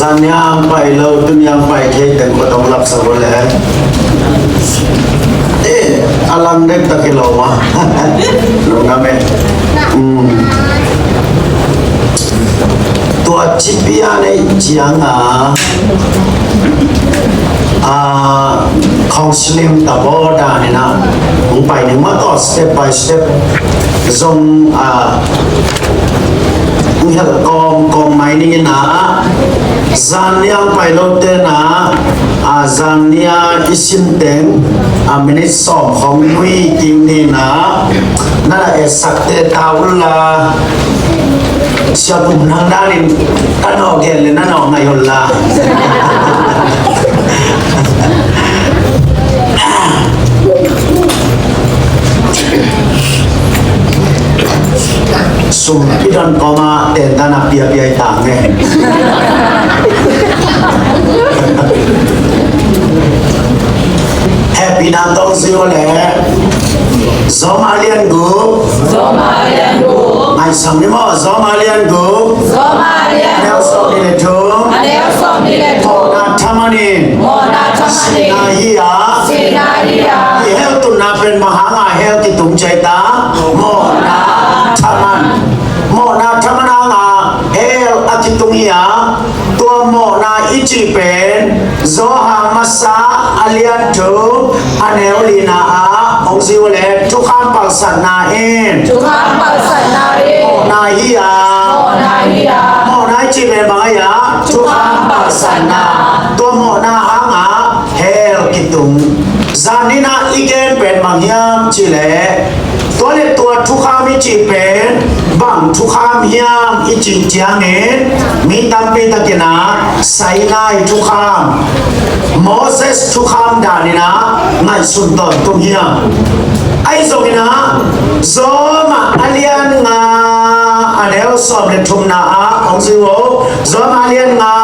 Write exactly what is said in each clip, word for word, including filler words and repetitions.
Zan niang pai lo, tu niang pai thei teng ko tong lap sa ko le. Eh, a lang dek ta ki lo ma. Lo na me. Mm. Tua ci pia nei ciang a, a, counseling ta bo dan ina, hong pai ning ma tawh step by step zong, a, hong hel kawm kawm mai ning ina, zan niang pai lo te na, a, zan nia i sin teng, a, minute sawm khong nui kiu ni na, na la e sak te ta ul la. Sia bum nang danin ka nawh gen le na nawh ngai ol la. Sum i don kawma ten tana piapia i tang nge. Happy na tong zio le. Zoma lian gu. Zoma lian gu. Ngai sang ni mo, Zoma lian gu. Zoma lian gu. Aneu sawm ni le thum. Aneu sawm ni le thum. Mawhna thaman in. Mawhna thaman in. Sihna hi a. Sihna hi a. I hell tunna pen bang hanga hell kitung cai ta. Mawhna thaman. Mawhna thaman hanga hell a kitung hi a. Tua mawhna i cih pen Johan masa a lian thum a neu lina ah hong zui uh le thukham palsatna in. Thukham palsatna in. Mawhna hi a. Mawhna hi a. Mawhna i cih pen bang hi a. Thukham palsatna. Tua mawhna hanga hell kitung. Zan nina i gen pen bang hiam cih le, tua le tua thukham i cih pen bang thukham hiam i cih ciangin mi tampi takin a Sinai thukham, Moses thukham dan in a ngaihsun tawntung hiam? Ahi zongin a Roma a lian nga a neu sawm le thumna ah hong zui uh. Roma a lian nga.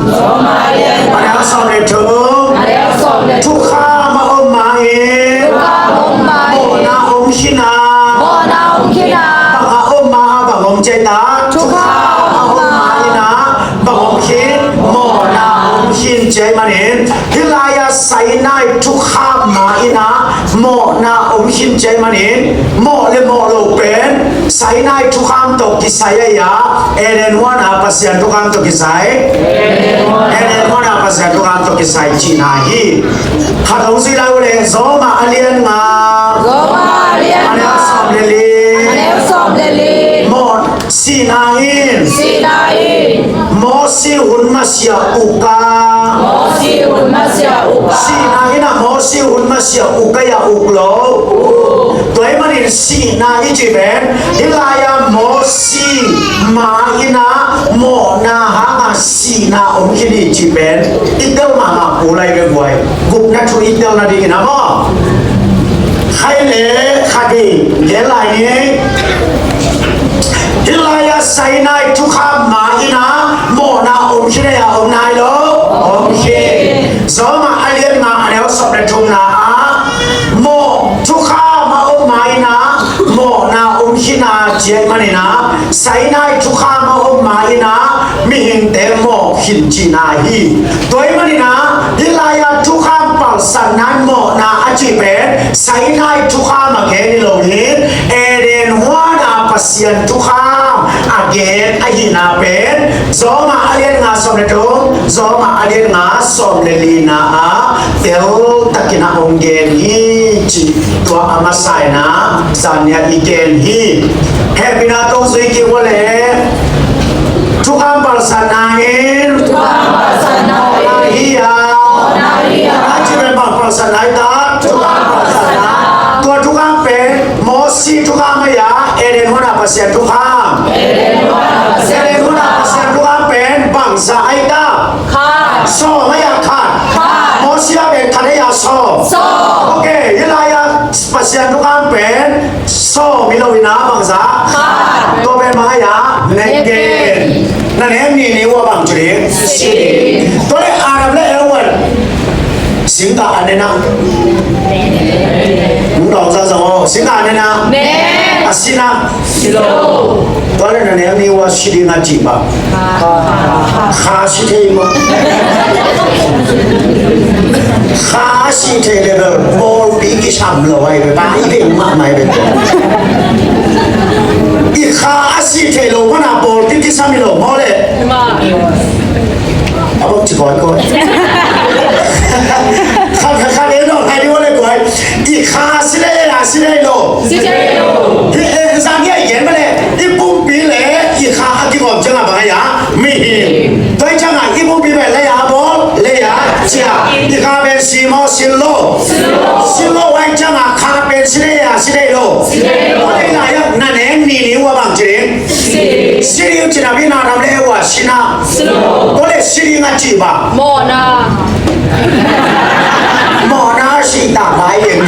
Roma a lian nga. A neu sawm le thum. A neu sawm le thum. Thukham a om ma in. Thukham a om ma in. Mawhna om khin a. Mawhna om khin a. Bang a om ma a bang om cei ta. Thukham a om ma in a bang om khin. Mawhna om khin cei manin. Hih lai-ah Sinai thukham ma in a mawhna om khin cei manin, mawh le mawh lo pen Sinai thukham tawh kisai ahi a, Eden huan a Pasian thukham tawh kisai. Eden huan a Pasian thukham tawh kisai cihna hi. Khat hong zui lai uh le, Roma a lian nga. Roma a lian nga. A neu sawm le li. A neu sawm le li. Mawh Sihna in. Sihna in. Mosi hun masiah uk a. Mosi hun masiah uk a. Sihna in a Mosi hun masiah uk a, a uk lo. Tua ahih manin sihna i cih pen hih lai-ah Mosi ma in a mawhna hanga sihna om khin i cih pen i tel mahmah kul lai ve guai. Gupna thu i telna dingin a maw. Khai le khat in gen lai ni. Hih lai-ah Sinai thukham ma in a mawhna om khin a, om nai lo? Om khin. Roma a lian nga a neu sawm le thumna ah mawh thukham a om ma in a mawhna om khin a ci ahih manin a Sinai thukham a om ma in a mihingte mawh khin cihna hi. Tua ahih manin a hih lai-ah thukham palsatna in mawhna a cih pen Sinai thukham a gen hi lo hi. Eden huan a Pasian thukham a gen ahihna pen Roma a lian nga sawm le thum, Roma a lian nga sawm le lina ah tel takin a hong gen hi cih tua a masa in a zan nia i gen hi. Hehpihna tawh zui kik uh le. Thukham palsatna in. Thukham palsatna in. Mawhna hi a. Mawhna hi a. Mawhna cih pen bang palsatna hi ta. Thukham palsatna. Tua thukham pen Mosi thukham ahi a, Eden huan a Pasian thukham. Eden huan a Pasian. Eden huan a Pasian thukham pen bangzah ahi ta. Khat. Sawm ahi a khat. Khat. Mosi a pen khat ahi a sawm. Sawm. Ok, hih lai-ah Pasian thukham pen sawm hi lo in a bangzah. Khat. Tua pen bang ahi a neken. Neken. Na nek nih nih uh a bang ci ding. Ci ding. Tua le Adam le Eva. Singkah a nen a. Nung dawng zangzang aw. Singkah a nen a. Nen. A si na. Tua le na neu ni ua si ding a ci ba. Kha si thei maw? Kha a si thei le bel pawlpi kisam lo ai be ba i beng mahmah ai be. I kha a si thei lo mana pawlpi kisam i lo maw le. A bok ci koi koi. Kha kha kha le no kha di wa le koi. I kha si le a si le lo. Si le lo. Hi e zang ye yen ma le. I pumpi le i kha a kigawm ciang a bang a ya. Mihing. Tua ciang a i pumpi pen le ya bawl le ya cia. I kha pen si maw si lo. Si lo ai ciang a kha pen si le ya si le lo. Tua le la ya na neng ni ni wa bang ci ding. Si ding ci na mi na ram le wa si na. Tua le si ding a ci ba. Mawhna. Mawhna si ta lai yen.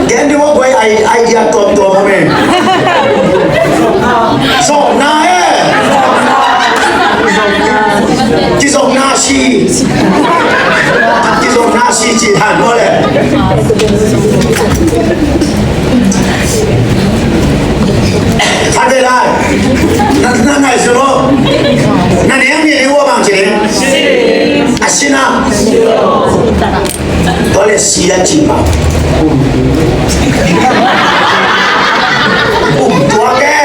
Gen di wa guai ai idea tuam tuam a me. Zawhna e. Kizawhna si. Kizawhna si ci han maw le. Khat vei lai. Na, na ngai su lo. Na neng ni ni wa bang ci ding. A si na. Tua le si a ci ba. Um tua ke.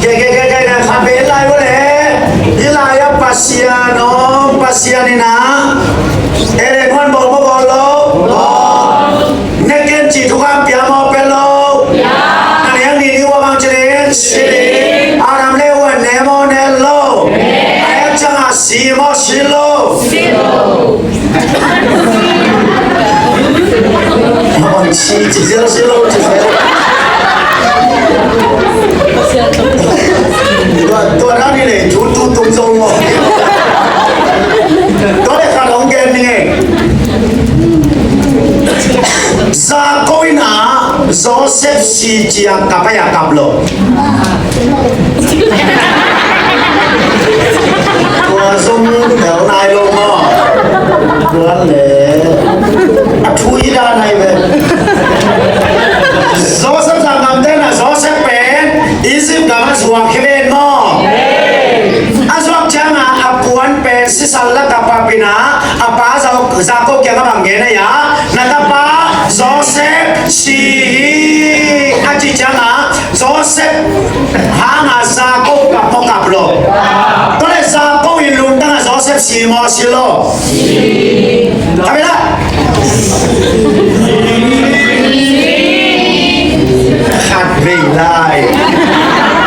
Ke, ke, ke, ke, ke, kha be lai wa le. Hi lai a Pasian om, Pasian in a. Eden huan bawl maw bawl lo? Bawl. Ne ken ci thukham pia maw pia lo? Pia. Na neng ni ni wa bang ci ding. Si ding. Adam le wa ne maw ne lo? Ne. A yak ciang a si maw si lo? Si lo. Bang si ci zel si lo ci zel. Tua, tua dan ni le, tu, tu, tung zong maw. Tua le khat hong gen ni ngei. Jakob in a Joseph si ci a kap a ya kap lo. Tua zong bel nai lo maw. Tua le a thu i dan nai ve. Joseph sang gamte na Joseph pen Egypt gam a zuak hi ven maw. A zuak ciang a a puan pen sisal lak a pap in a, a pa Jakob kiang a bang gen a ya, na tapa Joseph si hi a ci ciang a, Joseph hang a Jakob kap maw kap lo? Tua le Jakob in lungtang a Joseph si maw si lo? Kap hi la. Khat vei lai.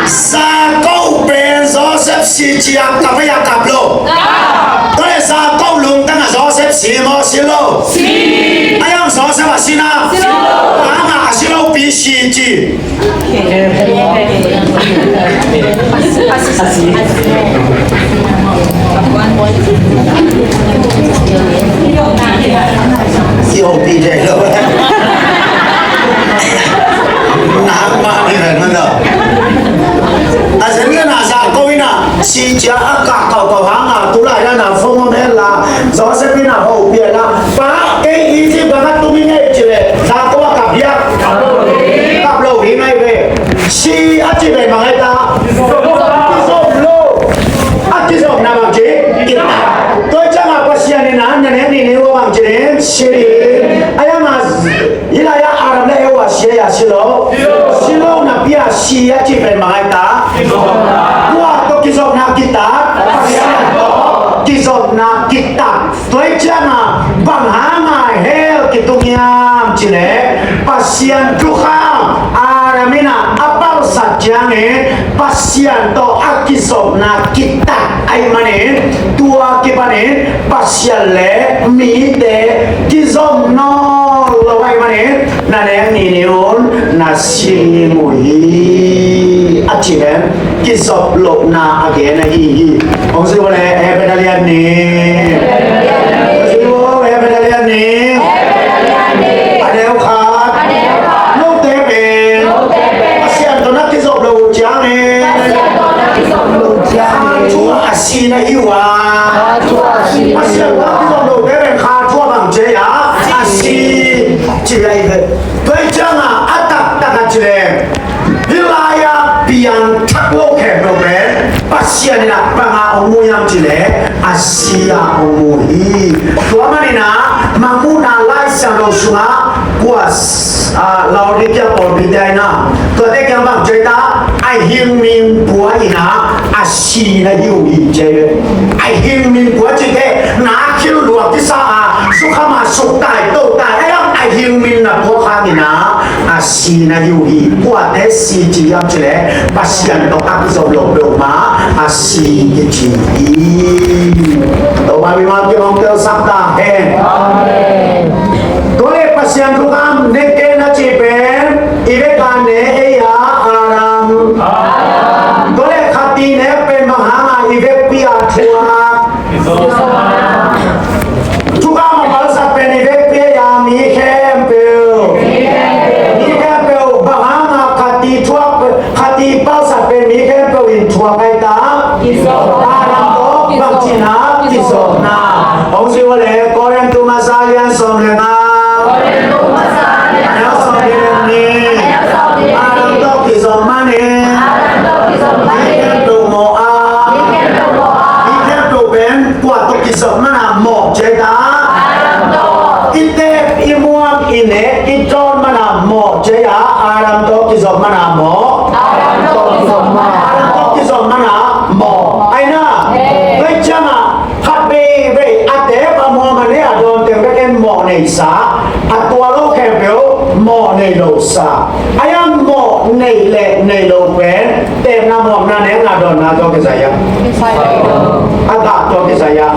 Jakob pen Joseph si ci a kap a ya kap lo? Tua le Jakob lungtang a Joseph si maw si lo? Si. A yang Joseph a si na. Si lo. Hang a a si lo pi si ci. Ki hopih dek lo. Nak mah ni ven man lo. A zen ka na sa ko ina si cia a kah kau kau hang a tu lai na na fong om hen la. Joseph ina hopih la. Pa kei Egypt gam a tung ing ei ci leh, sa ko a kap hiam? Kap lo ding ahi ve. Si a ci ve bang ahi ta? Kizom lo. A kizomna bang ci? Kitat. Tua ciang a Pasian in a na nek nih nih uh a bang ci ding? Si ding. A yang a, hih lai a Adam le Eva si a, si lo. Si lo napi a si a ci pen bang ahi ta? Tua tawh kizomna kitat. Pasian tawh kizomna kitat. Tua hi ciang a bang hang a hell kitung hiam ci leh, Pasian thukham Adam in a a palsat ciangin Pasian tawh a kizopna kitat ahih manin, tua kipanin Pasian le mite kizom nawn lo ahih manin, na nek nih nih un na si ding uh hi, a ci hen. Kizop lohna a gen ahi hi. Hong ci uh le, Hebrew a lian nih. Hong ci uh, Hebrew a lian nih. na hi uh a. Kha thu a si. Pasian thu a kizom lote pen kha thu a bang ci a, a si ci a hi ve. Tua hi ciangin a taktak a ci leng, hih lai-ah piangthak lo khempeuh pen Pasian in a bang a hong mu hiam ci leh, a si a hong mu hi. Tua manin a Mangmuhna Lai Siangtho sungah kua, a, Laodikea pawlpite in a, tuate kiang bang ci a, a hing min pua in a, a si na hi uh hi ci hi. A hing min pua cihte, na khil lua kisa a, sukham a suktai totai a, a hing min na pua khak in a, a si na hi uh hi. Kuate si ci hiam ci leh, Pasian tawh a kizom lo peuhmah a si kici hi. Topa mimal kim hong telsak ta hen. Amen. Tua leh Pasian thukham ne ken a cih pen i vek a ne ei a, Adam. Tua leh khat i nek pen bang hang a i vekpi a thuak? Thukham a palsat pen i vekpi a mi khempeuh. Mi khempeuh bang hang a khat i thuak, khat i palsat pen mi khempeuh in thuak ai ta? Adam tawh bang cihna? Kizopna. Hong ci uh leh Korin tu masa lian sawm leh nga, a neu sawm leh nih. Adam tawh kizop manin mi khempeuh mawh a, mi khempeuh pen kua tawh kizop man a mawh ci a? I teep, i muak, i nek, i dawn man a mawh ci a? Adam tawh kizop man a mawh. Adam tawh kizop man a mawh. Ai na, tua ciangin khat veivei a teep a muak a nek a dawn teng bek in mawh neisa, a tua lo khempeuh mawh nei losa. Ai a mawh nei leh nei lo pen teepna, muakna, nekna, dawnna tawh kisai a? A gah tawh kisai a?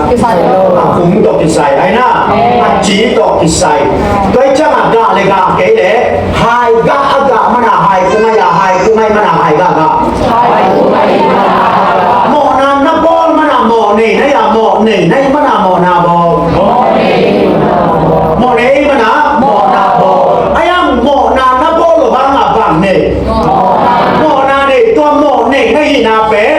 A kum tawh kisai, ai na? A ci tawh kisai. Tua hi ciangin gah leh gah kei leh, hai gah, a gah man a hai kung ai a, hai kung ai man a hai gah gah. Mawhna na bawl man a mawh nei na hi a, mawh nei na hih man a mawhna bawl? Mawh nei man a mawhna bawl. Ai a mawhna na bawl lo hang a bang nei? Mawhna nei. Tua mawh nei na hihna pen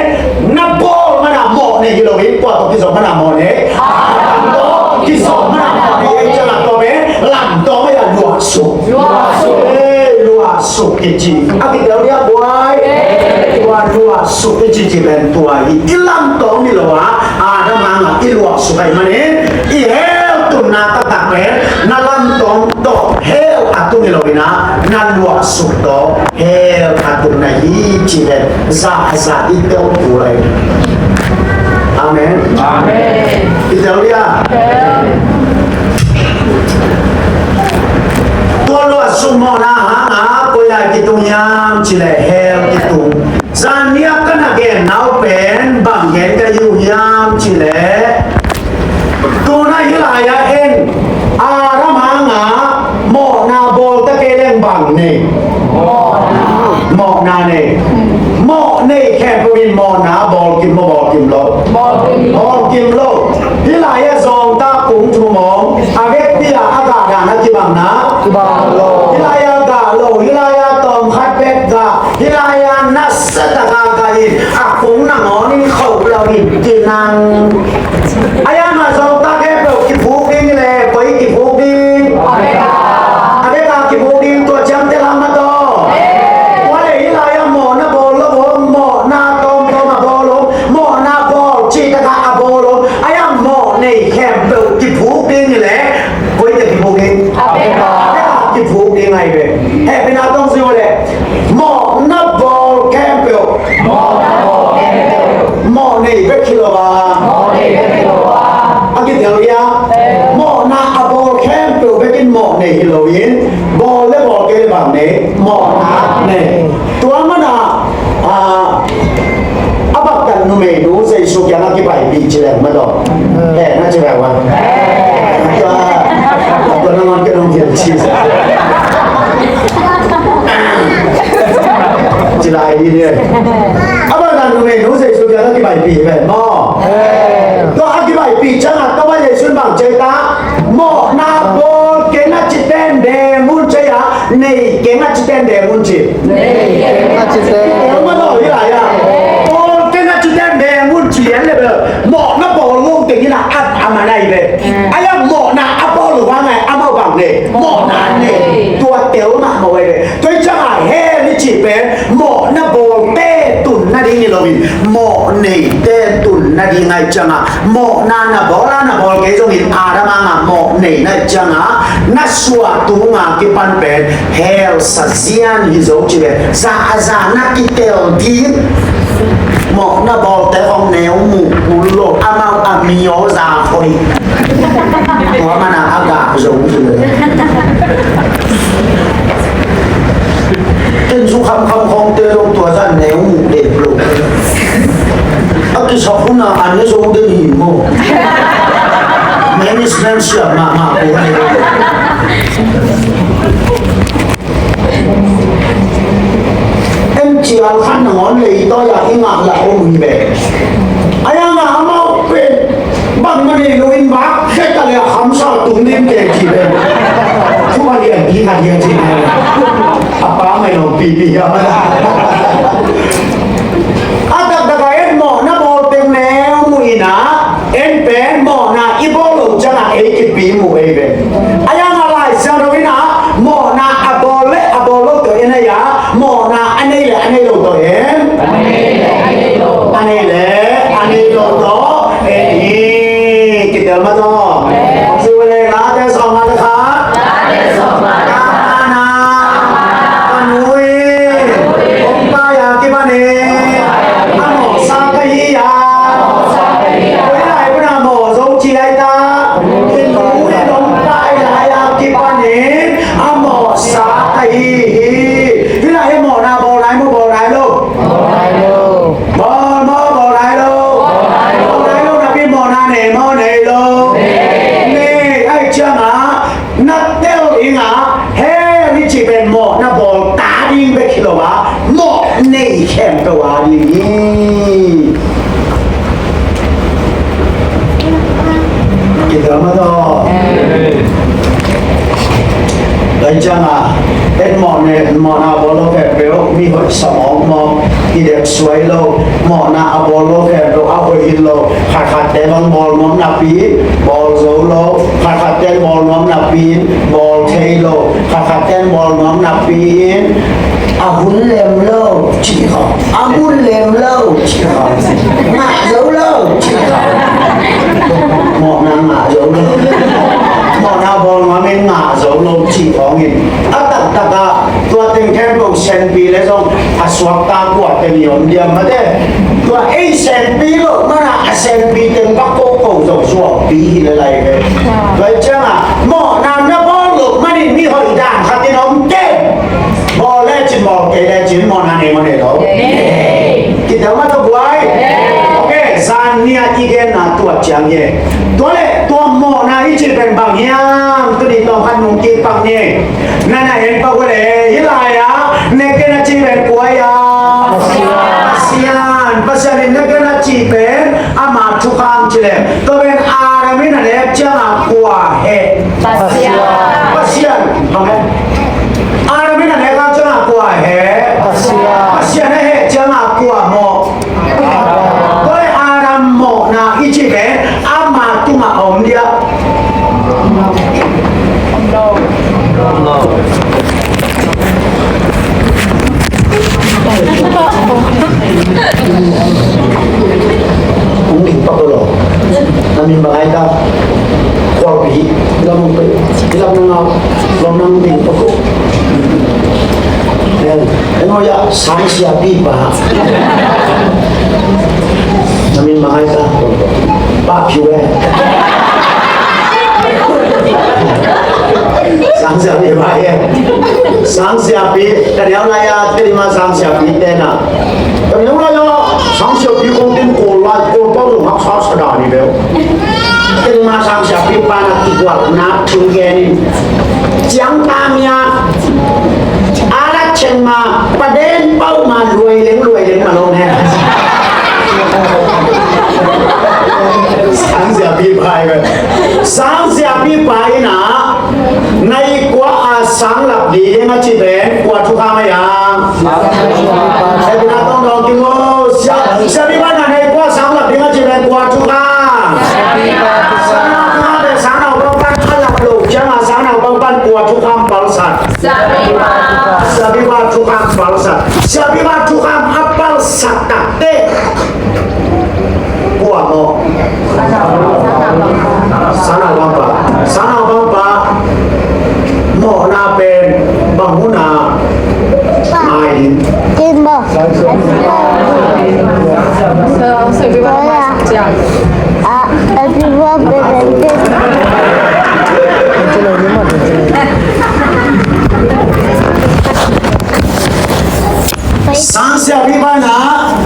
na bawl man a mawh nei hi lo in, kua tawh kizom man a mawh nei? Adam tawh kizom man a mawh nei. Ei ciangin tua pen lamdang ai a, luahsuk. Luahsuk. Ei, luahsuk kici. A kitel dia buai. Tua luahsuk kici ci pen tua hi. I lamdang hi lo a, Adam hang a i luahsuk ahih manin i hell tunna taktak pen na lamdang tawh hell a tung hi lo in a, na luahsuk tawh hell a tung na hi ci pen zahzah i tel kul lai. Amen. Amen. I tel dia. Tua luahsuk mawhna hang a koi lai kitung hiam ci leh hell kitung. Zan ni a ka na genna uh pen bang gen ka hi uh hiam ci leh, tu-in hih lai-ah en Adam hang a mawhna bawl ta kei leng bang nei? Mawhna nei. Mawh nei khempeuh in mawhna bawl kim maw, bawl kim lo? Bawl kim lo. Hih lai-ah zawngtak kung thum om, a vekpi-a a gah dan a kibang na? Kibang lo. Hih lai-ah gah lo, hih lai-ah tawm khat bek gah. Hih lai-ah nasia taka gah in, a kung nangawn in khoh lo in kinang. Ai a, mah zawngtak khempeuh kiphuk ding leh koi kiphuk ding? A bek a kiphuk ding. Tua ciang tel hang mah tawh. Tua leh hih lai-ah mawhna bawl lo om, mawhna tawmtawm a bawl om, mawhna bawl cih taka a bawl om. Ai a, mawh nei khempeuh kiphuk ding leh koite kiphuk ding? A bek a kiphuk ding ahi ve. Hehpihna tawh zong hi leh, mawhna bawl khempeuh mawh nei bek hi lo a. A kitel hia? Mawhna a bawl khempeuh bek in mawh nei hi lo in, bawl leh bawl kei leh bang nei? Mawhna nei. Tua manin a, a, a baktan numeinu Jesu kiangah kipaipih ci leng mah tawh. Hehna ci leng mah. Tua, tua nangawn ka nong hial ci. Ci lai ding hi. A baktan numeinu Jesu kiangah kipaipih hi ven maw. Tua a kipaipih ciangah Topa Jesu in bang ci ta? Mawhna bawl kei na cih teng deng un ci a, nei kei na cih teng deng un ci. Nei kei na cih teng. Tel mah tawh hih lai-ah. Bawl kei na cih teng deng un ci en leh bel, Mawhna bawlte tun nading hi loin, mawh neite tun nading ahih ciangin, mawhna na bawl a na bawl kei zongin Adam hangah mawh nei na hih ciangin, na suah tunga kipan pen hell sazian hi zo ci ve. Za a za na kitel ding. Mawhna bawlte hong neu muh kul lo, amau a mi aw za khoi. Tua mana a gah zo ci ve. Ken zu khamkham khawngte zong tua zah neu muh dek lo. A kisap hun a an ne zo den hi maw? Management siam mahmah ko ne. Em cial khan nangawn lei tawi a i ngah lah om hi ve. A yang a amau pen bangmah nei lo in bak khe ta leh a khamsa tung ding kei ci ve. Thu a lian, i kha lian ci ve. A pa mai lo pipi a. A taktak a en mawhna bawl teng neu muh in a, en pen mawhna i bawl lo ciangin ei kipi muh ei ve. A yang a Lai Siangtho in a, mawhna a bawl le a bawl lo tawh en a ya, mawhna a nei le a nei lo tawh en. A nei le a nei lo tawh en hi. Kitel mah tawh. Hong ci uh leh Late sawm nga le khat. Late sawm nga le khat. Ka na. Ka nu in hong pai a kipan in a mawhsa ka hi a. Koi lai pun a mawh zo ci lai ta. Ka nu in hong pai lai a kipan in a mawhsa ka hi hi. Hih lai hi mawhna bawl lai maw, bawl lai lo? Bawl maw, bawl lai lo? Bawl lai lo napi mawhna nei maw, nei lo? Nei. Ahih ciangin na tel ding a, hell i cih pen mawhna bawl ta ding bek hi lo a, mawh nei khempeuh a ding hi. Kitel mah tawh. Tua ciangin, en mawh ne, mawhna a bawl lo khempeuh, mi hoih sa mawkmawk, i dek suai lo, mawhna a bawl lo khempeuh, a hoih hi lo, khatkhatte bang bawl nuam napi, bawl zo lo, khatkhatte bawl nuam napi in, bawl thei lo, khatkhatte bawl nuam napi in, a hun lem lo, ci khawng. A hun lem lo, ci khawng. Ngah zo lo, ci khawng. Mawhna ngah zo lo. Mawhna bawl nuam in ngah zo lo, ci khawng in. A taktak a, tua teng khempeuh senpi le zong, a suakta kua teng i om diam mate. Tua ei senpi lo, mana a senpi teng bak koko zong suakpi hi le lai ve. Tua ciangin, mawhna na bawl lo, manin mi hoih dan khat in om teng. Bawl lecin, bawl kei lecin, mawhna nei maw, nei lo? Nei. Kitel mah tawh buai. Nei. Ok, zan nia i genna tua ciang hi. Tua leh tua mawhna i cih pen bang hiam? Tuni tawm khat nung kik pak ni. Na na en pak uh leh, hih lai-ah na ken a cih pen kua hiam? Pasian. Pasian. Pasian in na ken a cih pen ama thukham ci leh. Tua pen Adam in a nek ciangin kua heh? Pasian. Pasian. Bang heh? Adam in a nek ciangin kua heh? Pasian. Pasian a heh ciangin kua mawh? Tua leh Adam mawhna i cih pen ama tungah a om dia. Hong ding pak lo. Na min bang ai ta. Khualpi. Lam hong pe. Lam nang au. Lam nang ding pak lo. Eh, eh, no ya, sang siapi pa. Na min bang ai ta. Pa piu eh. Sang siapi pa eh. Sang siapi. Ka neu lai a, ka neu lai a, sang siapi te na. Ka neu lai a, sang siapi kong tin kol lai, kol pau zong haksa sa dan hi beu. Ken ma sang siapi pa na kigualna thu gen in. Ciang ta mia, a la ceng ma, pa den pau ma, luai leng, luai leng ma lo ne. Sang siapi pa hi beu. Sang siapi pa hi na. Na i kua a sang lap ding a ci pen kua thukham a hiam? Siapi na tong dong kim o. Sia, siapi pa na na i kua sang lap ding a ci pen kua thukham? Siapi pa thukham. Sang naupang pan a lap lo ciang a sang naupang pan kua thukham palsat? Siapi pa thukham palsat. Siapi pa thukham a palsak takte kua mawh? Sangnaupangpa. Sangnaupangpa mawhna pen bang hun a mai ding? Sang siapi pa na,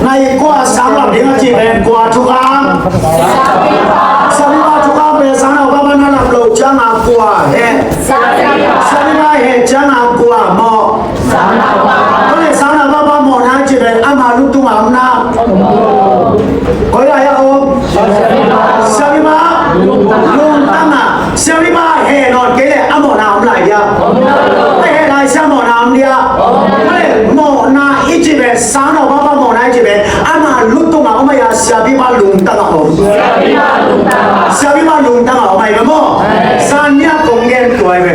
na i kua sang lam ding a ci pen kua thukham? Siapi pa thukham pen sangnaupangpa na lam lo ciang a kua heh? Siapi pa heh ciang a kua mawh? Koi le sangnaupangpa mawhna ci pen ama lungtang a om na? Koi lai a om? Siapi pa lungtang a. Siapi pa heh nawn kei le a mawhna om lai dia? A heh lai sia mawhna om dia? Koi le mawhna i ci pen, sangnaupangpa mawhna i ci pen ama lungtang a om a, siapi pa lungtang a om? Siapi pa lungtang a om a, i maw? Zan nia kong gen tua i ve.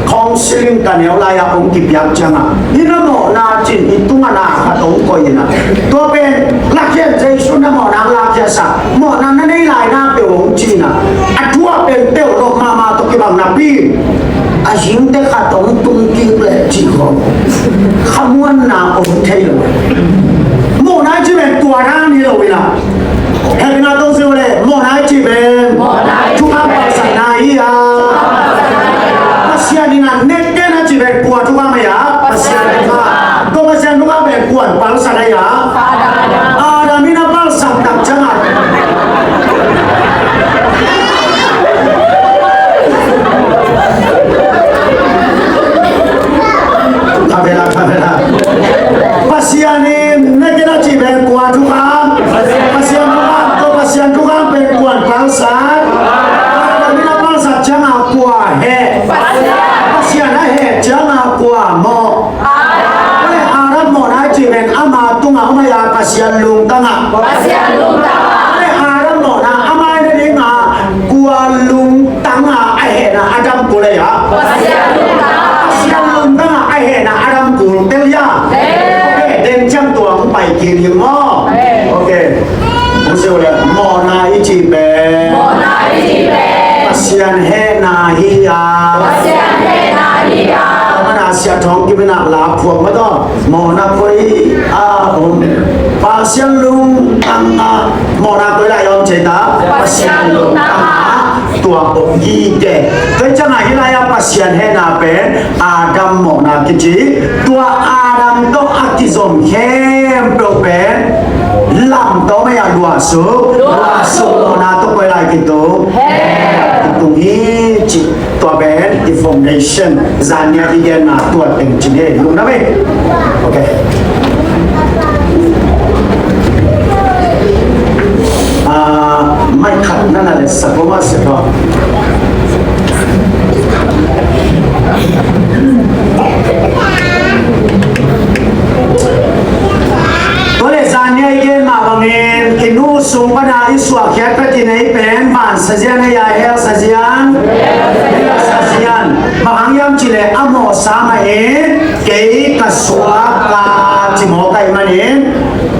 Counseling ka neu lai-a hong kipiak ciangin, i na mawhna cin i tungah na khat hong koih in a, tua pen lakkhiat, Jesu na mawhna hong lakkhiatsak, mawhna na nei lai na peuh hong ci in a, a thu a pen peuh lo mahmah tawh kibang napi, a hingte khat hong tung kik leh cih khawng khamuanna om thei lo. Mawhna i cih pen tua dan hi lo in a, hehpihna tawh zong le mawhna i cih pen thukham palsatna hi a. Pasian in a nekken a cih pen kua thukham hi a? Pasian thukham. Tua Pasian thukham pen kua'n palsat hi a? Adam in a palsat tak ciangin. Kha vela, kha vela. Pasian in nekken a cih pen kua thukham? Pasian thukham. Tua Pasian thukham pen kua'n palsat? Adam in a palsat ciangin kua heh? Pasian a heh ciangin kua mawh? Adam mawhna i cih pen ama tungah om a, Pasian lungtang a. Pasian lungtang a. Adam mawhna a mai nading a kua lungtang a, a hehna Adam kul a? Pasian lungtang a. Pasian lungtang a, a hehna Adam kul tel a? Ok, den ciang tua hong pai kik hi maw? Ok. Hong sia uh le, mawhna i cih pen, mawhna i cih pen Pasian hehna hi a. Pasian hehna hi a. Tua manin a Sia Thawng Kim in a la phuak mah tawh, mawhna koi a om? Pasian lungtang a. Mawhna koi lai om ci ta? Pasian lungtang a. Tua om hi te. Tua ciangin hih lai-a Pasian hehna pen Adam mawhna kici. Tua Adam tawh a kizom khempeuh pen lam tawh mah a luahsuk, luahsuk mawhna tawh koi lai kitung? Kitung hi ci. Tua pen i foundation, zan nia i genna tua teng ci ni, lungdam ei. Ok. Ah, mai khat na na le sa ko ma se ko. Tua le zan nia i gen mah bangin i nu sung pana i suahkhiat ka kinei pen van sazian a, hell sazian, hell sazian. Bang hang hiam cih leh a mawhsa mah in kei ka suak a ci mawk ahih manin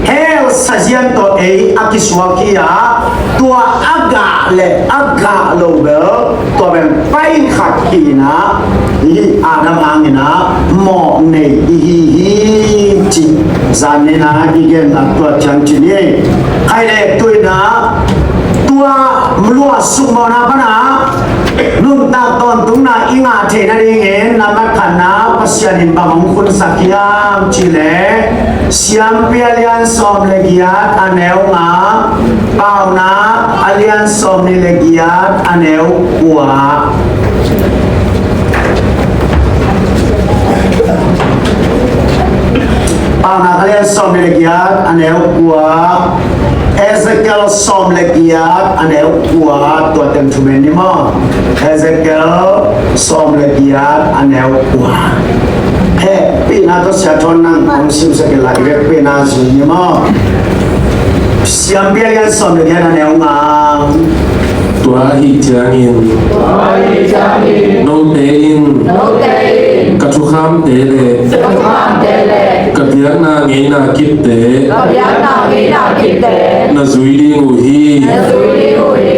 hell sazian tawh ei a kisuak hi a, tua a gah le a gah lo bel tua pen pai khat hi in a, hih Adam hangin a mawh nei i hi hi ci. Zan ni in a i genna tua ciang ci ni. Khai le tu in a tua luahsuk mawhna pana nuntak tawntungna i ngah theih nadingin nambat khatna Pasian in bang hong khunsak hiam cih leh Siampi a lian sawm le giat a neu nga, Paunak a lian sawm nih le giat a neu kua. Paunak a lian sawm nih le giat a neu kua. Ezekiel sawm le giat a neu kua, tua teng thumen ni maw? Ezekiel sawm le giat a neu kua. Hehpihna tawh Sia Thawn nang hong simsak in la, i vekpihna zui ni maw? Siampi a lian sawm le giat a neu nga. Tua ahih ciangin, tua ahih ciangin, note in, note in, ka thukhamte le, ka thukhamte le, ka Biakna ngeina kipte. Ka biakna ngeina kipte. Na zui ding uh hi. Na zui ding uh hi.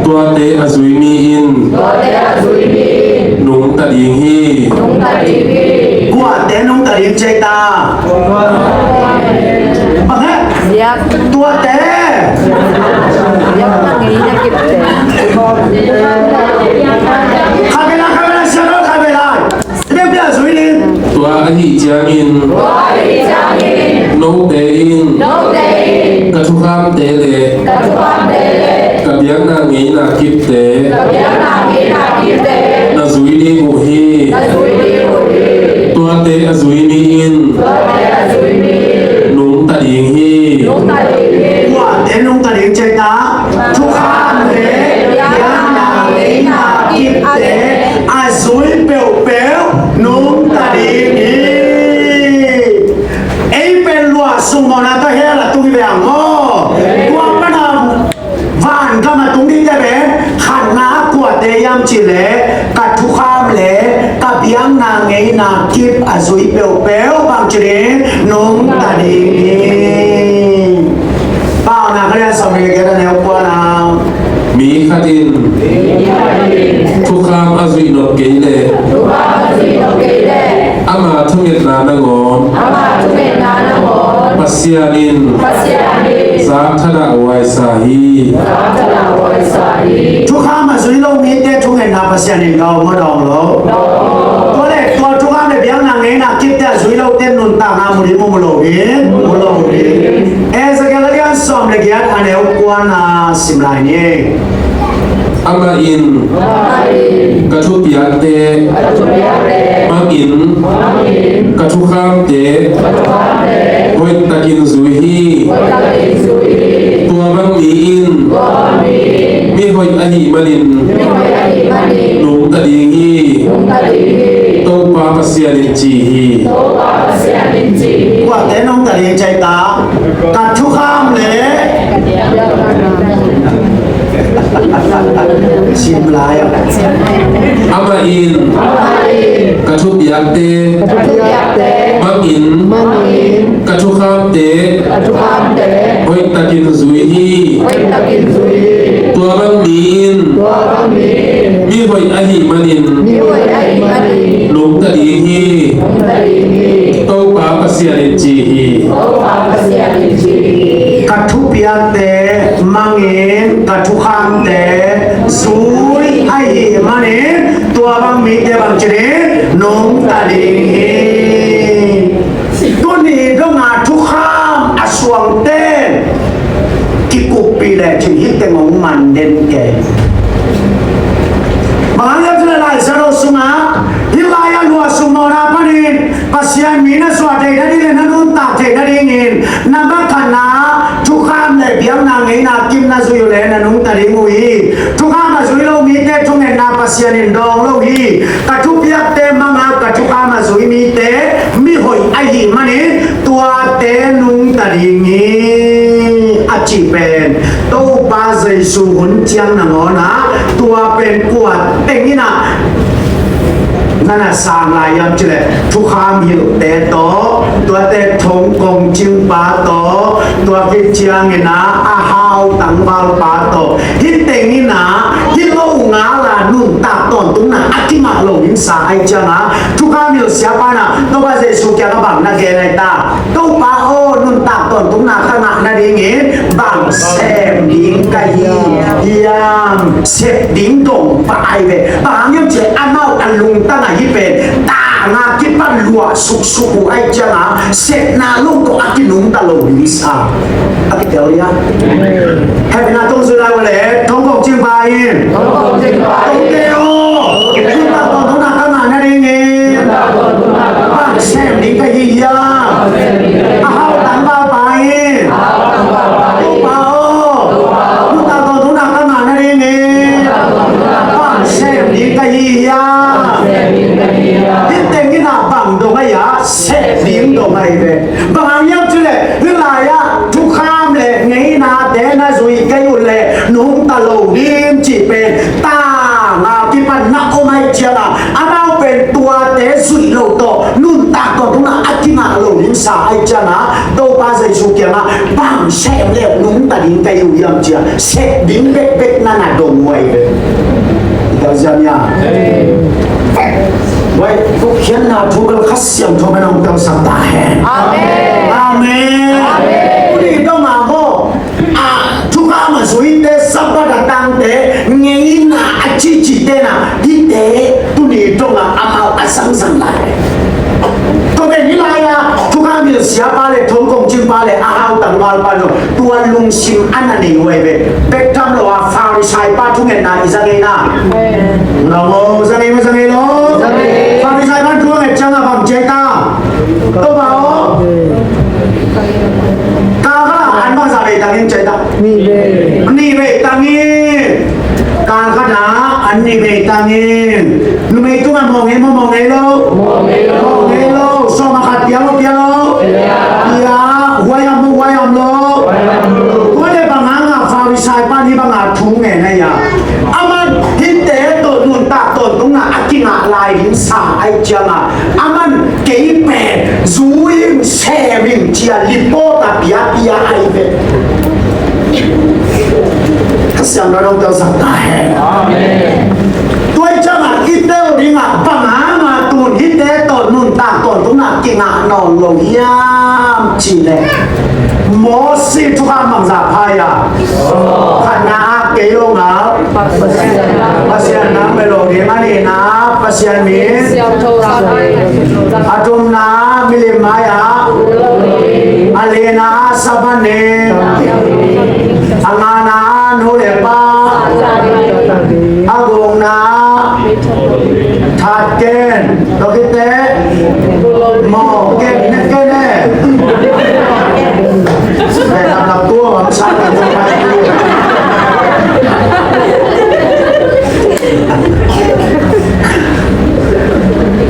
Tuate a zui mi in. Tuate a zui mi in. Nungta ding hi. Nungta ding hi. Kuate nungta ding ci ta. Bang he? Biak. Tuate. Biakna ngeina kipte. Khabela, khabela, siapa khabela. Tua ahih ciangin, note in ka thukhamte le ka biakna ngeina kipte na zui ding uh hi. Tuate a zui mi in nungta ding hi. Kuate nungta ding ci ta. Thukham le biakna ngeina kipte a zui peuhpeuh nungta ding hi. Ei pen luah sung mawhna tawh hell a tung hi ve ang maw. Tua pan a van gam a tung dingte pen khatna kuate hiam cih leh ka thukham le ka biakna ngeina kip a zui peuhpeuh bang ci ding nungta ding hi. Paunak a lian sawm le giat a neu kuana. Mi khat in thukham a zuih nop kei leh ama thungetna nangawn Pasian in zak thadah huaisa hi. Thukham a zui lo mite thungetna Pasian in gawm maw dawng lo? Tua le tua thukham le biakna ngeina kipte a zui lote nuntakna mu ding mu lo hi, mu lo hi. Ezekiel a lian sawm le giat a neu kuana sim lai ni. Amah in ka thupiakte mangin ka thukhamte hoihtakin zui hi. Tua bang mi in mi hoih ahih manin nungta ding hi. Topa Pasian in ci hi. Kuate nungta ding ci ta. Ka thukham le sim lai ah. Amah in ka thupiakte mangin ka thukhamte hoihtakin zui hi. Tua bang mi in mi hoih ahih manin nungta ding hi. Topa Pasian in ci hi. Ka thupiakte mangin ka thukhamte zui ahih manin tua bang mite bang ci ding nungta ding hi. Tuni dong a thukham a suangte kikuppih le cin hih teng hong man den kei. Bang hang hiam cih leh Lai Siangtho sungah hih lai-ah luah sung mawhna panin Pasian mi na suah theih nading le na nuntak theih nadingin na makhatna thukham le biakna ngeina kim na zui uh le na nungta ding uh hi. Thukham a zui lo mite thungetna Pasian in dawng lo hi. Ka thupiakte manga ka thukham a zui mite mi hoih ahih manin tuate nungta ding hi a cih pen Topa Jesu hun ciang nangawn ah tua pen kuat teng in ah na na sang lai hiam cih leh thukham hilhte tawh, tuate thong kong cingpa tawh, tua khit ciangin ah a hau tangvalpa tawh, hih teng in ah hih lo ngal a nuntak tawntungna a kingah lo ding sa ahih ciangin ah thukham hilh siapa in ah Topa Jesu kiangah bang na gen ahi ta. Topa aw, nuntak tawntungna ka ngah nadingin bang sem ding ka hi hiam? Sep ding dong pah ahi ve. Bang hang hiam cih leh amau a lungtang ah hih pen tang a kipan luah suksuk uh ahih ciangin sepna lo tawh a kinungta lo ding sa. A kitel hiam? Hehpihna tungzui lai uh leh thong kong cingpa in, thong kong cingpa in, thong te aw, nuntak tawntungna ka ngah nadingin bang sem ding ka hi hiam? A hau tangvalpa in, Topa aw, nuntak tawntungna ka ngah nadingin bang sem ding ka hi hiam? Hih teng in ah bang dong ahi a, sep ding dong ahi ve. Bang hang hiam cih leh hih lai-ah thukham le ngeinate na zui kei uh leh nungta lo ding cih pen tang a kipan na om ahih ciangin amau pen tuate zuih loh tawh nuntak tawntungna a kingah lo ding sa ahih ciangah Topa Jesu kiangah bang sem le nungta ding ka hi uh hiam ci-a sep ding bekbek na na dong uh ahi ve. Tel ziam ia. Wai, kukhiatna thu bel Kha Siangtho bel hong telsak ta hen. Amen. Amen. Tuni dong a maw, a, thukham a zuite, Sabbath a tangte, ngeina a cihcihte na, hihte tuni dong a amau a zangzang lai. Tua pen hih lai-a thukham hilh siapa le thong kongcingpa le a hautak valpa zong tua lungsim a na nei uh ahi ve. Bek tham lo a Farisai pa thungetna i za ngei na. Amen. Lo, za ngei maw, za ngei lo? Za ngei. Farisai pa thunget ciangin bang ci ta? Topa aw, kal khat ah an bangzah vei tang in ci ta? Nih vei. Nih vei tang in. Kal khat ah an nih vei tang in. Numei tungah mawh ngei maw, mawh ngei lo? Mawh ngei lo. Mawh ngei lo. Sawm a khat pia maw, pia lo? Pia. Pia. Huai ham maw, huai ham lo? Huai ham lo. Tua leh bang hang a Farisai pa in hih bang a thu ngen a hia? Aman hihte tawh nuntak tawntungna a kingah lai ding sa ahih ciangin, aman kei pen zui in, sem in ci-a report a piapia ahi ve. Ka siam lo dong telsak ta hen. Amen. Tua ahih ciangin i tel ding ah bang hang a tu-in hihte tawh nuntak tawntungna kingah nawn lo hiam cih leh, Mosi thukham bangzah pha hia? Khatna ah kei lo ngah, Pasian nang bek lo ding. A nihna ah Pasian min. A thumna ah milim mai-ah. A lina ah Sabbath ni. A ngana ah nu le pa. A gukna ah that ken. Tua khit teh mawh ken, ne ken e. Tua bang sa ken.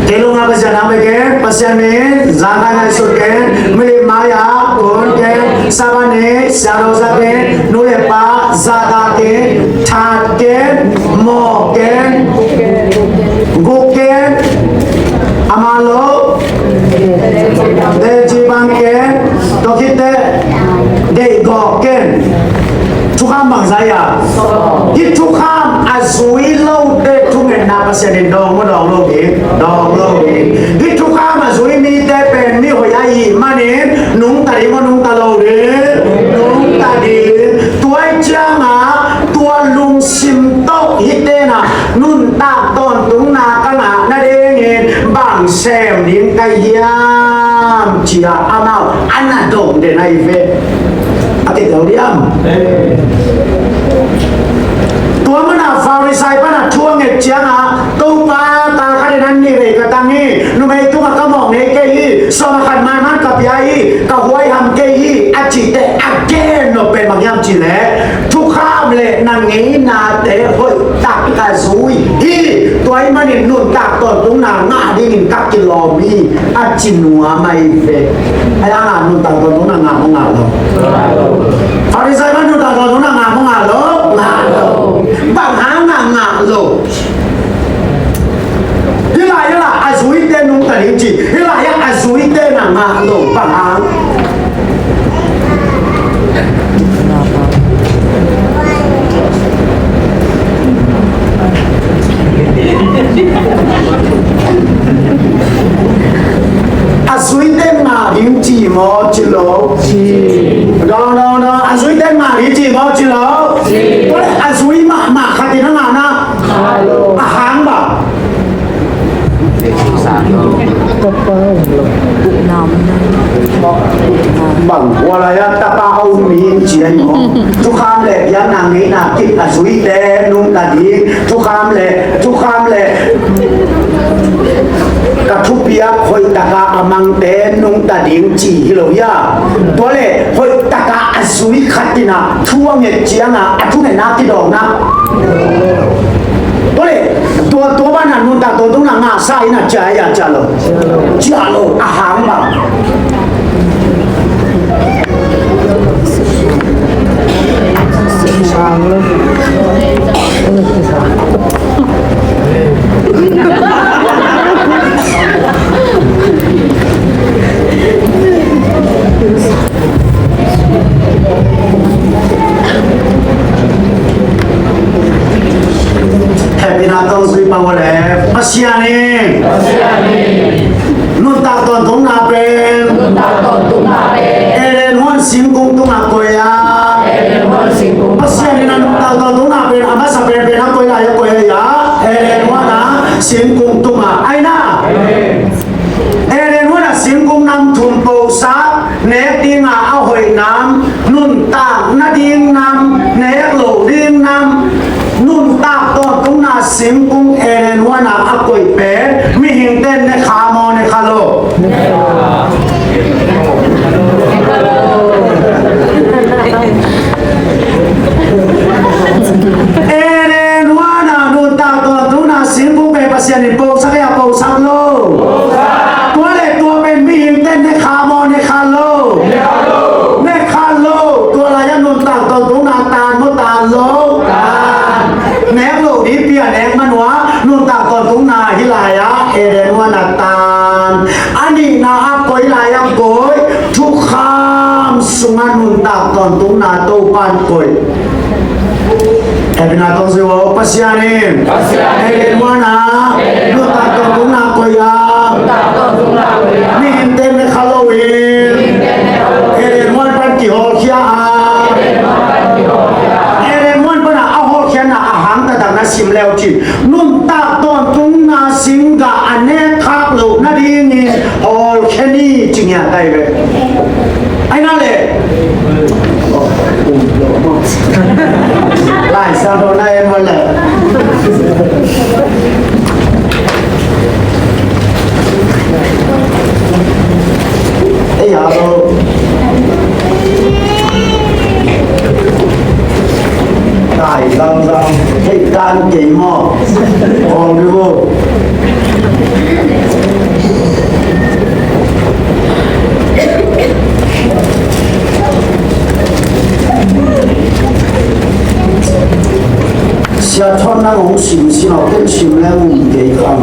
Kei lo ngah, Pasian nang bek ken, Pasian min, za ngai ngai sut ken, milim mai-ah kun ken, Sabbath ni siangtho zak ken, nu le pa zahtak ken, that ken, mawh ken, guk ken, a man lo, teci bang ken, tua khit teh deihgawh ken. Thukham bangzah hia? Hih thukham a zui lote thungetna Pasian in dawng maw, dawng lo ding? Dawng lo ding. Hih thukham a zui mite pen mi hoih ahih manin nungta ding maw, nungta lo ding? Nungta ding. Tua ahih ciangin tua lungsim tawh hihte na nuntak tawntungna ka ngah nadingin bang sem ding ka hiam, ci-a amau a na dong den ahi ve. A kideu diam. Tua manin Farisai pan a thu a nget ciangin, Topa, kal khat in an nih vei ka tang hi, numei tungah ka mawh ngei kei hi, sawm a khat manman ka pia hi, ka huaiham kei hi, a cih teh a gen nop pen bang hiam cih leh, thukham le na ngeinate hoihtak ka zui hi, tua ahih manin nuntak tawntungna ngah dingin ka kilawm hi, a ci nuam ahi ve. Ahi hangin nuntak tawntungna ngah maw, ngah lo? Farisai pan nuntak tawntungna ngah maw, ngah lo? Ngah lo. Bang hangin ngah lo? Hih lai-ah a zuite nungta ding ci, hih lai-ah a zuite na ngah lo, bang hang? A zuite ngah ding ci maw, ci lo? Ci. Dawng, dawng, dawng. A zuite ngah ding ci maw, ci lo? Ci. Tua leh a zui mahmah khat in a ngah na, a hang bang? Bang hua lai-ah tapa a um mi in ci ahi maw? Thukham le biakna ngeina kip a zuite nungta ding. Thukham le, thukham le ka thupiak hoihtaka a mangte nungta ding ci hi lo hia? Tua leh hoihtaka a zui khat in a thu a nget ciangin a thungetna kidawkna. Tua leh tua, tua banah nuntak tawntungna ngahsa in a cia hia, cia lo? Cia lo, a hang bang? singkung tungah, aina. Eden huan ah singkung nam thum posak, nek dinga a hoih nam, nuntak nading nam, nek loh ding nam, nuntak tawntungna singkung Eden huan ah a koih pen mihingte'n ne kha maw, ne kha lo? Eden huan ah nuntak tawntungna singkung pen Pasian in posak hia, posak lo? Tua leh tua pen mihingte'n ne kha maw, ne kha lo? Ne kha lo. Tua lai-ah nuntak tawntungna tan maw, tan lo? Tan. Nek loh ding pi a nek man uh a, nuntak tawntungna hih lai-ah Eden huan ah tan. A nihna ah koi lai-ah koi, thukham sungah nuntak tawntungna Topa'n koi. Hehpihna tawh zui un, Pasian in, Pasian in, Eden huan ah, Eden huan ah, nuntak tawntungna koi a, nuntak tawntungna koi a, mihingte'n ne kha lo in, mihingte'n ne kha lo in, Eden huan pan kihawlkhia a, Eden huan pan kihawlkhia a, Eden huan pan a, a hawlkhiatna a hang taktak na sim le uh ci. Nuntak tawntungna singgah a nek khak loh nadingin hawlkhia ni, ci ngiat ahi ve. Aina leh. Lai Siangtho na en mawk leh. Ei, a lo. Dai zangzang, hei tan kei maw? Ong ni bo. Sia Thon nang hong sim sim a, ken sim leng um kei kham.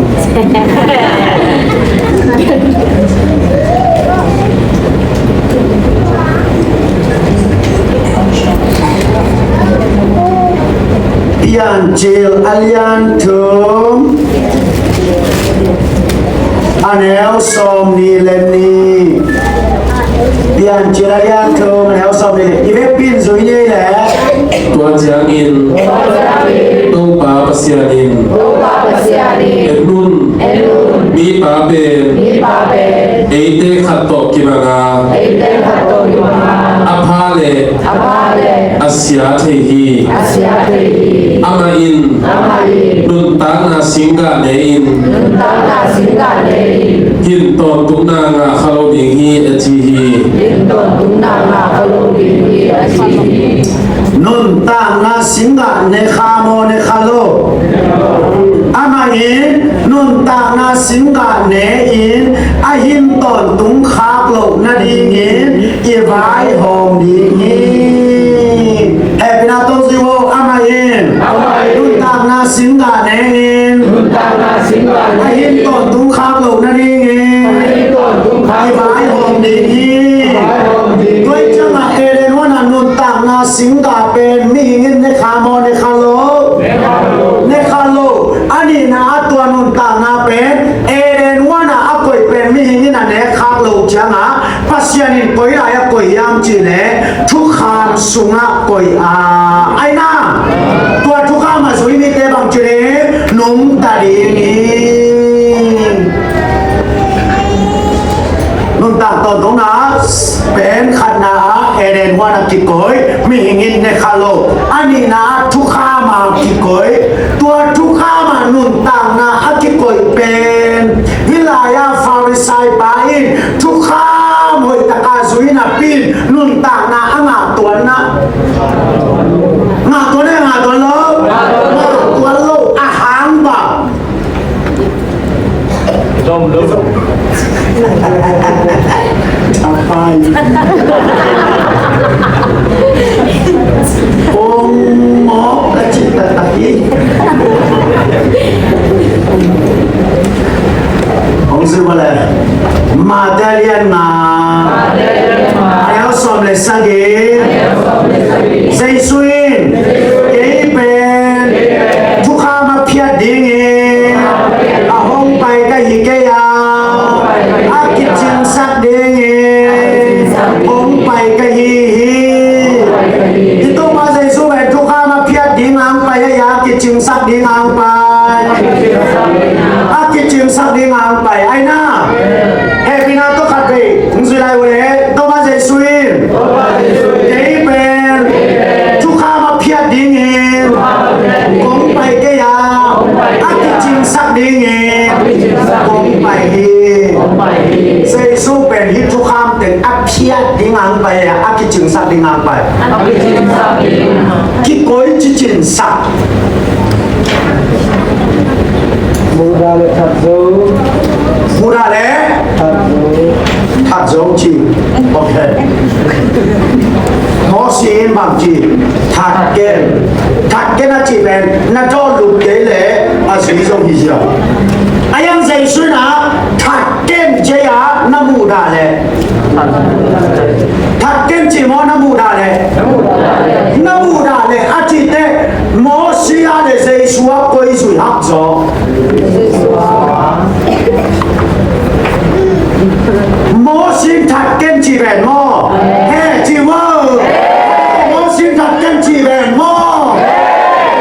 Piancil a lian thum, a neu sawmnih le nih. Piancil a lian thum, a neu sawmnih le nih. I vekpi in zui ni ei leh. Tua ciangin Topa Pasian in, Topa Pasian in, en un, en un, mipa pen, mipa pen, eite khat tawh kibang a, eite khat tawh kibang a, a pha leh, a pha leh, a sia thei hi. A sia thei hi. Amah in, amah in, nuntakna singgah ne in, nuntakna singgah ne in, hin tawntungna ngah kha lo ding hi, a ci hi. Hin tawntungna ngah kha lo ding hi, a ci hi. Nuntakna singgah ne kha maw, ne kha lo? Amah in nuntakna singgah ne in, a hin tawntung khak loh nadingin i vaihawm ding hi. Hehpihna tawh zui un, amah in, amah in, nuntakna singgah ne in, nuntakna singgah ne in, a hin tawntung khak loh nadingin, a hin tawntung khak loh, i vaihawm ding hi. I vaihawm ding hi. Tua ciangah Eden huan ah nuntakna singgah pen mihing in ne kha maw, ne kha lo? Ne kha lo. Ne kha lo. A nihna ah tua nuntakna pen Eden huan ah a koih pen mihing in a nek khak loh ciangah Pasian in koi lai-ah koih hiam cih leh thukham sungah koih a. Aina, tua thukham a zui mite bangci ding, nungta ding hi. Nuntak tawntungna pen khatna ah Eden huan a kikoih, mihing in ne kha lo. A nihna ah thukham a kikoih. Tua thukham a nuntakna a kikoih pen hih lai-ah Farisai pa in thukham hoih taka zui napi in nuntakna a ngah tuan na. Ngah tuan e, ngah tuan lo? Ngah tuan lo. A hang bang? Apai. Ong mawk ka cih taktak hi. Ong zui mawk leh. Mate ding a pai. Kikoi cicinsak. Mudah le that zo. Mudah le that zo. That zo ci. Ok. Mawsi in bang ci? That ken. That ken a cih pen na dawt lut kei le a zui zo hi ziau. A yang Jesu in a that ken ci a, na mudah le. That ken ci maw, na mudah le. Na mudah le a cih teh Mawsi a le Jesu a koi zui hak zaw? Mawsi in that ken ci ven maw? He ci maw? Mawsi in that ken ci ven maw?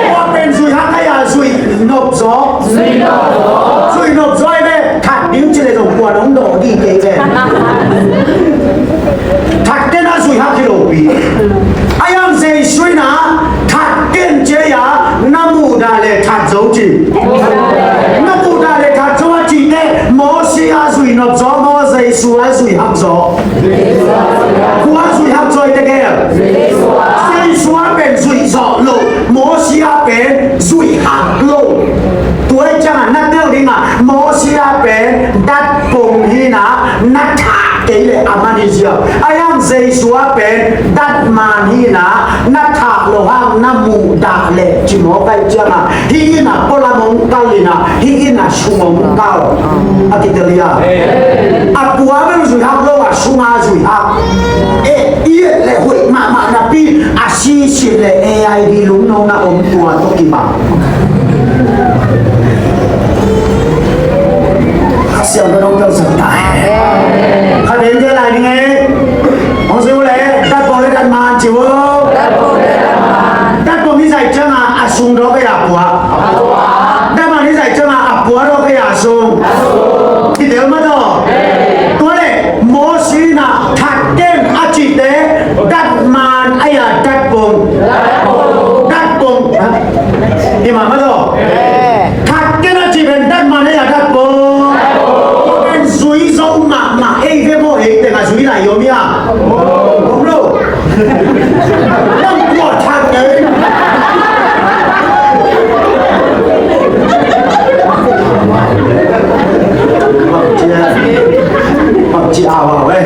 Kua pen zui hak a, ya zui nop zaw? Zui nop zaw. Zui nop zaw hi ve. That ding ci le zong kua nong dawh dih kei ve. That ken a zui hak hi lopi. A yang Jesu in a that ken ci a, na mudah le that zo ci. Na mudah le that zo a cih teh Mawsi a zui nop zaw maw, Jesu a zui hak zaw? Kua zui hak zaw i te gel? Jesu a pen zui zawh lo, Mawsi a pen zui hak lo. Tua hi ciangin na tel ding a, Mawsi a pen datpong hi na, na thah kei le a man hi ziau. A yang Jesu a pen datman hi na, na thah lo hang na mudah le ci maw, kai ciangin hih in a pualam hong kal in a, hih in a sung hong kal. A kitel hi a. A pua bel zui hak lo a, sung a zui hak. Eh, i et le hoih mahmah napi a, sisit le A I D lungnopna om tua tawh kibang. A siam ka dong tawh sak ta. Kha den dia lai ding e. Hong zui uh le, datpong le datman ci uh. Datpong hi zai ciangin a sung dawk a, a pua. Datman hi zai ciangin a pua dawk a, a sung. Kitel ma daw. Tua le Mawsi in a that ken a cih teh datman a, ya datpong? Datpong. Hi mah ma daw. That ken a cih pen datman a, ya datpong? Tua pen zui zo mahmah ei ve maw, ei teng a zui lai hi om hia? Om lo. Nang kua that kei. Makci aw aw e.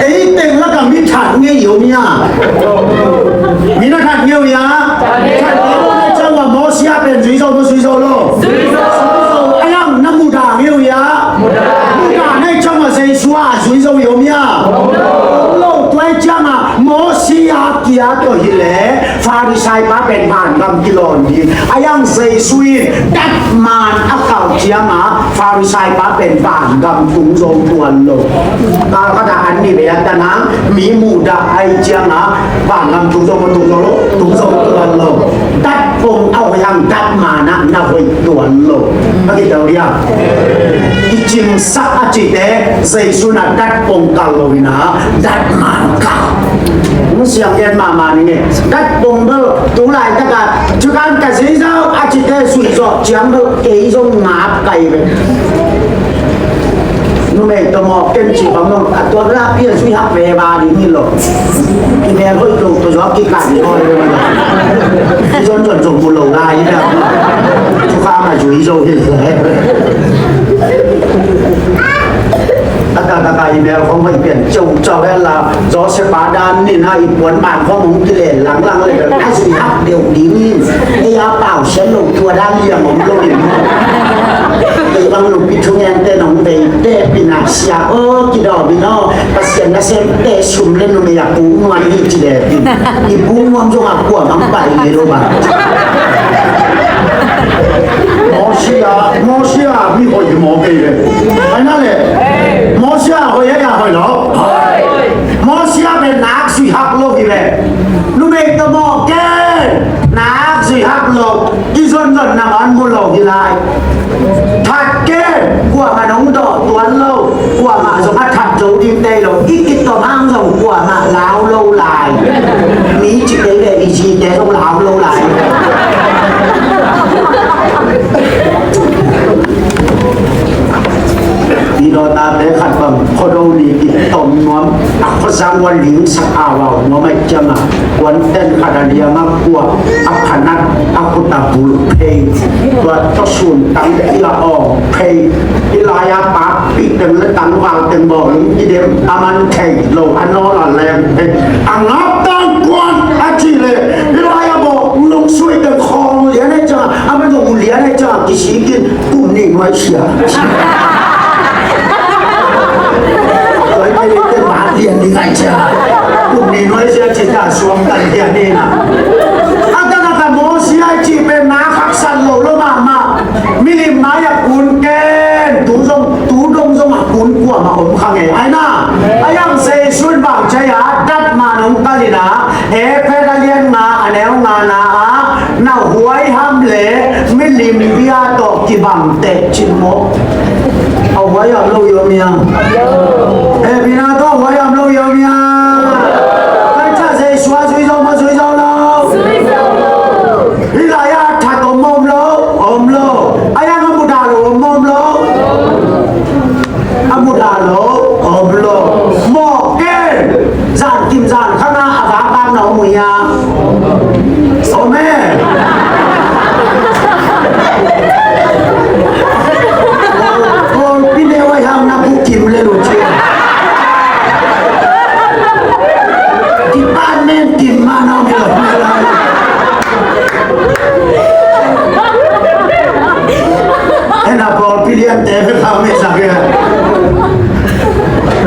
Ei teng lakah mi that ngei hi om hia? Mi na that ngei uh hia? That ngei uh. Cang a Mawsi a pen zui zo maw, zui zo lo? Zui zo. A yang na mudah ngei uh hia? Mudah. Mudah na hih ciangin Jesu a zui zo hi om hia? Om lo. Tua hi ciangin Mawsi a kia tawh hi leh Farisai pa pen vangam kilawn ding. A yang Jesu in datman a kal ciangin Farisai pa pen vangam tung zo tuan lo. Kal khat a an nih vei a tan a, mi mudah ahih ciangin vangam tung zo maw, tung zo lo? Tung zo tuan lo. Datpong a hoih hang datman ah na hoih tuan lo. A kitel dia. Kicingsak a cihte Jesu in a datpong kal lo in a, datman kal. Hong siang gen mahmah ning e. Datpong bel tu laitak a, thukan ka zui zo a cihte zuih zawh ciang bel kei zong ngap kai ve. Numei tawh mawk ken cih bang dong, a tua bel a pia zui hak ve ba ding hi lo. I mel hoih lo tawh zong a kikan koi ve. I zon zon zong mu lo lai hi na. Thukan a zui zo hi. A taktak a i mel khong hoih pian ceucau hen la, Joseph a dan ni na i puan ban khong hong kilen langlang le bel a zui hak deuh ding in. Ei a pau sian lo tua dan liang om lo in. Ei bang nupi thungen te nong vei te pina sia o kidawm in aw. Pasian nasemte sum le numei a puk nuam hi ci le in. I puk nuam zong a kua mang pai ngei lo bang. Mawsi a, Mawsi a mi hoih hi maw kei ve. Ai na le. Mawsi a hoih a, ya hoih lo. Mawsi a pen nak zui hak lo hi ve. Numei tawh mawk ken, nak zui hak lo. I zonzon na man mu lo hi lai. That ken, kuamah nong dawh tuan lo. Kuamah zong a that zo ding tei lo. I kitawm hang zong kuamah lau lo lai. Mi ci kei ve, i zite zong lau lo lai. Lawtate khat bang khuado ni kitom nuam, a khuazang ua lingsak a vau nuam a ciang a, kuanten khat a liang a kua, a phanat a khut a bulh phei, tua tawsun tang i la awng phei, i lai-a pakpih teng le tangval teng bawlung i dem a man thei lo a nawl a leng phei, a ngap tang kuan a ci le, i lai-a bawh nungsui teng khawng lian a ciang a, a man zong lian a ciang a kisikin, kum nih nuai sia. Tuai pen pen mat lian ding ai cia. Kum nih nuai sia ci ta suang tan lian ding a. A tan a ka maw sia ci pen na khaksan lo lo mahmah. Milim mai a kun ken. Tu zong, tu dong zong a kun kuamah om kha ngei. Ai na. A yang sei sun bang cia a dat ma nong kalina. Efesa lian nga a neu nga na a, na huaiham le milim bia tawh kibang teh cin maw? A huaiham lo i om hiam? Hehpihna tawh a huaiham lo i om hiam? Khacia Zeisu a zui zo maw, zui zo lo? Hih lai-ah that om maw, om lo? Om lo. A yang a mudah lo om maw, om lo? A mudah lo, om lo. Mawh ken, zan kim zan khang a, a vakvak na om uh hia? Om e. Kawlpi neu a hiam na bu kim le lo ci. Department kim mah na om hi lo. Ena pawlpi liante ve kha me sak ia.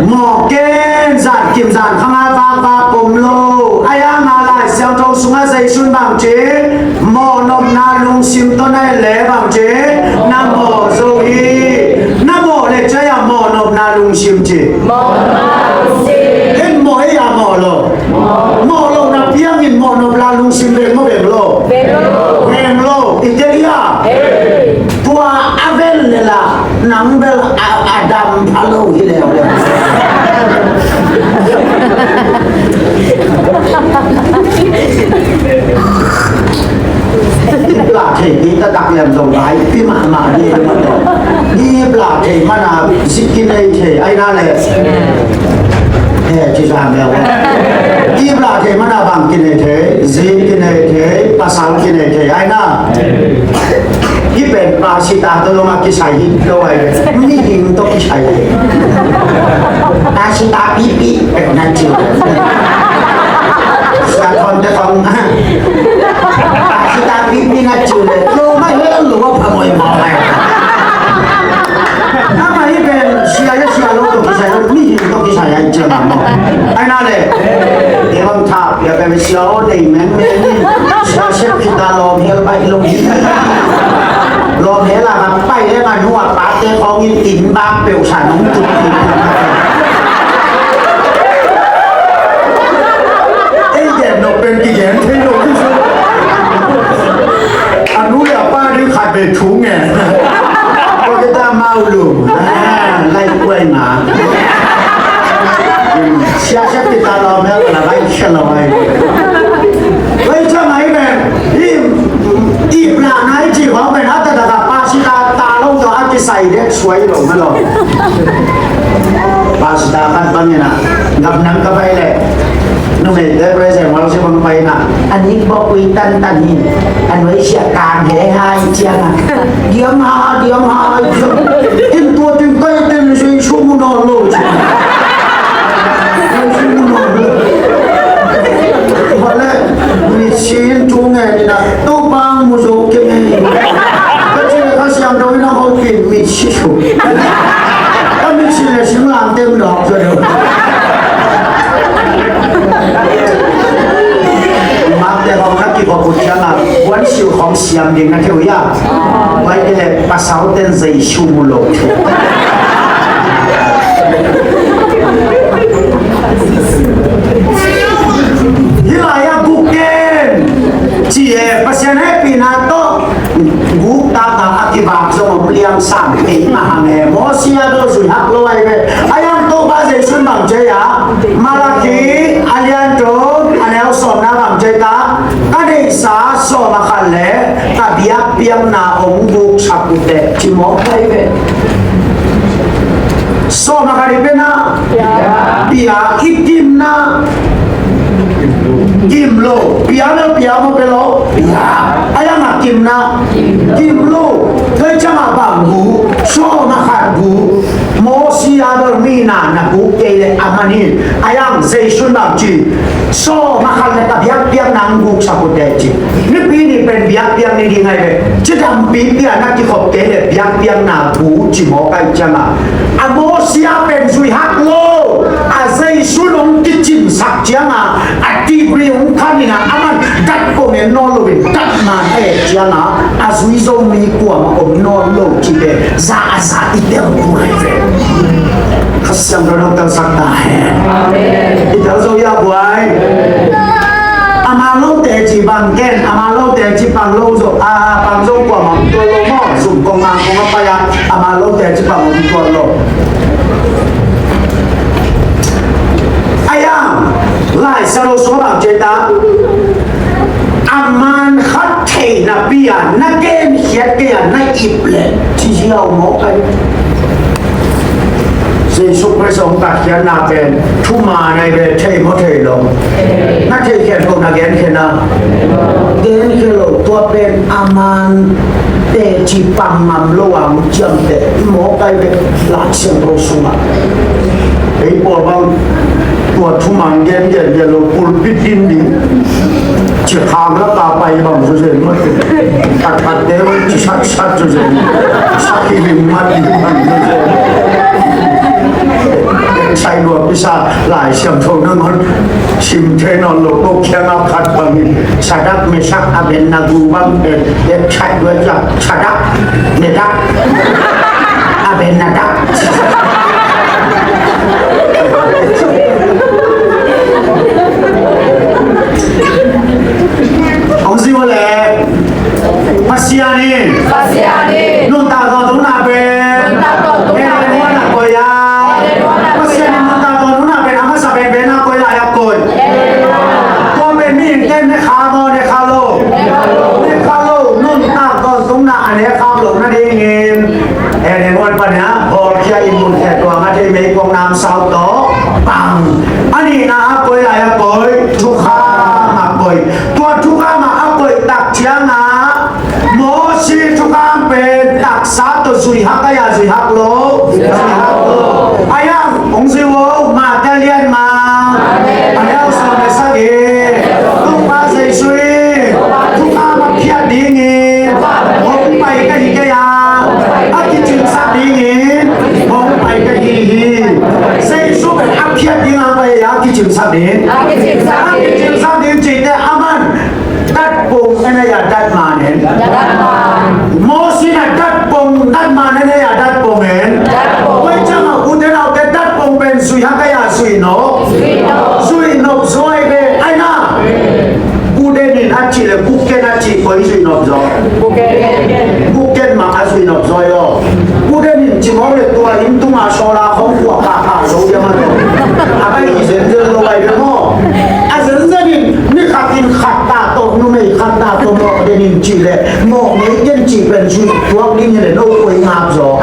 Mawh ken zan kim zan khang a vakvak om lo. A yang a Lai Siangtho sungah Zeisu in bang ci, mawhnopna lungsim tawh na en le bang ci, na mawh zo hi. Na mawh le cia ia mawhnopna lungsim ci. Mawhnopna lungsim. Hen mawh ei a mawh lo. Mawh lohna piangin mawhnopna lungsim veng maw veng lo? Veng lo. Veng lo. I tel hia? Tua a vel le la nang bel a, a dam pha lo hi leu le. Ip lah thei ni taktak lem zong lai pi mahmah ni. Ip lah thei mana zik kinei thei ai na le. He ci zang le wa. Ip lah thei mana bang kinei thei, zik kinei thei, pasal kinei thei ai na. Hih pen pastor tawh zong a kisai hi lo ai. Mihing tawh kisai hi. Pastor pipi pen na ci. Sia thon te kong. Pastor pipi na ci le. Lo ma hel lo wa phamoi mawk ai. Ama hih pen sia ia sia lo tawh kisai lo, mihing tawh kisai ai ciang a maw. Ai na le. Kei bang tha pia pen sia aw dei mengmeng in. Sia sep khita lawm hel baih lo hi. Lawm hel a ka pai le ka nu a pate khawng in inn bak peuh sa nong tuk tuk. Ei gen nop pen kigen thei lo hi. A nu le a pa ding khat vei thu ngen. Tua kita mau lum. Lai kuai ma. Sia sia kita lo mel la lai sia lo ai. Lai sia mai ben. Im, ip la nai ci ho ben ata da ka pa si ta ta lo to a ki sai de suai lo ma lo. Pastor khat bang ina, ngap nang ka pai le. Numei te praise and worship bang pai na. Ani bok ui tan tan hin. An wei sia kang he hai ciang a. Diam ha, diam ha, diam. In tua tin kai tin sui su mu no lo. Sui su mu no lo. Wale, mi sin tu nge ni na. Topa mu zo kei. Ka ci le Kha Siangtho in a hopih in mitsi su. Ka mitsi le singlamteh dawk zaw deuh. Makte hong na kivop uh ciangin buansilh hong siam ding na thei uh hia? Bai te le pasal ten Jesu mu lo. Hih lai-ah guk ken ci e, Pasian hehpihna tawh guk taka a kivak zong om liang sam kei mah hang e. Mosia bel zui hak lo ahi ve. A yang Topa Jesu in bang ci a, Malakhi a lian thum a neu sawmna bang ci ta, ka neihsa sawm a khat le ka biakpiakna hong guksak uh teh ci mawk ahi ve. Sawm a khat i piakna, pia. I kimna, kim lo. Pia lo, pia maw, pia lo, pia. A yang a kimna, kim lo. Tua ciang a bang gu, sawm a khat gu. Mosi a bel mi na na gu kei leh a man hi. A yang Jesu bang ci, sawm a khat leh ka biakpiakna hong guksak uh teh ci. Nipi ni pen biakpiak ni ding ahi ve. Cidampi pia na kikhop kei leh biakpiakna gu ci mawk ahih ciang a, a Mosi a pen zui hak lo. A Jesu hong kicinsak ciang a, a degree hong khan in a, aman dat pong en nawn lo in, dat man a et ciang a, a zui zo mi kuamah om nawn lo cih pen za a za i tel kul ahi ve. Kha Siangtho in hong telsak ta hen. Amen. I tel zo hia guai? A man lo teci pang ken, a man lo teci pang lo zo, a, pang zo kuamah om tuan lo maw, sum kong mang kong a pai a, a man lo teci pang om tuan lo. A yang, Lai Siangtho sung a bang ci ta, a man khat thei napi a na genkhiat kei a na ip leh ci hiau mawk ahi. Jesu Khrist hong tatkhiatna pen thuman ahi ve, thei maw thei lo? Na theikhiat ko na genkhiat na? Genkhiat lo. Tua pen a man teci pang ngam lo a hong ciamteh mawk ahi ve, Lai Siangtho sungah. Ei pawl bang tua thuman gen gen gen lo pulpit din ding. Ci khang lak a pai bang zo zen mah. Khat khat te oi ci sat sat zo zen. Sak hi lim mat ding bang zo zen. Sai lua pisa Lai Siangtho nangawn sim thei nawn lo ko kiang a khat bangin Sadak, Mesak, Abednego bang en et khat dua jak Sadak, Mesak, Abednego. Hong zui uh leh Pasian in, Pasian in nuntak tawntungna pen, nuntak tawntungna pen, Eden huan ah koih a, Eden huan ah koih a. Pasian in nuntak tawntungna pen a masa penpen a koi lai a koih. Tua pen mihingte ne kha maw, ne kha lo? Ne kha lo. Nuntak tawntungna a ne kha lo nadingin Eden huan pan a hawlkhia in mun khe tua nga thei meikuang namsau tawh pang. A nihna a koi lai a koih, thukham a koih. Tua thukham a a koih tak ciang a Mosi thukham pen taksa tawh zui hak a, ya zui hak lo? Zui hak lo. A yang hong zui uh, Mate lian nga, a neu sawm le sagih. Topa Jesu in thukham a phiat dingin hong pai ka hi kei a, a kicingsak dingin hong pai ka hi hi. Jesu pen a phiat ding a pai a, a kicingsak ding, a kicingsak ding cihte a man. Datpong en a ya datman en? Datman. Mosi in a datpong, datman en a ya datpong en? Datpong. Tua ciang a ute naute datpong pen zui hak a ya zui nop? Zui nop. Zui nop zaw ahi ve, ahi na. Pu Den in a cih leh Pu Ken a cih koi zui nop zaw? Pu Ken. Pu Ken mah a zui nop zaw aw. Pu Den in ci mawk leh tua inn tungah sawla khong kuah kahkah zo diam a tawh. A bai i zenzen lo ahi ve maw. A zenzen in ni khat in khat ta tawh, numei khat ta tawh mawk den in cih leh mawk ngei ken cih pen zuih tuak ding hi leh no koi ngap zaw.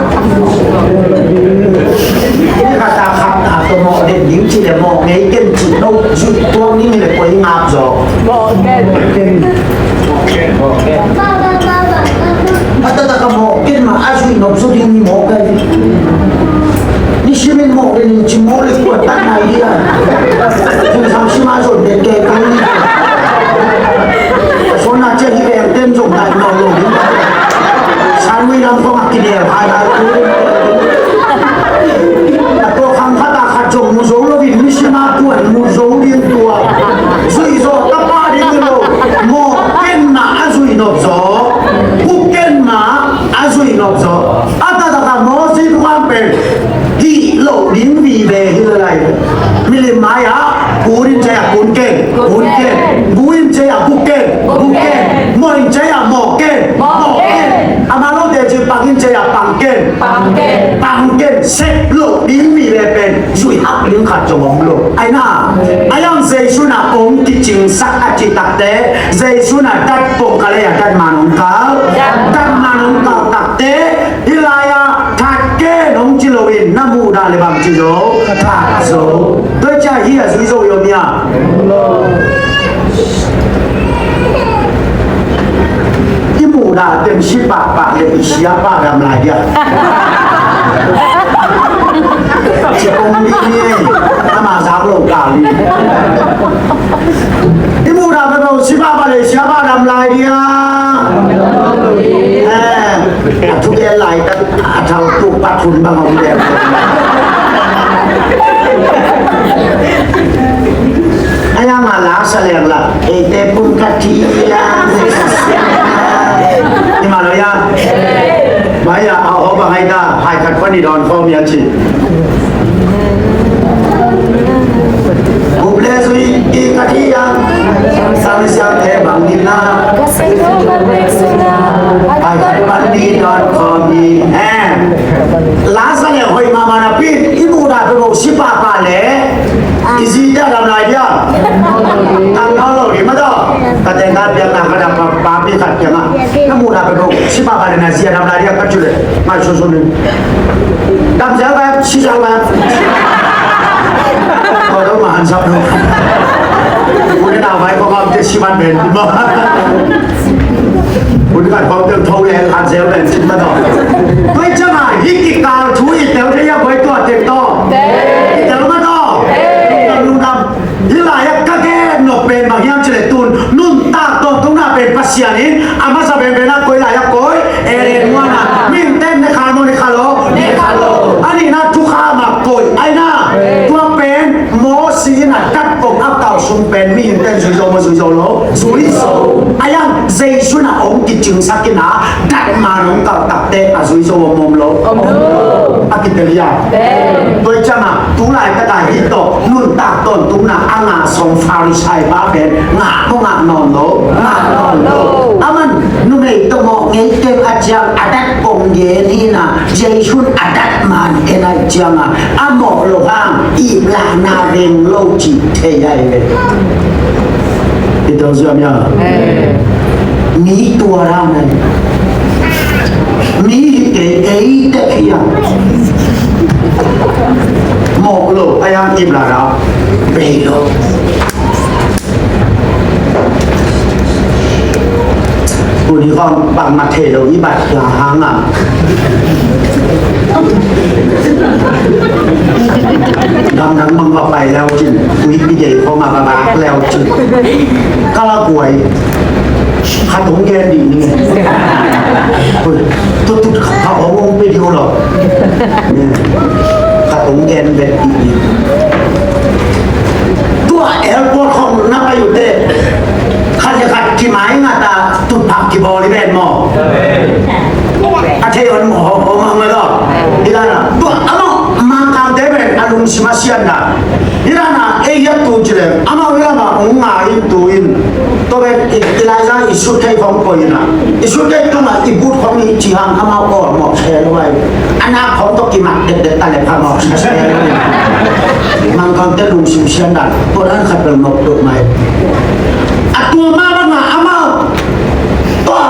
Ni khat ta khat ta tawh mawk den ding cih leh mawk ngei ken cih no zuih tuak ding hi leh koi ngap zaw. Mawk ken. A taktak a mawk ken mah a zuih nop zaw ding hi mawk ken. Ni simin mawk le ning cim mawk le kuat tak nai dia. Kum sang sima zon den kei kei ni. Sona cia hi veng ten zong nai nau lo ni. San wi lam kong a kidel hai lai tu. A tua khang khat a khat zong mu zo lo vin ni sima kuat mu zo ding tua. Zui zo tapa ding lo. Mawk ken mah a zuih nop zaw. Kuk ken mah a zuih nop zaw. A taktak a Moses kuang pen hih loh ding vive hi lai. Milim mai-ah kun in cei-ah kun ken, kun ken. Gu in cei-ah gu ken, gu ken. Mawh in cei-ah mawh ken, mawh ken. Amah lote cih pang in cei-ah pang ken, pang ken. Sep loh ding vive pen zuih hak ding khat zong om lo. Ai na, ai ang Jesu na kong kicingsak a cih takte, Jesu na dat pong kal ei a dat man hong kal, dat man hong kal takte, hih lai-ah that ken hong ci loin na mu Dah le bang ci zo, thak zo. Tua ciang hih a zui zo i om hia? I muhdah teng si pahpah le i siapa dam lai dia. Ci kong dih ni ei, ama zak lo kal ni. I muhdah peuhpeuh si pahpah le i siapa dam lai dia. Eh, a thugen laitak a thau tuk pat hun bang om deuh. A yang a la sa leng la, eite pun ka ti ya. Ni ma lo ya. Ba ya, a ho ba hai da, hai khat pa ni don ko mi a ci. Kup le zui i ka ti ya. Sang siang te bang ni la. Ai, ai, pan ni dot com ni. Eh. La sa le hoih mahmah napi, i muhdah peuhpeuh si pahpah le i zi te a dam lai dia. Tang nau lo di mah tawh. Ka teng ka piang na ka dam pa, pa pi khat piang a. Na muhdah peuhpeuh si pahpah le na zi a dam lai dia ka ci le. Ngai su su ni. Dam zel ba, si zel ba. Ko do ma han sap lo. Uni na mai ko ma te si man ben. Uni ka ko te tho le han zel ben si ma do. Tua ciang a, hih kikal thu i tel thei a koi tua tek tawh. I tel ma tawh. Lungdam, lungdam. Hih lai-ah ka gen nop pen bang hiam cih leh tun nuntak tawntungna pen Pasian in a masa penpen ah koi lai-ah koi, Eden huan ah mihingte in ne kha maw, ne kha lo? Ne kha lo. A nihna thukham ah koi, a nihna tua pen Moses in a dat pong a kau sung pen mihingte in zui zo maw, zui zo lo? Zui zo. A yang Jesu in a hong kicingsak in a dat man hong kalh takte a zui zo maw, om lo? Om lo. A kitel hi a. Tua ciang a, tu laitak a hih tawh nuntak tawntungna a ngah sawm Farisai pa pen ngah maw, ngah nawn lo? Ngah nawn lo. Aman numei tawh mawh ngei teng a ciang a dat pong gen hi na, Jesu in a dat man en a ciang a, a mawh lo hang iplahna reng lo cih thei a hi ve. I tel zuam ia. Mi tua ra mai. Mi hi kei, ei tek hi a. Mawh lo, a yang iplah ra bei lo. Tuni khawng bangmah thei lo i bat hia hang a. Gamdang bang va pai leu cin, tui pi dei khawng a va vak leu cin. Ka la guai. Khat hong gen dih ni. Ui, tut tut kha hong hong pe dih lo. Khat hong gen bet dih ni. Tua airport khawng na pai uh teh, khat le khat kimai ngat a tutphah kibawl hi ven maw? A thei hon maw, hon maw, hon maw, hon maw. Hi dan a, tua amau Mangkangte pen a lungsim a sian dan. Hi dan a, ei hiat tu ci leng, amau hi dan a hong ngai in tu in. Tua pen i, i lai zang i suitcase khawng poi in a, i suitcase tung a i boot khawng i ci hang amau aw mawh se lo ai. A nak khawng tawh kimat dekdek ta leh phamawh sa se. Mangkangte lungsim sian dan, tua dan khat bel nop dok mai. A tua mah bang a amau tua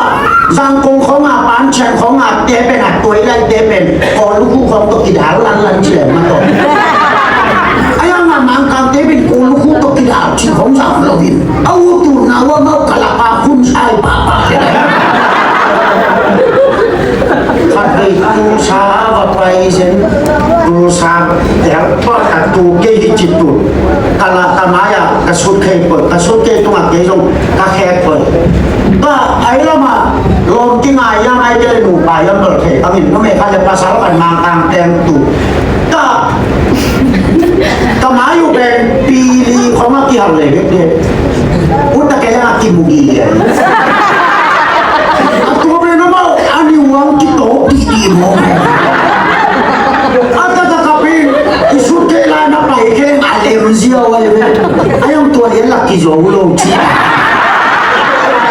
Zangkong khawng a, Pancian khawng a te pen a tuai lai te pen kawl lukhu khawng tawh kidal lanlan ci leh mah tawh. A yang a Mangkangte pen kawl lukhu tawh kidal ci khawng zang lo in. A ut uh na uh amau kalak a khun sai pahpah. Khat vei Tulsa va pai zen, Tulsa airport a tu kei hi ci tu. Ka la ka mai a ka suitcase poi, ka suitcase tung a kei zong ka khek poi. Tua ai lam a lawm kingai hiam ai kei le nupa hiam bel thei bangin numei khat le pasal khat Mangkang teng tu. Tua ka mai uh pen pi li khawng a kihal le vek de. Ut ta kei leng a kimu gige. A tua pen amau a ni uang kitawk didi maw. A taktak a pen i suitcase la na pai kei leng a lem ziau a lem. A yang tua lian lak kizo lo ci.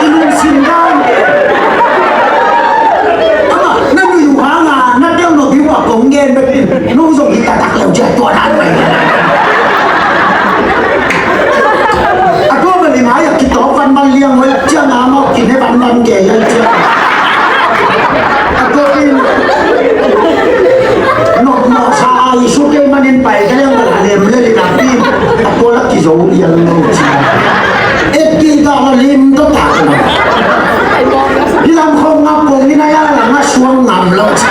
I lungsim dan. Amah na nui uh hang a na tel nop ding uh a kong gen bek in. No zong hi taktak leu ci a tua dan pai. A tua bel i mai a kitawk vanvan liang vel ciang a amau kine vanvan kei vel ciang. A tua in nop mawh sa a i sut Tel lo ci. Eti ka la lim to tak lo. Ilam khong ngap kong ni na ya la nga suang ngam lo ci.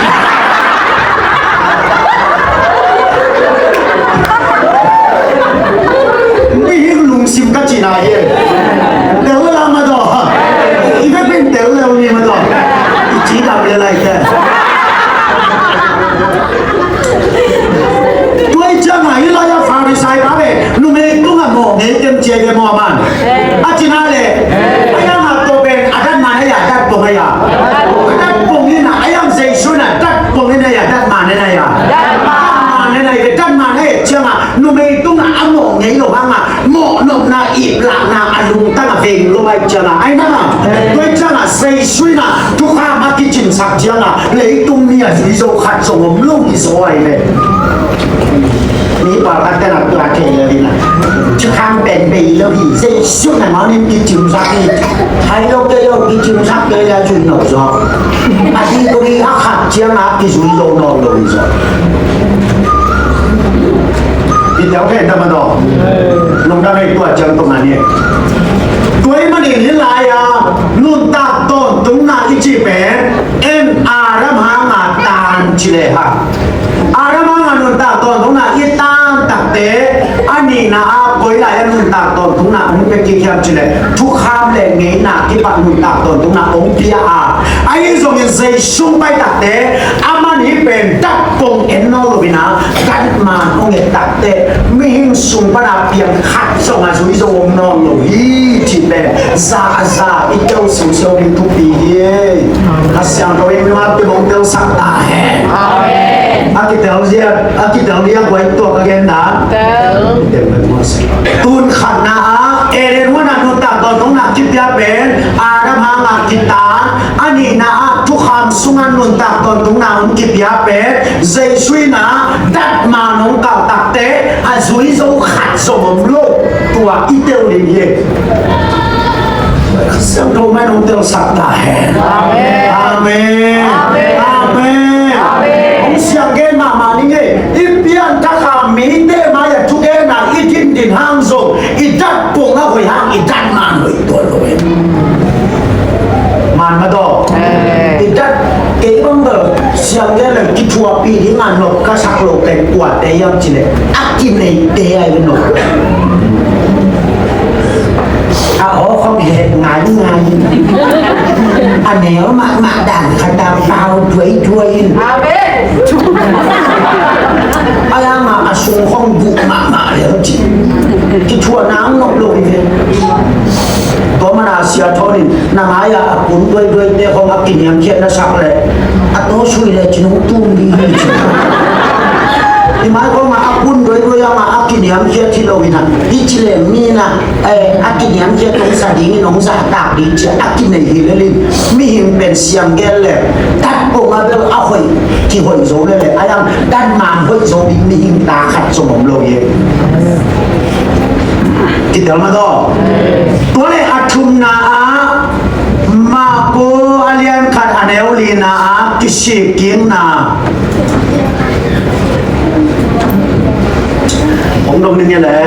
Ni hing lungsim ka ci na ye. Tel la ma do. I ve pen tel lo ni ma do. I ci dam le lai te. Tua i ciang a hih lai-ah Farisai pa pen numei tungah mawh ngei kem cia i ve maw man. A cina le. A yang a tua pen a dat man a ya, dat pong a ya. A dat pong in a, a yang Jesu in a dat pong in a ya, dat man in a ya. Dat man in a ya, dat man a ya ciang a numei tungah a mawh ngei lo hang a. Mawh nopna, iplahna a lungtang a veng lo ai ciang a, ai na. Tua i ciang a Jesu in a thukham a kicingsak ciang a leitung mi a zui zo khat zong om lo hi zaw ai ve. Mi pawlkhat te na tua thei lo hi na. Thukham pen bei lo hi. Jesu in a mawh nin kicingsak hi. Hai lo kei lo kicingsak kei lo zui nop zaw. A degree a khat ciang a kizui zo nawn lo hi zaw. Kitel kei ta ma daw. Lungdam ei tua ciang tung a ni. Tua ahih manin hih lai-ah nuntak tawntungna i cih pen en Adam hanga tan ci le hang. Adam hanga nuntak tawntungna i tan takte a nihna ah koi lai-ah nuntak tawntungna hong pia kik hiam ci le thukham le ngeina kipat nuntak tawntungna hong pia a. Ahi zongin Jesu pai takte aman hih pen dat pong en nawn lo in a, dat man hong et takte mihing sung pana piang khat zong a zui zo om nawn lo hi cih pen za a za i keu siusiau ding thupi hi. A siangtho in nungak kim hong telsak ta hen. Amen. A kitel zia, a kitel zia guai tua ka gen dan. Tel. Tel pen muak si. Tun khatna ah Eden huan a nuntak tawntungna kipia pen Adam hanga kitan. A nihna ah thukham sungah nuntak tawntungna hong kipia pen Jesu in a dat man hong kal takte a zui zo khat zong om lo. Tua i tel ding hi. Siangtho mah in hong telsak ta hen. Amen. Amen. Amen. Amen. Hong siang gen mahmah ning ei. I pianthak a mite mai-ah thugenna i din din hang zong i dat pong a hoih hang i dat man hoih tuan lo hi. Man mah daw. Eh. I dat kei bang bel siang gen le kithuahpih ding a nop ka sak lo teng kuate hiam ci le a kineite ahi ve nop. A aw khong het ngaingai. A neu mahmah dan khat a pau duaiduai in. Amen. A yang a a sung khong guh mahmah lel ci. Kithuahna hong nop lo hi ve. Tua mana Sia Thawnin na ngai-a a kun duaiduaite khong a kiniamkhiat na sak leh a tawsui leh cin hong tum ding hi ci. Hi mai khong a a kun duaiduai a ma a kiniamkhiat hi lo hi na hi ci leh mi na. Eh, a kiniamkhiat hong sa dingin hong zahtak ding ci a kinei hi lel in mihing pen siam gel le dat pong a bel a hoih kihoih zo lel le a yang dat man hoih zo ding mihing ta khat zong om lo hi. Kitel mah daw. Tua le a thumna ah Marko a lian khat a neu lina ah kisikkikna. Hong dong ning e le.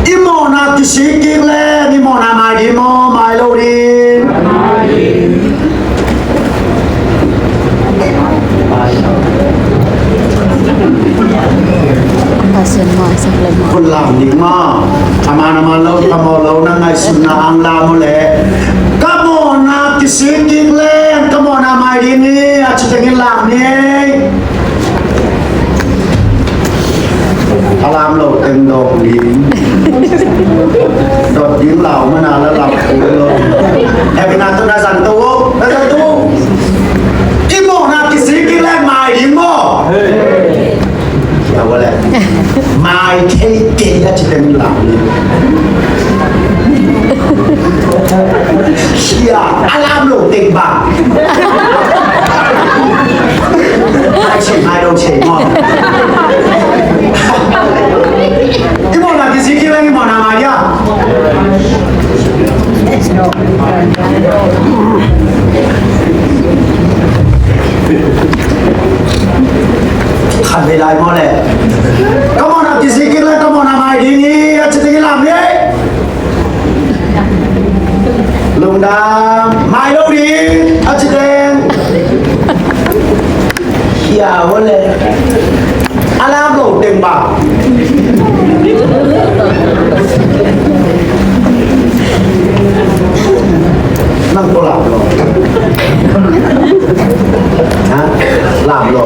I mawhna kisik kik le i mawhna mai ding maw, mai lo ding? Pasian mawhsak le mawh. Kun lam ding maw? A man a man lo, ka mawh lo na ngaihsutna ang lam uh le. Ka mawhna kisik kik le ka mawhna mai ding hi a ci tengin lam ni. A lam lo teng dawng ding. Dot ding lau mana la lam kul lo. Hepina tu na zan tu, na zan tu. I mawhna kisik kik le mai ding maw? Mai thei kei a ci teng lam ni. Sia, a lam lo teng bang. Ai cei mai lo cei maw. I mawhna kisik kik le i mawhna mai dia. Khat vei lai maw le. Ka mawhna kisik kik le ka mawhna mai ding hi a ci ding hi lam hi. Lungdam, mai lo ding a ci ding. Hia ua le. A lam lo ding ba. Nang ko lam lo. Ha? Lam lo.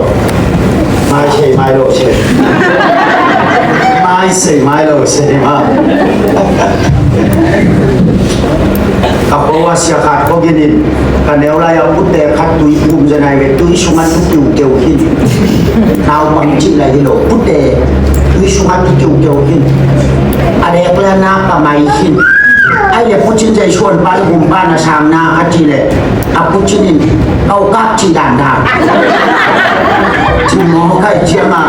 Mai sei mai lo sei. Mai sei mai lo sei ma. Ka ko a sia khat ko ginin ka neu lai a pute khat tui pum zenai ve tui sunga tu kiu kiu hin. Naupang cih lai hi lo pute tui sunga tu kiu kiu hin. A dek le na ka mai hin. Ai le pucin zai suan pa le gum pa na sang na a ti le. A pucin in kau kak ci dan dan. Ci mo kai ciang a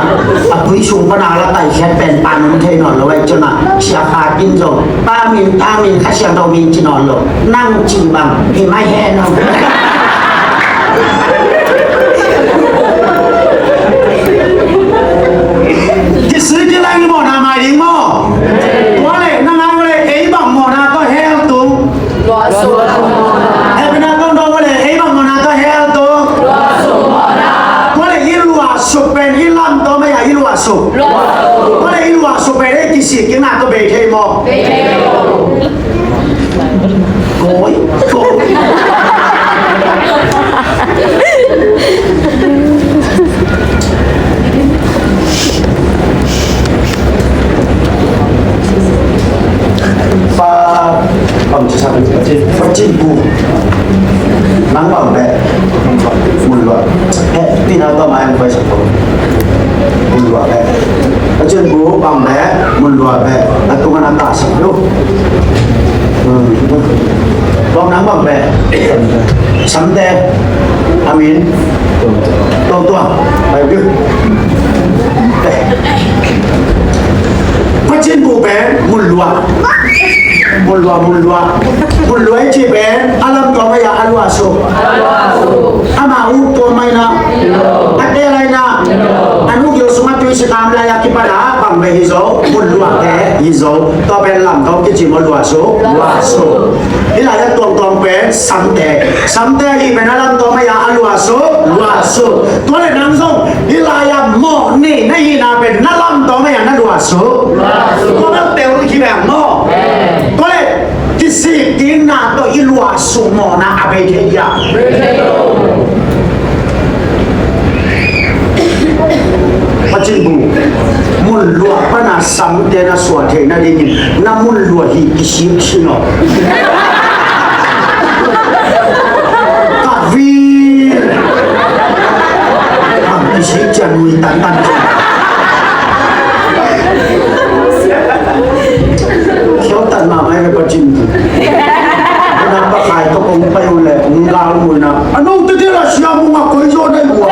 a tui sung pa na la kai siat pen pan um thei nawn lo ai ciang a sia kha kin zong pa min ta min kha siang dau min ci nawn lo nang ci bang hi mai he nawn. Kisik kilang i mawhna mai ding maw? Tua le na ngai ua le ei bang mawhna tawh hell tung. Hepina tong dong ua le ei bang mawhna tawh hell tung. Tua le i luahsuk pen i lamto mai a i luahsuk. Tua le i luahsuk pen ei kisik kikna tawh bei thei maw? Koi, koi. Pa, bang ci sa, pa cin bu. Nang bang be. Mun lua. Eh, tina to main pai sa to. Mun lua be. Pa cin bu bang be. Mun lua be. Atu mana ta sa lu. Bang nang bang be. Samte. Amin. Tuang tuang. Pai biu. Pacin bu pen mun lua. Mun lua, mun lua. Mun lua i ci pen a lam tuang a ya a lua su. Ama u tuang mai na. A te lai na. A nu gil suma tui si kam lai a kipan a bang be hi zo. Mun lua te hi zo. Tua pen lam tuang kici mo lua su. Lua su. Hih lai-ah tuangtuang pen samte. Samte hih pen a lamtawm ahi a, a luahsuk, luahsuk. Tua le nang zong hih lai-ah mawh nei na hihna pen na lamtawm ahi a, na luahsuk. Tua bel tel hi bang maw. Tua le kisik kikna tawh i luahsuk mawhna a bei thei hiam? Pacin bu, mun luah pana samte na suah theih nadingin na mun luah hih kisik sin aw. Ka vil. Ang kisik cian nui tantan cian. Khiau tan mahmah ve pacin bu. Kena pakai tawh kong pai uh leh kong gal uh na. A note ding la sia mung a koi zaw na i buang.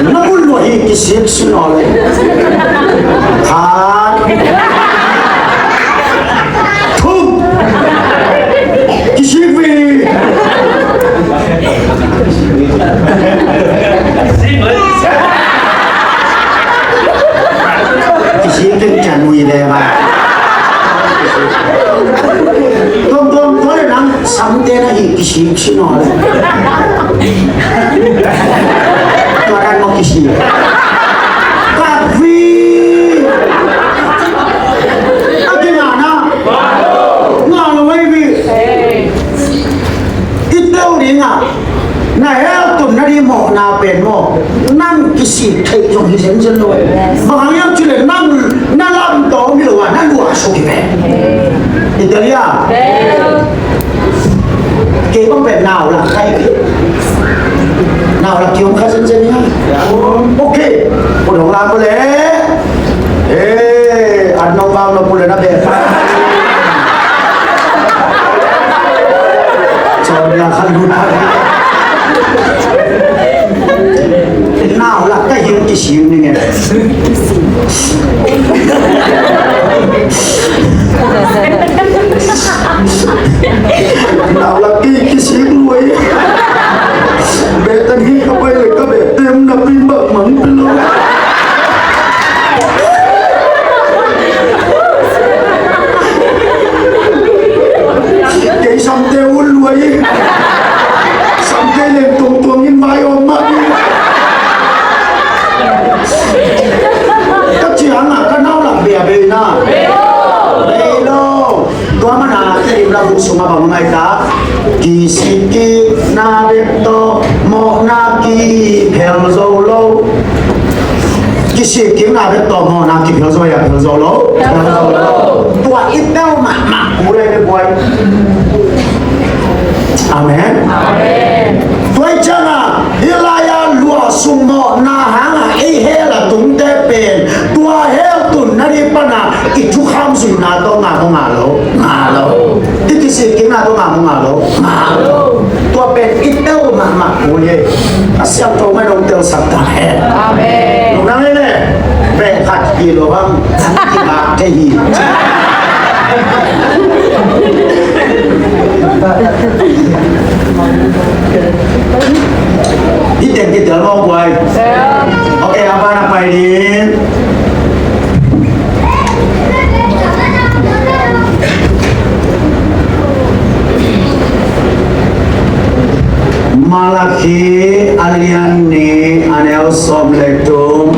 Na mun luah hi kisik sin aw le. Khat. Thum. Kisik vi. Kisik keng cian ui le ma. Tuamtuam tua le nang samte na hi kisik sin aw le. Tua dan maw kisik. Ka vi. A kingah na. Ngah lo ei vi. I teu ding a. Na hell tun na ding mawhna pen maw, nang kisik theih zong hi zenzen lo. Bang hang hiam cih leh nang na lamtawm hi lo a, na luahsuk hi ve. I tel hia? Kei bang pen nau lak kai. Nau lak kiom kha zenzen hia? Ok. Ko dong lam ko le. Eh, an nong bang lo pule na be pa. Cawm ya khan lut pa. Nau lak ka hing kisik ni nge. Tua mana Tedim la buk sungah bang ngai ta? Kisikkikna bek tawh mawhna kiphel zo lo. Kisikkikna bek tawh mawhna kiphel zo, ya phel zo lo? Phel zo lo. Tua i tel mahmah kul ei ve buai. Amen. Amen. Tua i ciangah hih lai-a luah sung mawhna hangah ei hell a tungte pen tua hell tunna ding pana i thukham zuihna tawh ngah maw, ngah lo? Ngah lo. I kisikkikna tawh ngah maw, ngah lo? Ngah lo. Tua pen i tel mahmah kul hi. A siangtho mah in hong telsak ta hen. Amen. Lungdam hi le. Beh khat hi lo bang. Kibak thei hi. Hih teng kitel mawk buai. Ok, a ban a pai ding. Malakhi a lian nih a neu sawm le thum,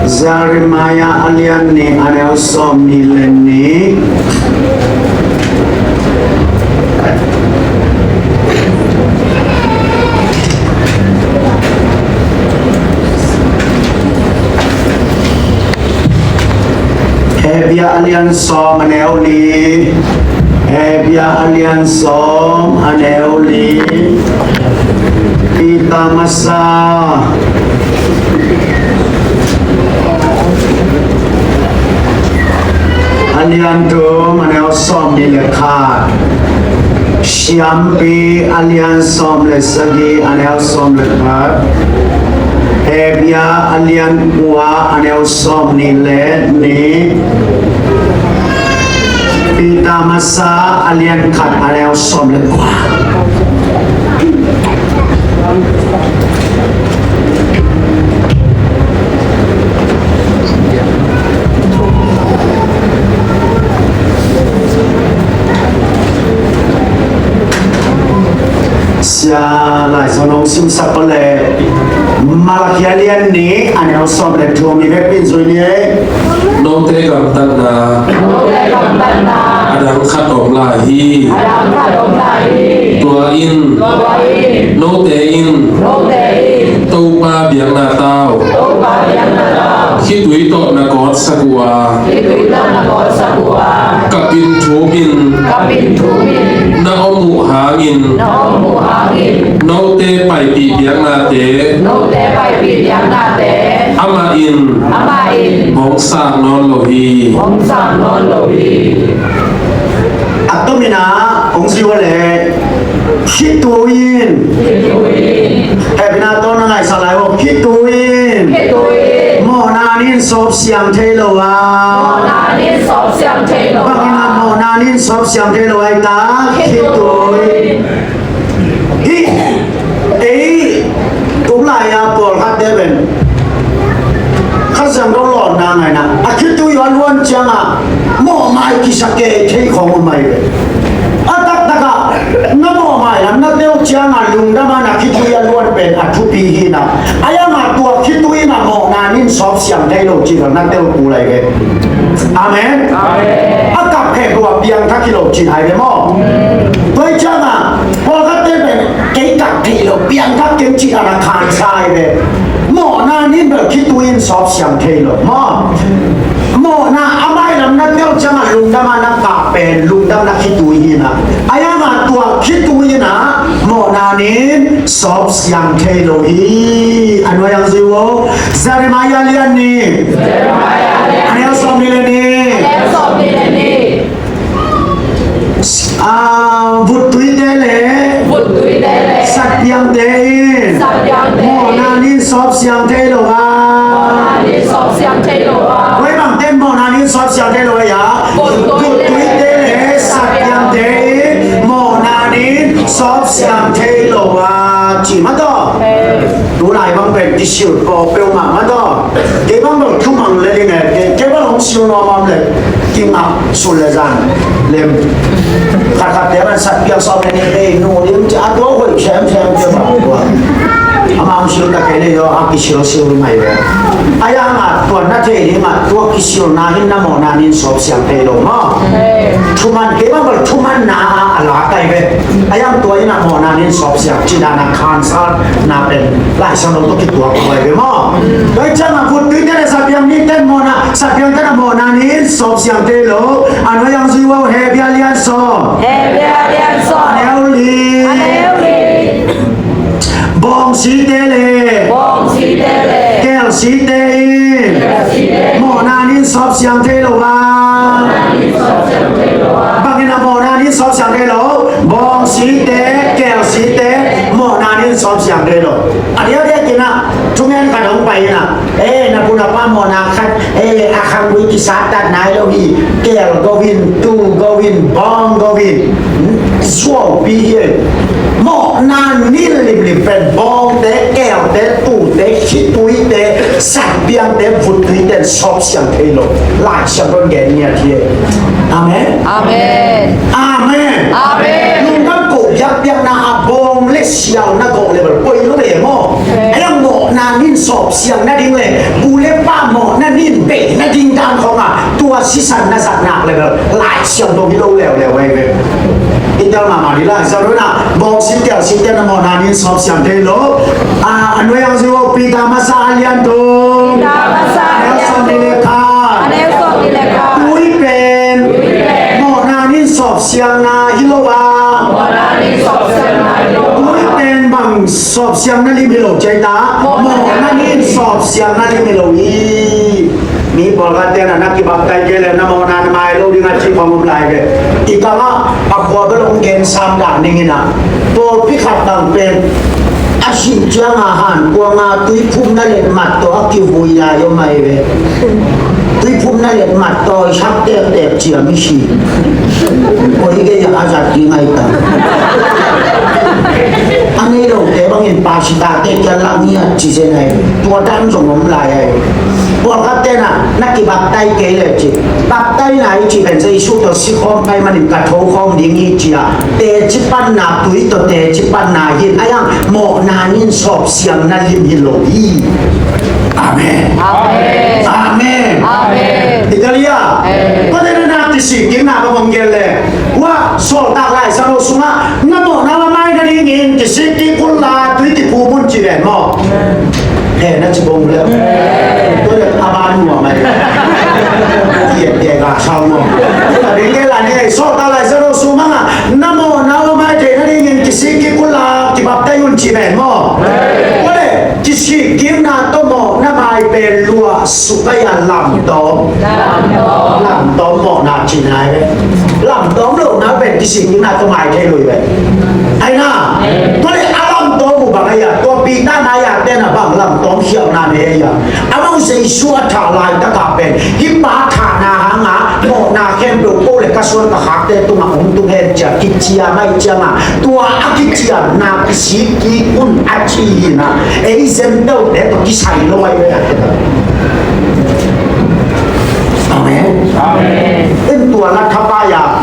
Jeremiah a lian nih a neu sawm nih le nih. Hebru a lian sawm a neu li. Hebru a lian sawm a neu li. Peter masa a lian thum a neu sawm nih le khat. Siampi a lian sawm le sagih a neu sawm le khat. Hebru a lian kua a neu sawm nih le nih. Peter masa a lian khat a neu sawm le kua. Sia Lai Siangtho hong simsak pa le Malakhi a lian nih a neu sawm le thum i vekpi in zui ni ei. Note gamtatna a dang khat om lai hi. Tua in note in Topa biakna tau khitui tawh na kawtsak uh a, ka pinthumin na om uh hangin note paipih biaknate amah in hong sak nawn lo hi. A tomin ah hong zui uh leh khitui in, hehpihna tawh na ngaihsak lai uh, khitui in mawhna nin sawp siang thei lo a. Bangin ah mawhna nin sawp siang thei lo a i ta? Khitui. Hih ei tulai-a pawlkhatte pen Kha Siangtho lawnna ngaihna a khitui uh a luan ciangah mawhmai kisa kei thei khawng om mai ve. A taktakah na mawhmai lam na tel ciangah lungdam a na khitui a luan pen a thupi hi na. A yangah tua khitui in ah mawhna nin sawp siang thei lo ci lo na tel kul lai ve. Amen. A kap khek lua piangthak hi lo cin hai ve maw? Tua hi ciangah pawlkhatte pen kei kap theih lo piangthak keng cih a na khansa hai ve. Mawhna nin bel khitui in sawp siang thei lo maw? Mawhna a mailam na tel ciangah lungdam a na kap pen lungdam na khitui hi na. A yangah tua khitui in ah mawhna nin sawp siang thei lo hi. A nuai ang zui uh. Jeremiah lian nih a neu sawm nih le nih. Ah, vuttuite le satpiangte in mawhna nin sawp siang thei lo a. Koi bangte in mawhna nin sawp siang thei lo a, ya? Vuttuite le satpiangte in mawhna nin sawp siang thei lo a, ci mah tawh. Tulai bang pen kisil paw peuhmah mah tawh. Kei bang bang thumang le ding e, kei bang hong sil nuam om le kingak sul le zan lem. Khatkhatte bang satpiang sawm le nih bei nu ding ci a, tua hoih semsem kei bang tua. Amah hong sil ta kei leh, a kisilsil mai ve. Ahi hangin tua na theih dingin, tua kisilna in na mawhna nin sawp siang thei lo maw. Thuman kei bang bel thumanna a lak ai ve. Ahi hangin tua in a mawhna nin sawp siang cih dan a khansalna pen Laisiangtho tawh kituak kawm ai ve maw. Tua ciangin vut tuite leh satpiang nite in mawhna, satpiangte in a mawhna nin sawp siang thei lo. A nuai-ah zui un, Hebru a lian sawm. Hebru a lian sawm. A neu li. A neu li. Bawngsite leh. Bawngsite leh. Kelsite in. Kelsite. Mawhna nin sawp siang thei lo a. Mawhna nin sawp siang thei lo a. Bang in a mawhna nin sawp siang thei lo. Bawngsite, kelsite, mawhna nin sawp siang thei lo. A diakdiak in a, thungen khat hong pai in a. Eh, na pu na pa mawhna khat, eh, a khanggui kisat tak nai lo hi, kel go in, tu go in, bawng go in. Suaupi hi. Mawhna nin limlim pen bawngte, kelte, tute, khituite, satpiangte, vuttuite in sawp siang thei lo. Laisiangtho in gen ngiat hi. Amen. Amen. Amen. Amen. Lungdam ko biakpiakna a bawng le sial na gawh le bel poi lo ve maw. Amen. Ahi hang mawhna nin sawp siang nading le, pu le pa mawhna nin bei nading dan khawng a, tua sisan na zat nak le bel Laisiangtho hi lo leuleu ahi ve. I tel mahmah ni, Laisiangtho in a, bawngsit kelsite in a mawhna nin sawp siang thei lo. A, a nuai-ah zui un, Peter masa a lian thum. Peter masa a lian thum. A neu sawmnih le khat. A neu sawmnih le khat. Tui pen. Tui pen. Mawhna nin sawp siangna hi lo a. Mawhna nin sawp siangna hi lo a. Tui pen bang sawp siangna lim hi lo ci hiam ta. Mawhna nin sawp siangna lim hi lo hi. Mi pawlkhatte in a na kibaptize kei leh na mawhna na mai lo ding a ci khawng om lai ve. I kang ah a khua bel hong gen sam dah ning in a. Pawlpi khat bang pen a sih ciang a hankuang a tuiphumna letmat tawh a kivui lai om ahi ve. Tuiphumna letmat tawh i sak tektek ciang i si. Koi gei a zat ding ahi ta. A nei lote bangin pastor te kiang lang hi a ci zen ahi. Tua dan zong om lai ahi. Pawlkhatte in a, na kibaptize kei leh ci. Baptize na i ci pen Jesu tawh si khawm ka hih manin ka tho khawm ding hi ci a. Teci panna, tui tawh teci panna hi in. Ahi hang mawhna nin sawp siangna lim hi lo hi. Amen. Amen. Amen. Amen. Italia. Amen. Tua teh na na kisikkikna bang hong gen leh. Ua, Sawltak Laisiangtho sungah, na mawhna a mai nadingin kisikkik un la, tui kiphum un ci ven maw. He, na ci bang leh. Tua leh a ban nuam mai. Tian tian ka sau maw. Tua ding kei la ni, Sawltak Laisiangtho sungah, na mawhna a mai thei nadingin kisikkik un la, kibaptize un ci ven maw. Tua leh, kisikkikna tawh mawhna mai pen luah suk ahi a, lamdawm. Lamdawm. Lamdawm mawhna cihna hi ve. Lamdawm lohna pen kisikkikna tawh mai thei lo hi ve. Ahi na. Tua leh a lamdawm uh bang ahi a, tua Peter mai a te in a bang lamdawm khialhna nei ahi a. Amau Jesu a thah laitak a pen hih Pa thahna hang a mawhna khempeuh ko leh ka suan ka khakte tungah hong tung hen ci a kiciam ahih ciang a, tua a kiciamna kisikkik un a ci hi in a, ei Gentile te tawh kisai lo ahi ve. Amen. Amen. En tua na thapai a,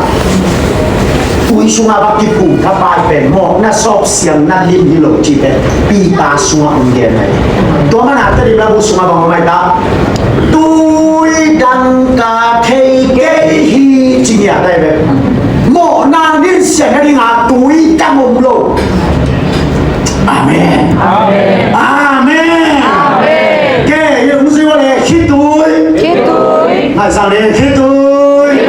tui sungah va kiphum thapai pen mawhna sawp siangna lim hi lo cih pen Peter sungah hong gen ahi. Tua manin a Tedim Labu sungah bang hong om ahi ta. Tui dang ka thei kei hi ci ngiat ahi ve. Mawhna nin siang nading a tui dang om lo. Amen. Amen. Amen. Amen. Ke, yung si wale khitui. Khitui. Ngai sang le khitui.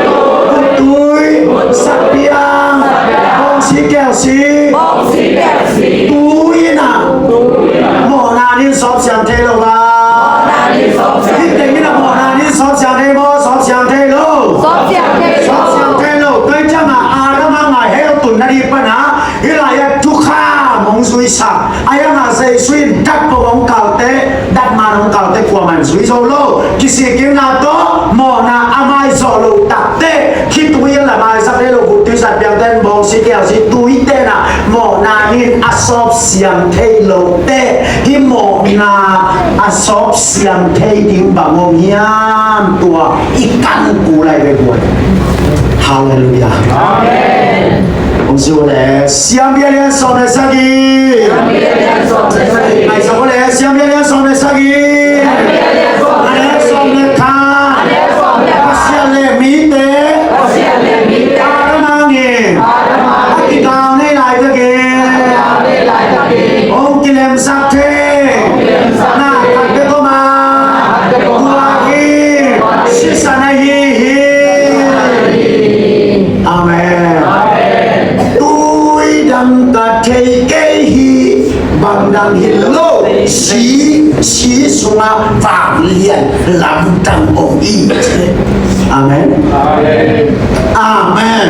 Khitui. Vutui. Satpiang. Bawngsit kelsit. Bawngsit kelsit. Tui na. Tui na. Mawhna nin sawp siang thei lo a. Mawhna nin sawp siang. Khitui na mawhna nin sawp siang thei maw, sawp siang thei lo. Sawp siang thei lo. Sawp siang thei lo. Tua ciang a Adam a ngai hell tunna ding pan a. Hih lai-ah thukham hong zuisak. Ahi hang a Jesu in dat bawh hong kalte, dat man hong kalte kuaman zui zo lo. Kisikkikna tawh mawhna a maizawh loh takteh, khitui in la maisak thei lo, vutui satpiangte in, bawngsit kelsit tuite in a mawhna nin a sawp siang thei loh teh, hih mawhna a sawp siang thei ding bang hong hiam, tua i kan kul lai ve buai. Halleluiah. Amen. Siu le siam bia lian sawm le sagih. Siam bia lian sawm le sagih. Siam bia lian sawm le sagih. Siam bia lian sawm le sagih. Siam bia lian sawm le sagih. A lian sawm le khat. A lian sawm le khat. Pasian le mite. Pasian le mite. Adam hangin. Adam hangin. A kidang nei laitakin. A kidang nei laitakin. Hong kilemsak thei. Hong kilemsak thei. Na khat bek om a. Na khat bek om a. Tua hi. Sisan ahi hi. Amen. Tui dang ka thei kei hi, bang dang hi lo, si, si sungah vanglian lamdang om hi. Amen. Amen.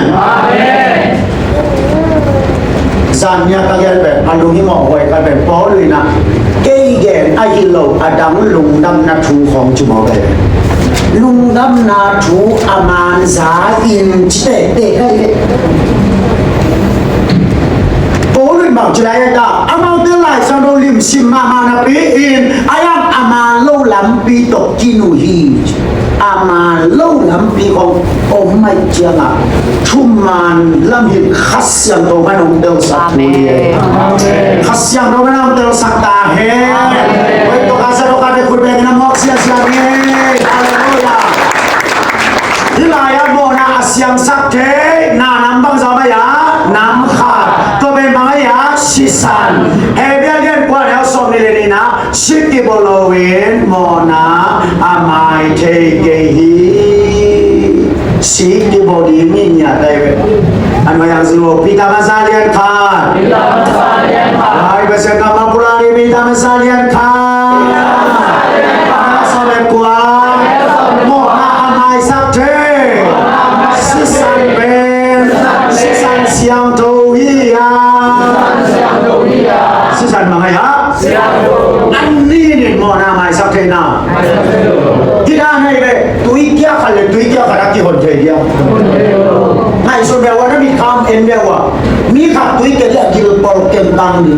Zan nia ka gen pen a lunghimawh huai khat pen Paul in ah, kei gen ahi lo a dang lungdamna thu khawng ci mawk hi. Lungdamna thu a man za in ci tehteh ka hi. Paul in bang ci lai a ta, amaute Lai Siangtho lim sim mahmah napi in a yang a man lo lampi tawh kinu hi. A man lo lampi khawng om mai ciangah thuman lam hi. Kha Siangtho man hong telsak hi. Amen. Kha Siangtho man hong telsak ta hen. Amen. Oi, tawh kha sa tawh kha te khut beng na mawk siasia ni. Halleluiah. Hih lai-ah mawhna a siangsak thei na nam bangzah om a, nam khat. Tua pen bang a, sisan. Hebru lian kua neu sawm nih le nihna. Si kibaw loin mawhna a mai thei kei hi. Si kibaw ding hi ngiat ahi ve. A nuai-ah zong Peter masa lian khat. Peter masa lian khat. Ai, Pasian kammal pulak ding Peter masa lian khat. Peter masa lian khat. Mawhna a maisak thei. Sisan pen. Sisan siangtho hi a. Sisan bang a. A nih in mawhna maisak theihna. Hih dan ahi ve, tui kia khat le tui kia khat a kihon thei dia. Ngaihsun ve ua, na mit kham en ve ua. Mi khat tui kia dia gil pawl keng kang ni.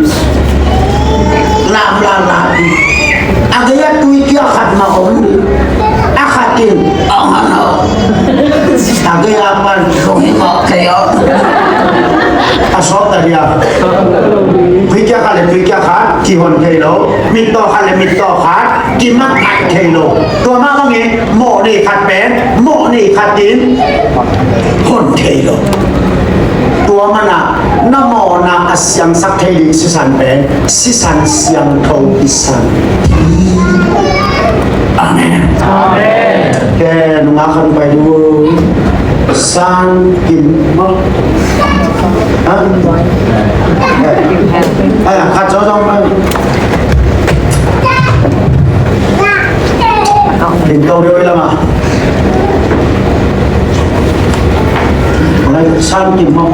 Lam lam lam ni. A gei a tui kia khat mah om ni. A khat in, a man a. A gei a man, lunghimawh thei aw. A sawt ta dia. Tui kia khat le tui kia khat kihon thei lo. Mittaw khat le mittaw khat kimat ngai thei lo. Tua mah bangin mawh nei khat pen mawh nei khat in hon thei lo. Tua mana na mawhna a siangsak thei ding sisan pen sisan siangtho i san. Amen. Amen. Ke nunga khan pai du. San kim maw? Ha? Ai, khat zaw zong maw? Lim to deuh i lam ah. San kim maw?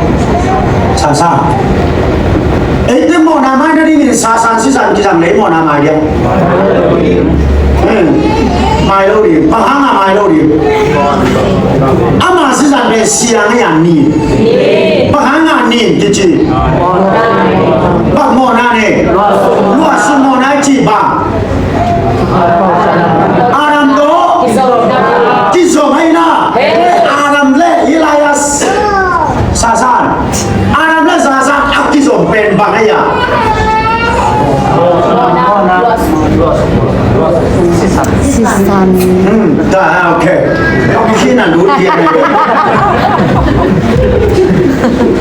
San san. Eite mawhna mai nadingin sasan sisan kizang lei mawhna mai dia. Mai lo ding, bang hanga mai lo ding. Ama sisan pen siang a nin. Bang hanga nin kici. Bang mawhna ne. Luahsuk mawhna i ci bang. Adam tawh kizom ahi na. Adam le Elias sasan. Adam le sasan a kizom pen bang ahi a. Sisan. Hmm, ta, okay. Kina lut dia.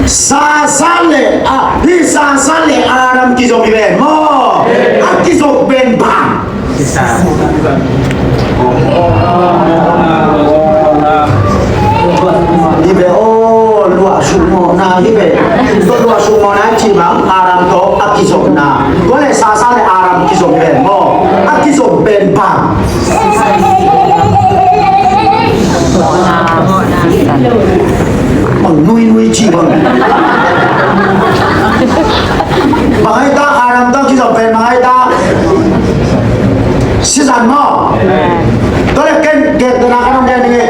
Sasan le, a, hi sasan le Adam kizom hi pen maw. A kizom pen bang. Hi ve aw, luahsuk mawhna hi ve. Tua luahsuk mawhna i cih bang Adam tawh a kizopna. Tua le sasan le Adam kizop hi ve maw. A kizop pen bang. Bang nuinui cih bang. Bang ai ta Adam tawh kizop pen bang ai ta. Sisan maw. Tua le ken, ken, tua na ka nong gen ding hi.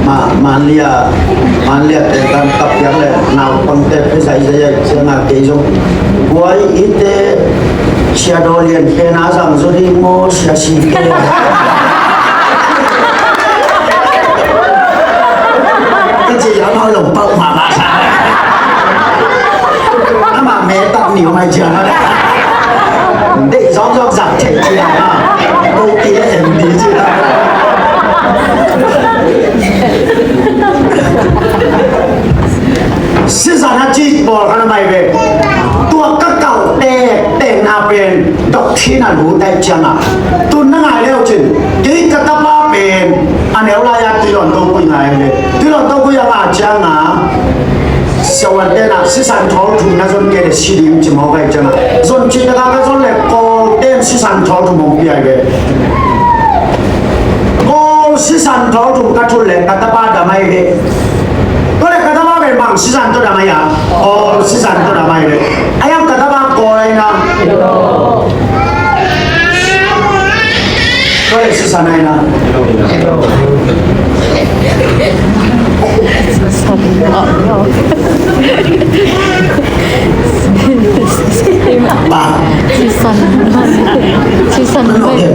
Ma, manlia, manlia te tan tap piang le, naupangte phe zai zai ai, sia na kei zong. Buai ite, sia do Ken pen a zang zo ding maw, sia si ke. Ka ci a mau lo pau mahmah sa. Amah me tak ni mai ciang a. Deih zawkzawk zak thei ciang a. Ko ki le en ni ciang a. Sisan a ci pawlkhat a mai ve. Tua ka kauh tektekna pen doctrine a lut ahih ciangin, tun na ngai leu cin, kei ka tapa pen a neu lai-a Tuilawn Tokui ngai ve. Tuilawn Tokui a ngah ciangin siavuante'n ah sisan thawl thum na zon kei leh si ding ci mawk ahih ciangin, zon cih takah ka zon leh Kawlte'n sisan thawl thum hong pia hi ve. Kawl sisan thawl thum ka thun leh ka tapa dam ahi ve. Tua leh ka tapa pen bang sisan tawh dam ahi a? Kawl sisan tawh dam ahi ve. Ahi hang ka tapa Kawl ahi na? Tua leh sisan ahi na? Ba. Sisan. Sisan.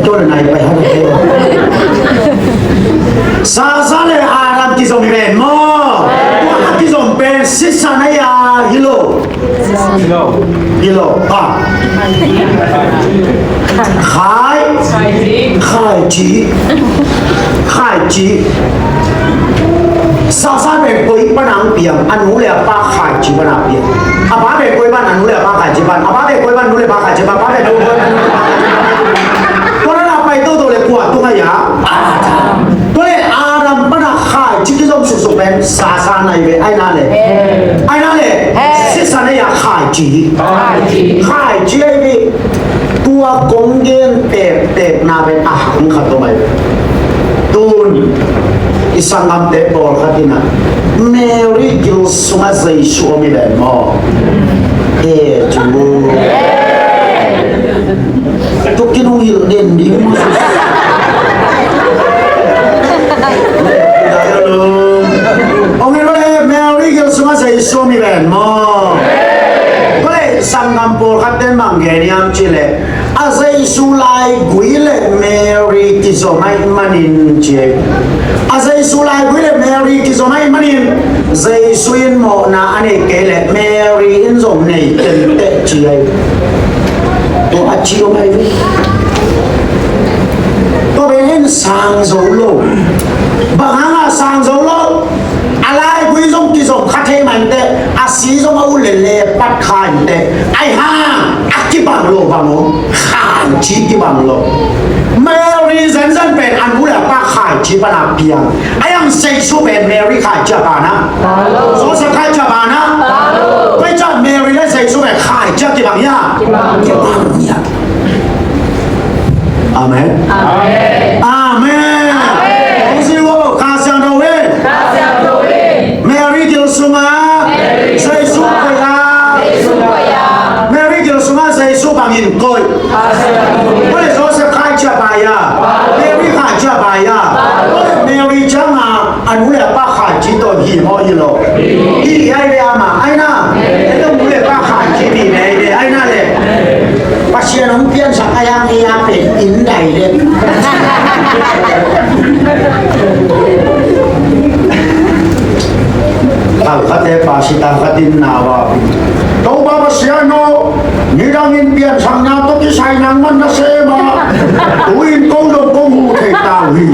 Tua leh nai pai ha. Sasa leh Adam kizom hi ven maw. Tua a kizom pen sisan ahi a, hi lo? Hi lo. Hi lo. Ah. Khai. Khaici. Khaici. Sasa pen koi pan a hong piang? A nu leh a pa Khaici pan a piang. A pa pen koi pan? A nu leh a pa Khaici pan. A pa pen koi pan? Nu leh pa Khaici pan. A pa pen koi pan? Nu leh pa Khaici pan. Tua na pai toto leh kua tung ahi a? Tua leh Adam pan a Khaici kizom suksuk pen Sasa na hi ve, ahi na leh. Ahi na leh. Sisan ahi a, Khaici. Khaici ahi ve. Tua kong gen tektekna pen a hang khat om ahi ve. Tun i sanggamte pawlkhat in ah Mary gil sungah Jesu om hi ven maw. Eh, cu. Tukin hong hilh den ding maw. Hong hilh leh Mary gil sungah Jesu om hi ven maw. Tua leh sanggam pawlkhat ten bang gen hiam cih leh, a Jesu laigui leh Mary kizom ahih manin ci hi. A Jesu laigui leh Mary kizom ahih manin Jesu in mawhna a nei kei leh Mary in zong nei kenteh ci hi. Tua a ci om ahi ve. Tua pen sang zo lo. Bang hang a sang zo lo? A laigui zong kizom kha thei mah inteh, a si zong a ut leh le pat kha inteh. Ahi hang a kibang lo bang om? Khaici kibang lo. Mary zenzen pen a nu leh a pa Khaici pan a piang. Ahi hang Jesu pen Mary Khaici a pan a? Joseph Khaici a pan a? Tua ciang Mary leh Jesu pen Khaici a kibang hia? Kibang hia? Amen. Amen. Amen. Hong ci vo, Kha Siangtho in. Mary gil sungah Jesu koih a. Mary gil sungah Jesu bangin koih? Tua leh Joseph Khaici a pai a? Mary Khaici a pai a? Tua leh Mary ciangin a nu leh a pa Khaici tawh hi maw, hi lo? Hi, ahi ve. Amah ahi na. Ei zong nu leh pa Khaici hi ve, ahi ve, ahi na leh. Pasian hong piansak ahi hang ei a pen indirect. Kal khat te pastor khat in na va, Topa Pasian aw, nidangin piansakna tawh kisai nangman na sem a, tu-in ko zong kong huh thei ta uh hi.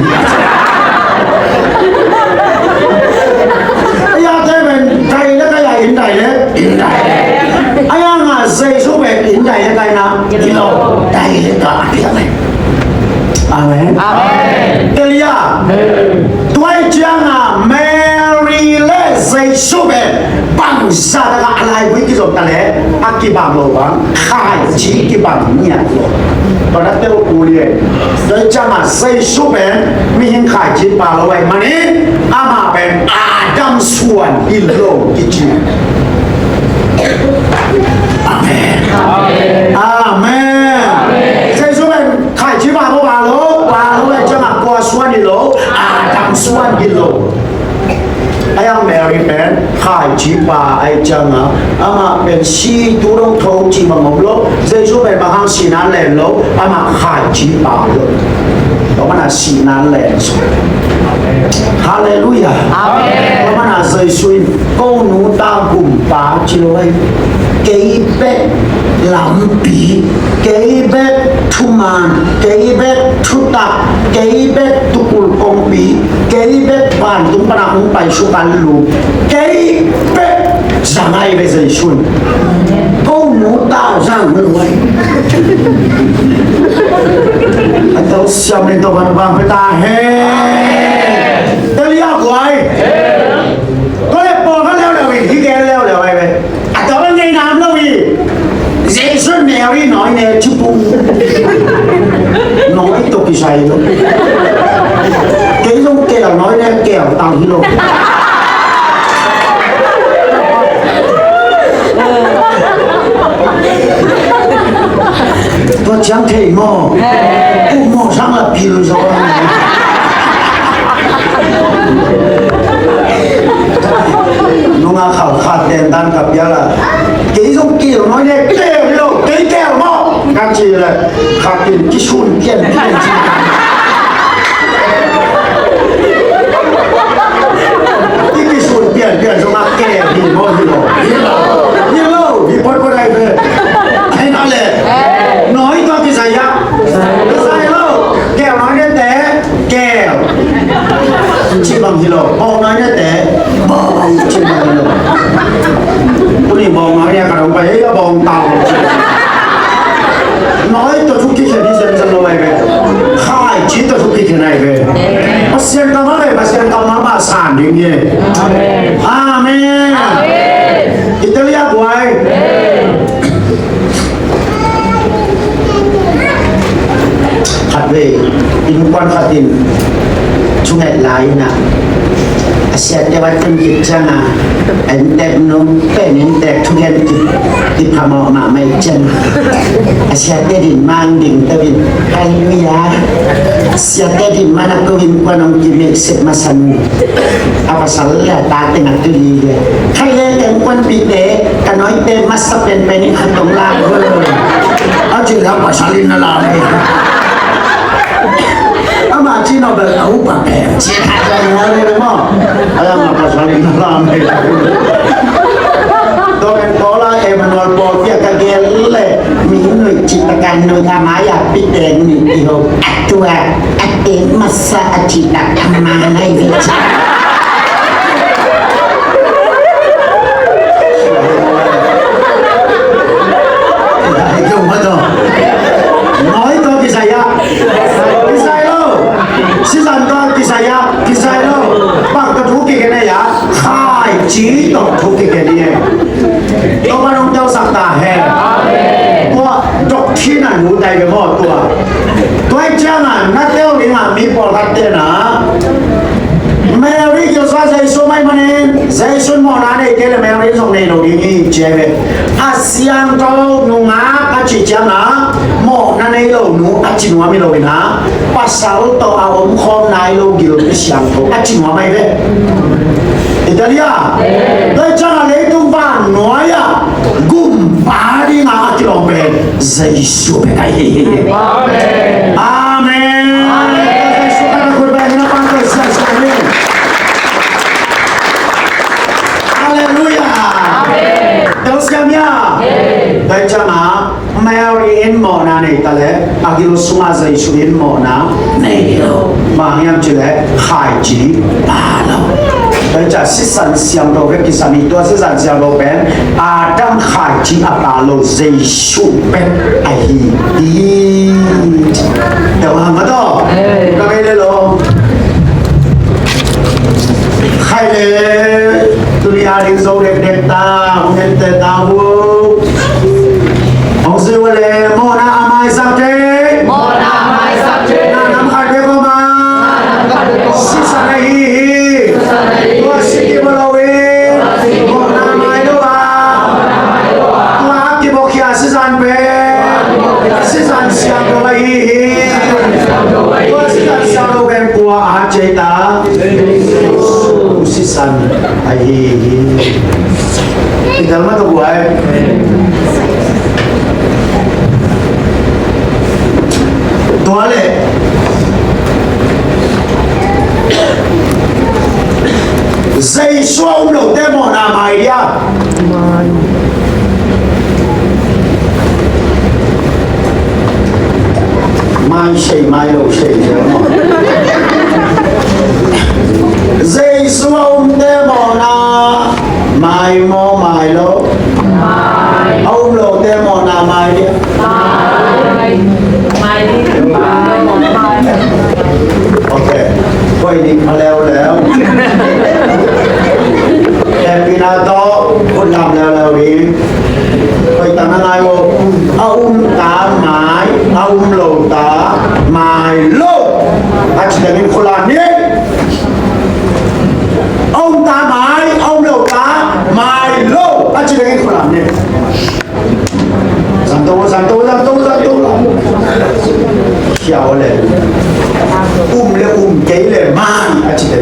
Ei a te pen direct ahi a, indirect? Indirect. Ahi hang a Jesu pen indirect ahi na? Hi lo, direct a piang hi. Amen. Amen. Tel ia. Tua ahih ciangin Mary leh Jesu pen bangzah tak a laigui kizom ta leh a kibang lo bang, Khaici kibang ngiat lo. Tua na tel uh leh. Tua ahih ciangin Jesu pen mihing Khaici pa lo ahih manin amah pen Adam suan hi lo kici. Amen. Amen. Jesu pen Khaici pa maw, pa lo, pa lo, ahih ciangin kua suan hi lo, Adam suan hi lo. Ahi hang Mary pen Khaici Pa ahih ciangin, amah pen si tu dong tho cih bang om lo. Jesu pen bang hang sihna len lo, amah khaici pa lo. Tua manin sihna len. Halleluiah. Amen. Tua manin Jesu in ko nu ta gumpa ci lo ei. Kei bek lampi, kei bek thuman, kei bek thutak, kei bek tukulh kongpi, kei bek vantung panin hong pai suk a lu, kei bek zang a hi ve Jesu in. Ko nu ta zang mah lo ei. A tel siam ning tua van vang pe ta hen. Tel ya guai. Tua leh pawlkhat leuleu in hih gen leuleu a hi ve. A tua bang ngeina om lo hi. Jesu Mary nawi ne ci pong. Nawi tawh kisai lo. Kei zong keu nawi ne keu tang hi lo. Tua ciang thei maw. Uk maw sang la pil zaw. Nunga khal khat den dan ka pial a. Kei zong keu nawi ne keu hi lo, kei keu maw. Ka ci leh khat in kisun pian pian ci. I kisun pian pian zong a keu hi maw hi lo. Hi lo, hi lo, hi pawtpawt ai ve. Ai na leh. Nawi tua kisai a. Kisai lo. Keu nawi ne te. Keu. Ci bang hi lo, bawng nawi ne te. Bawng ci bang hi lo. Tuni bawng nawi ne ka dong pai, ei a bawng tau. Nawi tawh thu kikhen hi zenzen lo ai ve. Khaici tawh thu kikhen ai ve. Pasian kammal ve, Pasian kammal mah san ding hi. Amen. Italia buai. Khatvei innkuan khat in thunget lai in ah, a siate va tun khit ciangin a inntek nung pen inntek thugen kiphamawh mahmah ih ciangin a siate din mang ding tawh in, halleluiah, a siate din man a ko innkuan hong kimeksek masa nung a pasal le a ta teng a tu hi le. Khaile ka innkuanpihte, ka nawite masa penpen in khat hong lak ve. A ci leh a pasal in na lak ve. Ama ci nawh bel a upa pen ci khat hong lak ve maw. A lak a pasal in na lak ve. Tua pen Paul a Emmanuel pawlpi ah ka gen leh mi nuih cih tak a nuih a mai-ah piteng nih i ho. A tua a teng masa a cih tak a man ahi ve. Nawi tawh kisai a. Kisai lo. Sisan tawh kisai a. Kisai lo. Bang tawh thu kikhen a, khaici tawh thu kikhen hi. Topa nong telsak ta hen. Tua doctrine a nu tai ve maw tua. Tua hi ciangin na tel ding a mi pawlkhat te na Mary gilsa Jesu mai manin Jesu mawhna nei kei leh Mary zong nei lo ding hi ci ai ve. A siangtho nungak a cih ciangin mawhna nei lo nu a ci nuam hi lo in a, pasal tawh a omkhawm nai lo gilpi siangtho a ci nuam ahi ve. Italia. Tua hi ciangin leitung vannuai ah gumpa dingin a kilawm pen Jesu bek ahi hi. Amen. Amen. Jesu ka na khut bek hi na pan Jesu ahi. Halleluiah. Amen. Tua siam hia. Tua hi ciangin Mary in mawhna nei ta leh a gil sungah Jesu in mawhna nei lo. Bang hang hiam cih leh khaici pa lo. Tua hi ciang sisan siangtho bek kisam hi. Tua sisan siangtho pen Adam khaici a pa lo, Jesu bek ahi hi. Tua hang ka tawh ka bei le lo. Khaile, tuni a ding zo dekdek ta, hong hente ta uh. Hong zui uh leh mawhna a maisak thei. Mawhna a maisak thei. Na nam khat bek om a. Na nam khat bek om a. Sisan ahi hi. Sisan ahi hi. Tua si kibawh lo in mawhna a mai lo a. Tua a kibawhkhia sisan pen sisan siangtho ahi hi. Tua sisan siangtho pen kua a hat ci ei ta? Jesu sisan ahi hi. Tel mah tua guai. Tua leh Jesu a um lote mawhna mai dia. Mai sei, mai lo sei, Jesu a umte mawhna mai maw, mai lo? Mai. A um lote mawhna mai dia. Mai. Mai. Ok. Koi ding pha leuleu. Hehpihna tawh khut lam leuleu ding. Koi tang na ngai uh. A umte mai, a um lote mai lo. A ci tengin khut lam ni. A umte mai, a um lote mai lo. A ci tengin khut lam ni. Zangto, zangto, zangto, zangto. Siau le. Um le um kei le mai, a ci te.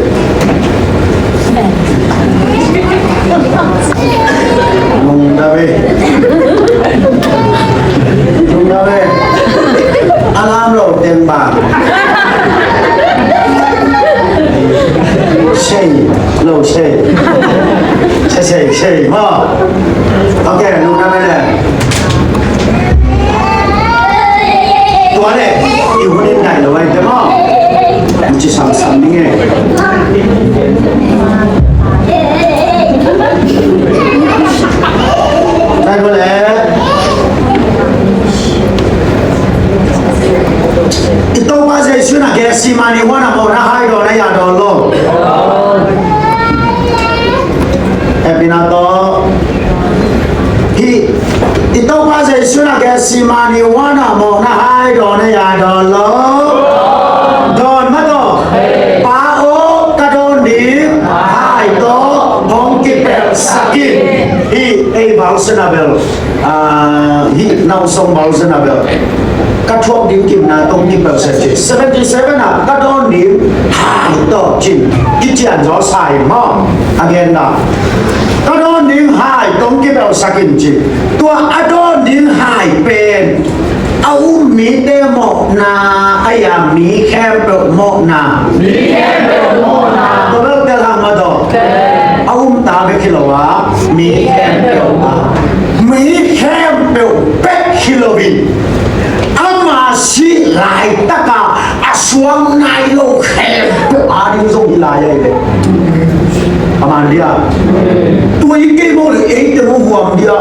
Nung da ve. Nung da ve. Alarm lo teng ba. Sei, lo sei. Sei, sei, sei, ma. Ok, nung da ve le. Tua leh i hun in nai lo ai te maw? Ci samsam ding e. Nai lo leh. I Topa Jesu in a Gethsemane huan ah mawhna hai dawn a, ya dawn lo. Hehpihna tawh. Hih i Topa Jesu in a Gethsemane huan ah mawhna hai dawn a, ya dawn lo. Dawn mah tawh. Pa aw, ka dawn ding hai tawh hong kipelhsak in. Hih ei version ah bel, ah, hih New Song Version ah bel, ka thuak ding gimna tawh kipelhsak ci. Seventy seven ah ka dawn ding hai tawh ci-in kician zaw sa hi maw? A gen dah. Ka dawn ding hai tawh kipelhsak in ci. Tua a dawn ding hai pen a um mite mawhna a, ya mi khempeuh mawhna. Mi khempeuh mawhna. Tua bel tel hang mah tawh. A umte bek hi lo a, mi khempeuh a. Mi khempeuh bek hi loin, ama sih laitaka a suak nai lo khempeuh ading zong hi lai ahi ve. Amen dia. Tua hi kei maw le, eite maw huam dia.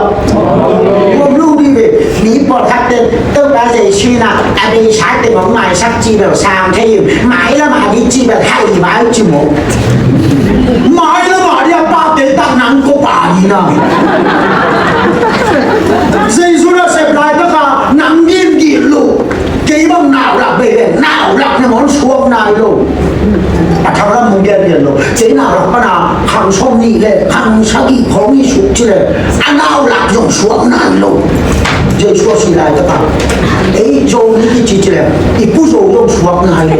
Huam lo ding ve. Mi pawlkhatte Topa Jesu in a beisa teng hong maisak cih bel sang thei hi. Mai lam a ding cih bel hai vai ci maw. Mai lam a ding a pate tak nang ko pa ding a. Jesu nasep laitaka nang gingin lo. Kei bang naulak bei le, naulak nangawn suak nai lo. A thang lam hong gen gen lo. Kei naulak pan a khang sawm nih le khang sagih khawng i suk ci le, a naulak zong suak nai lo. Jesu a sih laitaka ei Zo ni i ci ci le, i Pu Zo zong suak nai lo.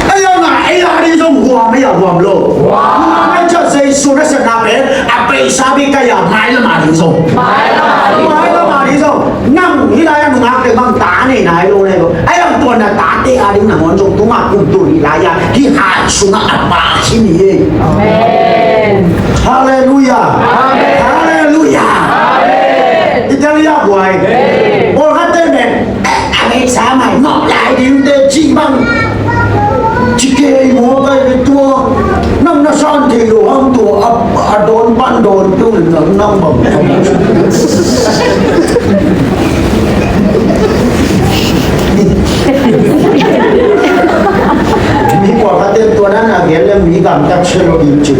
Ei a ngah ei a ding zong huam ei a huam lo. Huam. Ei ca Jesu nasepna pen a beisa bek a, ya mai lam a ding zong. Mai lam a ding. Mai lam a ding zong. Nang hih lai-ah nungak teng bang ta nei nai lo, nei lo. Ahi zong tua na tate ading nangawn zong tungah kum tul nih lai-ah hih hai sungah a pha hi ni ei. Amen. Halleluiah. Amen. Halleluiah. Amen. I tel hi a guai. Amen. Pawlkhatte pen, eh, a beisa mai mawh lai ding te cih bang. Ci kei maw, kai ve tua. Nang na san thei lo hang tua, a, a dawn pan dawn peuh in nang, nang bang. Mi pawlkhat ten tua dan a gen leh mi gamtat sia lo ding ci.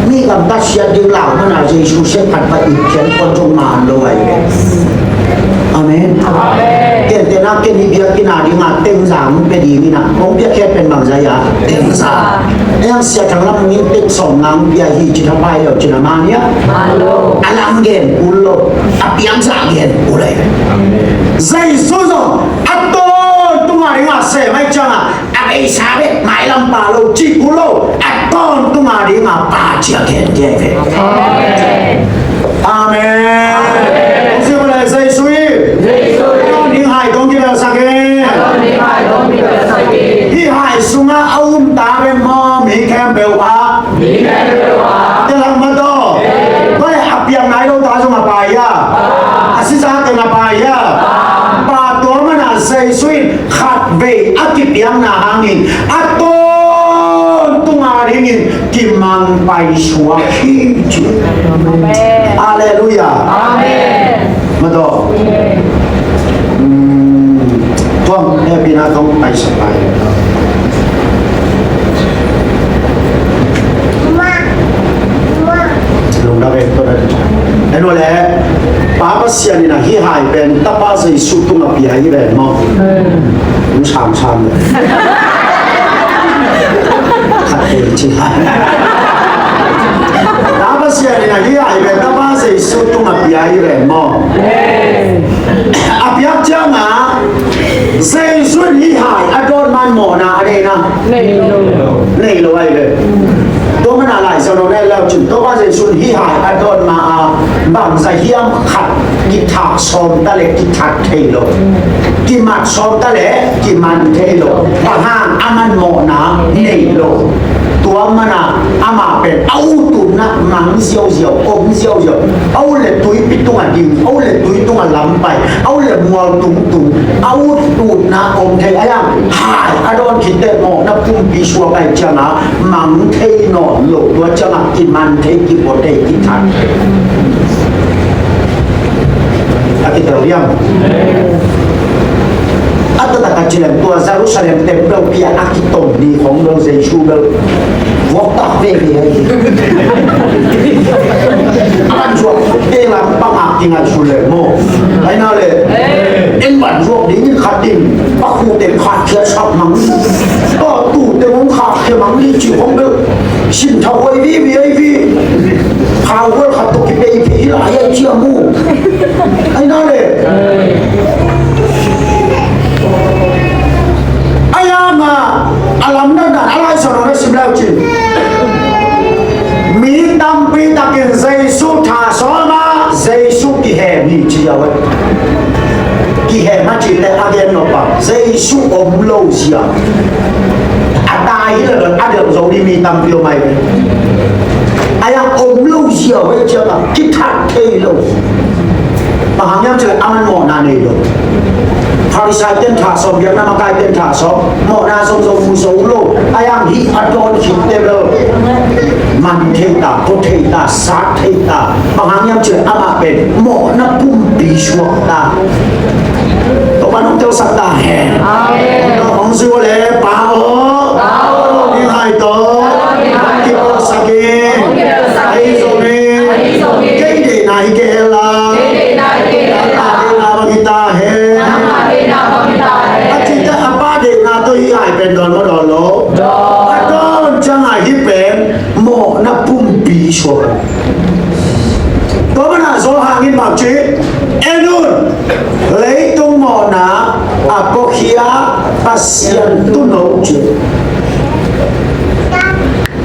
Mi gamtat sia ding lau man a Jesu siat phat pah in, Pasian kuan zong man lo ahi ve. Amen. Amen. Ken te na ken i biakinn a ding a tengza hong pia ding in a, hong piak khet pen bangzah a, tengza. Ei ang Sia Thang Lam in tek sawm nang pia hi ci thapai lo ci na man hia? A lam gen kul lo, a piangza gen kul lo. Jesu zong a tawntung a ding a sem ahih ciang a, a beisa bek mailam Pa lo, cih kul lo, a tawntung a ding a Pa ci a gen gen ve. Amen. Amen. Kong ci bang le Jesu in a ding hai kong kibelsak in. Hih hai sungah a um ta pen maw, mi khempeuh a. Tel hang mah tawh. Tua leh a piang nai lo ta zong a Pa hi a, a siza teng a Pa hi a. Pa, tua manin Jesu in khatvei a kipiakna hangin a tawntung a dingin kimang paisuak hi ci. Amen. Halleluiah. Amen. Mah tawh. Hmm, tuang hehpihna tawh paisuak lai. Lungdam e, tua dan. En uh leh, Pa Pasian in a hih hai pen Tapa Jesu tungah pia hi ven maw. Hong sang sang le. Khat kei ci. Pa Pasian in a hih hai pen Tapa Jesu tungah pia hi ven maw. A piak ciangah Jesu in hih hai a dawn man mawhna a nei na. Nei lo. Nei lo ahi ve. Tua manin Lai Siangtho na et leu cin, Topa Jesu in hih hai a dawn ma a, bangzah hiam khat kithak sawm ta leh kithat thei lo. Kimat sawm ta leh kiman thei lo. Bang hang, aman mawhna nei lo. Tua manin amah pen a ut ut na mang ziauziau, om ziauziau. A ut leh tuipi tungah ding, a ut leh tui tungah lam pai, a ut leh mual tungtung, a ut ut na om thei. Ahi hang hai a dawn khit teh mawhna pumpi suak ahih ciangin mang thei nawn lo, tua ciangin kiman thei, kipua thei, kithat thei. A kitel hiam? A taktak a ci leng tua Jerusalem temple kiang a kitom ni khong bel Jesu bel vuak tak veve ahi. A van zuak te lam pang a kingaihsun leh maw. Ahi na leh, en van zuak dingin khat in a khut teng khakkhia sak mang ni. Tua tu teng hong khakkhia mang ni cih khong bel sin tha huai veve ahi ve. Khau hual khat tawh kipei phei hi lai ahi cia mu. Ahi na leh. Ahi hang a, a lamdang dan a Lai Siangtho na sim leu cin, mi tampi takin Jesu tha sawm a, Jesu kihem hi ci a ve. Kihem a cih teh a gen nop a, Jesu om lo zia. A tai hi leh a delh zo ding mi tampi om ahi ve. Ahi hang om lo zia ve ciangin kithat thei lo. Bang hang hiam cih leh aman mawhna nei lo. Farisai ten tha sawm, biakna makaite ten tha sawm, mawhna zong zong mu zo lo. Ahi hang hih a dawn khit teh bel man thei ta, pua thei ta, sat thei ta. Bang hang hiam cih leh amah pen mawhna pumpi suak ta. Topa in hong telsak ta hen. Amen. Hong zui leh Pa aw, Pa aw, hih hai tawh hong kipelsak in. Ahi zongin kei deihna hi kei hen la, nangmah deihna bang hi ta hen. A cih teh a Pa deihna tawh hih hai pen dawn maw, dawn lo? A dawn ciangin hih pen mawhna pumpi suak. Tua manin Johan in bang ci? En un, leitung mawhna a puakhia Pasian tuuno ci.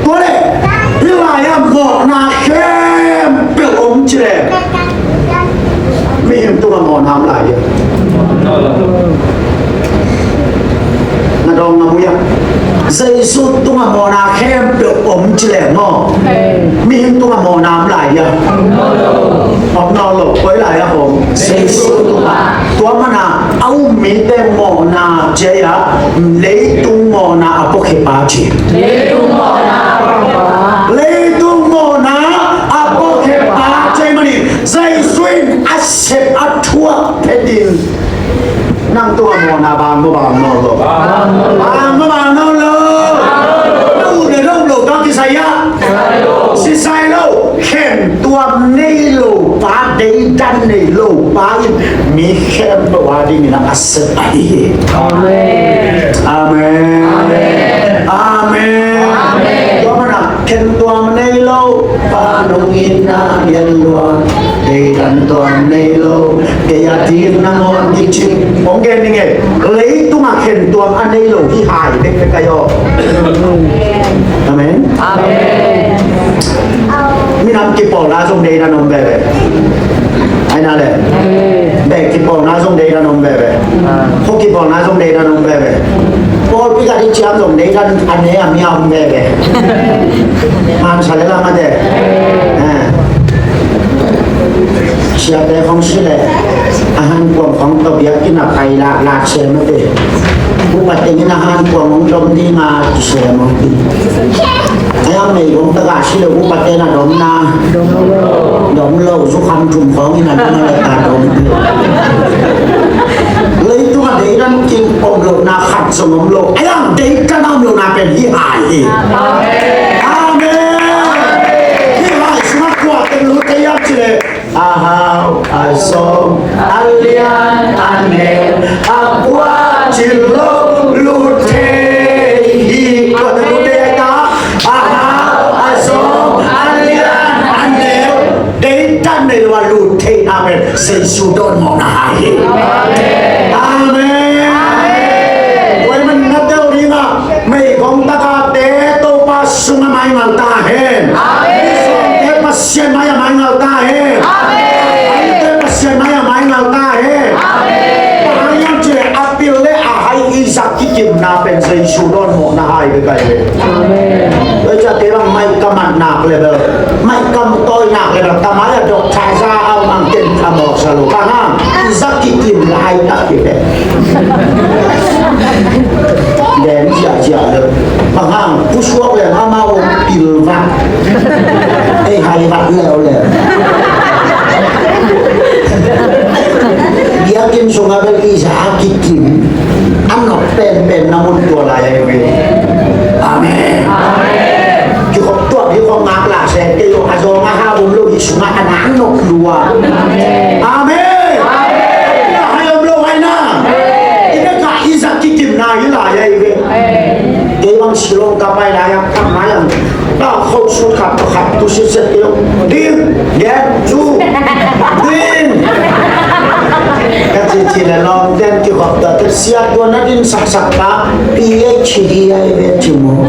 Tua leh hih lai-ah mawhna khempeuh om ci leh mihing tungah mawhna om lai hiam? Na dawng ngam uh hiam? Jesu tungah mawhna khempeuh om ci leh maw, mihing tungah mawhna om lai hiam? Om nawn lo. Koi lai-ah om? Jesu tungah. Tua manin a um mite mawhna ci-a, leitung mawhna a puakhia pa ci. Leitung mawhna a puakhia pa. Leitung mawhna a puakhia pa ci manin Jesu in a sep a thuak phetin nang tungah mawhna bang maw, bang nawn lo? Bang maw, bang nawn lo? Na ut leh na um lo tawh kisai hiam? Kisai lo. Khentuam nei lo pa, deidan nei lo pa in mi khempeuh a dingin a sep ahi hi. Amen. Amen. Amen. Amen. Tua manin khentuam nei lo pa, nong itna lian lua, deidan tuam nei lo, kei a ding nangawn kici. Hong gen ning e. Leitungah khentuam a nei lo hi hai bekbek ai aw. Amen. Amen. Minam kipawlna zong deidan om veve. Ai na le. Bek kipawlna zong deidan om veve. Khua kipawlna zong deidan om veve. Pawlpi ka ding ciam zong deidan a ne a mia om veve. Man sa le la mate. Eh. Siate khong si le a han kuang khong tawh biakinn a pai lak lak se mate. Upa teng in a han kuang hong dom ding a tu se mong ti. Ai ang mei gong ta ga si le upa teng a dom na. Dom lo zu kham thum khong in a dom a le ta dom. Leitung a deidan king om lo na khat zong om lo. Ai ang deidan om lo na pen hi hai hi. Amen. Hi hai sungah kua teng lut kei hiam ci le a hau a zong a lian a neu a kua ci lo lut thei hi. Kua teng lut thei ai ta a hau a zong a lian a neu deidan nei lo a lut theihna pen Jesu dawn mawhna hai hi. Amen. Tua ahih manin na teu ding a meigong tagahte Topa sungah maingal ta hen. Amen. Mizawngte Pasian mai-ah maingal ta hen. Amen. Aite Pasian mai-ah maingal ta hen. Amen. Bang hang hiam cih leh a pil le a hai Isaac kikimna pen Jesu dawn mawhna hai bek ai ve. Amen. Tua ciang te bang maih ka mat nak le bel, maih ka tawi nak le bel, ka mai-ah doctor za a mang ken ka mawk sa lo. Bang hang Isaac kikim laitak hi ve. Len ziahziah le. Bang hang pusuak le amau om pilvat. Ei hai vat leuleu. Biakinn sungah bel Isaac a kikim a nop penpen na mun tua lai ahi ve. Amen. Kikhop tuak hi khop ngak lah se kei lo a zong a ha bom lo hi sungah a na nop lua. Amen. Amen. Hai om lo hai na. I bek a Isaac kikimna hi lai ahi ve. Kei bang Shillong ka pai lai a, ka mai ang. Ka khauh sut khat, khat tu sit set kei lo. Ding, gen, zu, ding. Ka ci ci le lawm den kikhop ta te sia tua na din sak sak ta. P H D ai ve ci mu.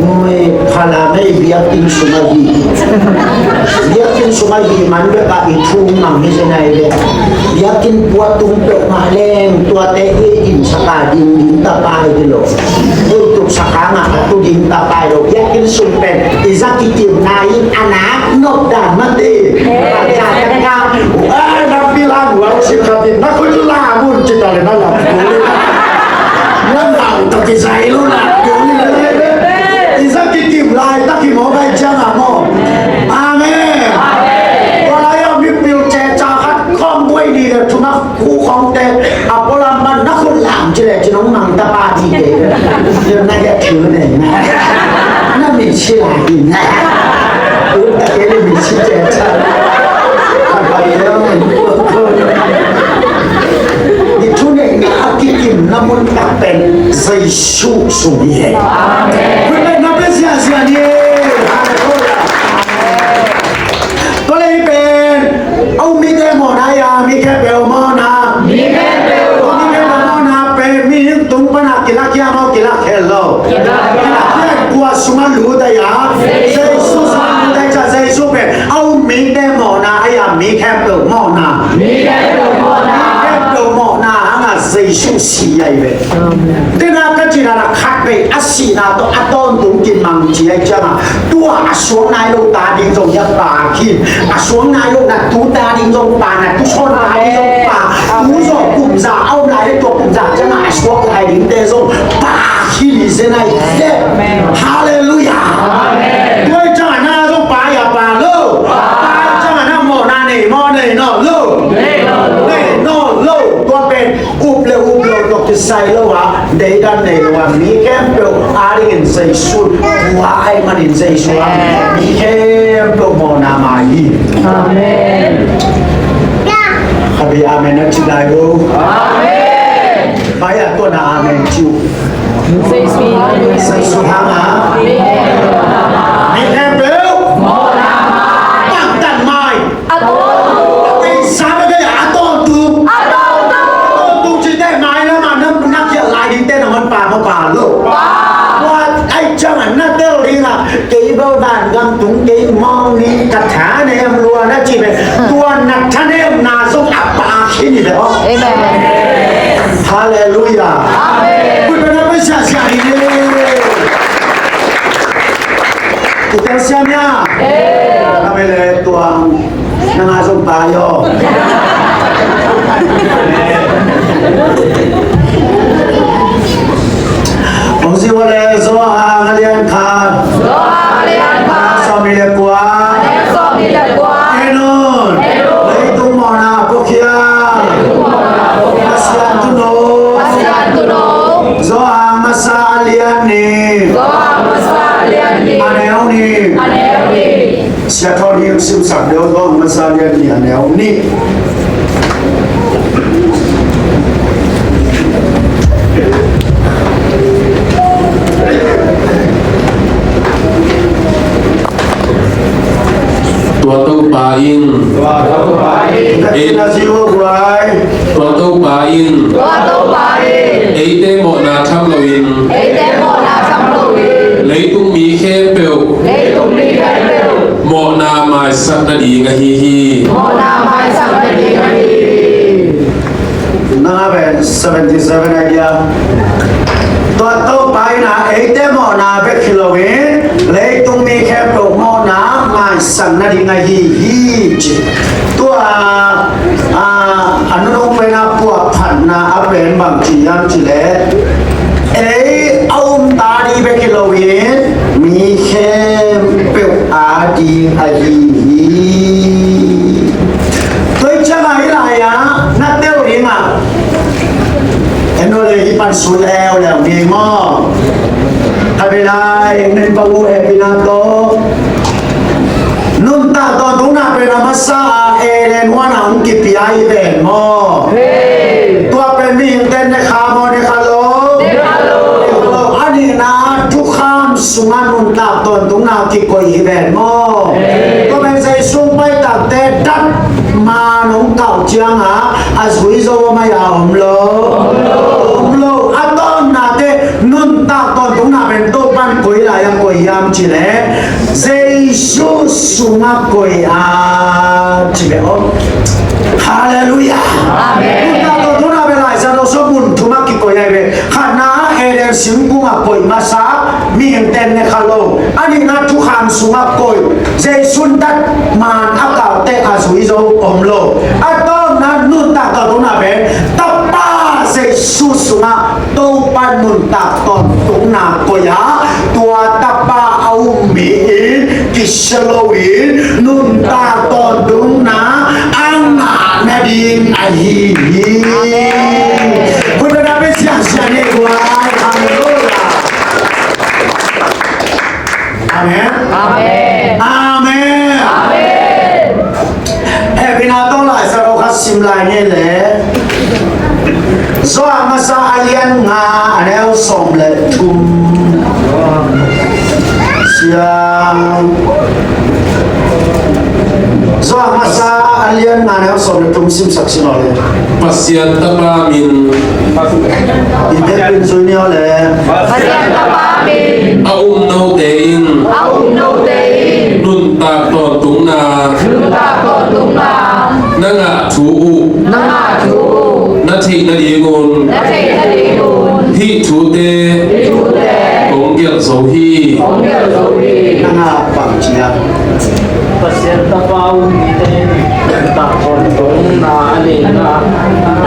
Mui phala mei biakinn sung ahi. Biakinn sung ahi man bek a i thu mang hi zen ai ve. Biakinn pua tung peuhmah leng tuate i in saka ding ding ta pai hi lo. Ei tuk saka ngah a tu ding ta pai lo. Biakinn sung pen i za kitimna in a nak nop dan mah ti. Ai, na pi la nuam sim khat in na khut la mun ci ta le na lam. Na lau ta ki zai lo na. I za kitim lai ta ki mawk ai ciang a maw. Amen. Tua lai a mipil ceca khat khawm buai ni le thumak khu khawngte a pualam man na khut lam ci le ci nong mang ta pa di ke. Na ya thu ne na. Na mi ci la hi na. Ut ta ke le mi ci ceca. Ka ba ya mi. I thu ne na a kikim na mun tak pen Jesu sung hi. Amen. Kun na pe sia sia ni. Hallelujah. Tua leh hih pen a um mite mawhna hi a, mi khempeuh mawhna. Mi khempeuh mawhna pen mihing tung pan a kilak hiam aw, kilak khin lo. Kilak khin. Kua sungah lut a hi a, Jesu sungah lut a hi a, Jesu pen a um mite mawhna a hi a, mi khempeuh mawhna. Mi khempeuh mawhna. Mi khempeuh mawhna hang a Jesu si a hi ve. Amen. Tua na ka cih na khat vei a sihna tawh a tawntung kimang ci ahih ciangin, tua a suak nai lo ta ding zong hiah pa khin, a suak nai lo na tu ta ding zong pa, na tu sawn ta ding zong pa, tu zawh kum za a om lai le tua kum za ciangin a suak lai dingte zong pa khin hi zen ai. Amen. Halleluiah. Amen. Tua ahih ciangin na zong pa hi a, pa lo. Pa ahih ciangin na mawhna nei, mawh nei nawn lo. Nei nawn lo. Tua pen up le up lo tawh kisai lo a, deidan nei lo a, mi khempeuh a dingin Jesu tua ahih manin Jesu a mi khempeuh mawhna mah hi. Amen. Khat vei amen na ci lai lo. Amen. Pai a tua na amen ci uh. Jesu hang a mi khempeuh mawhna mah hi. Pangtan mai. A tawntung. Ei sa bek a tawntung. A tawntung. A tawntung cihte mai lam a na khial lai dingte na Ban gam tung kei mawng ni ka thanem lua na ci ve. Tua na thanemna zong a pha khin hi ve aw. Amen. Halleluiah. Amen. Kut bena pai siasia hi le. Kut bena siam ya. Amen. Amen le tuang. Nang a zong pai aw. Hong zi ua le Johan a lian khat. Johan a lian khat. Sawmnih le kua. Sawmnih le kua. En un. En un. Leitung mawhna puakhia. Leitung mawhna puakhia. Pasian Tuuno. Pasian Tuuno. Johan masa a lian nih. Johan masa a lian nih. A neu nih. A neu nih. Sia Thawn Hing simsak deuh Johan masa lian nih a neu nih. Tua Topa in. Tua Topa in. Ei. Tua Topa in. Tua Topa in. Eite mawhna tham loin. Eite mawhna tham loin. Leitung mi khempeuh. Leitung mi khempeuh. Mawhna maisak nading ahi hi. Mawhna maisak nading ahi hi. Nang a pen seventy seven a dia. Tua Topa in a eite mawhna bek hi loin leitung mi khempeuh mawhna maisak nading ahi hi ci. Tua a, a nunung pen a puahphatna a pen bang ci hiam ci leh, ei a um ta ding bek hi loin mi khempeuh a ding ahi hi. Tua ciang a hi lai a na tel ding a, en aw le i pan sun leuleu ni maw. Ka pen a eng nen pa u e pi na to. Nuntak tawntungna pen a masa a Eden huan a hong kipia hi ven maw? Tua pen mihingte ne kha maw, ne kha lo? Ne kha lo. A nihna thukham sungah nuntak tawntungna kikoih hi ven maw? Tua pen Jesu hong pai takte dat man hong kah ciangin a zui zo a mai a om lo. Om lo. A tawpnate nuntak tawntungna pen Topa'n koi lai a koi hiam ci leh Jesu sungah koi a ci ve aw. Halleluiah. Amen. Nuntak tawntungna pen Laisiangtho sung mun thum ah kikoih ahi ve. Khatna Eden singkung ah koih masa, mihingte ne kha lo. A nihna thukham sungah koih, Jesu'n dat man a kahte a zui zo om lo. A tawpna nuntak tawntungna pen Tapa Jesu sungah Topa nuntak tawntungna koih a, tua Tapa a um mi in kisia loin nuntak tawntungna a ngah nading ahi hi. Amen. Kut bena pai siasia ni guai. Halleluiah. Amen. Amen. Amen. Amen. Hehpihna tawh Laisiangtho khat sim lai ni leh. Johan masa a lian nga a neu sawm le thum. Siang. Johan masa a lian nga a neu sawm le thum simsak sin aw le. Pasian Tapa min. I biakinn zui ni aw le. Pasian Tapa min. A um note in. A um note in. Nuntak tawntungna. Nuntak tawntungna. Na ngah thu uh. Na ngah thu uh. Na theih nadingun. Na theih nadingun. Hih thute. Hih thute. Kong gelh zo hi. Kong gelh zo hi. Na ngah bang ci a. Pasian Tapa um mite nuntak tawntungna a neihna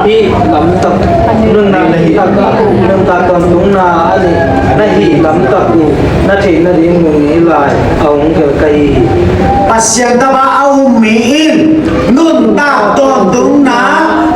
hih lamtak, nuntak, nuntak tawntungna a neihna hih lamtak uh na theih nadingun hih lai a hong gelh ka hi hi. Pasian Tapa a um mi in nuntak tawntungna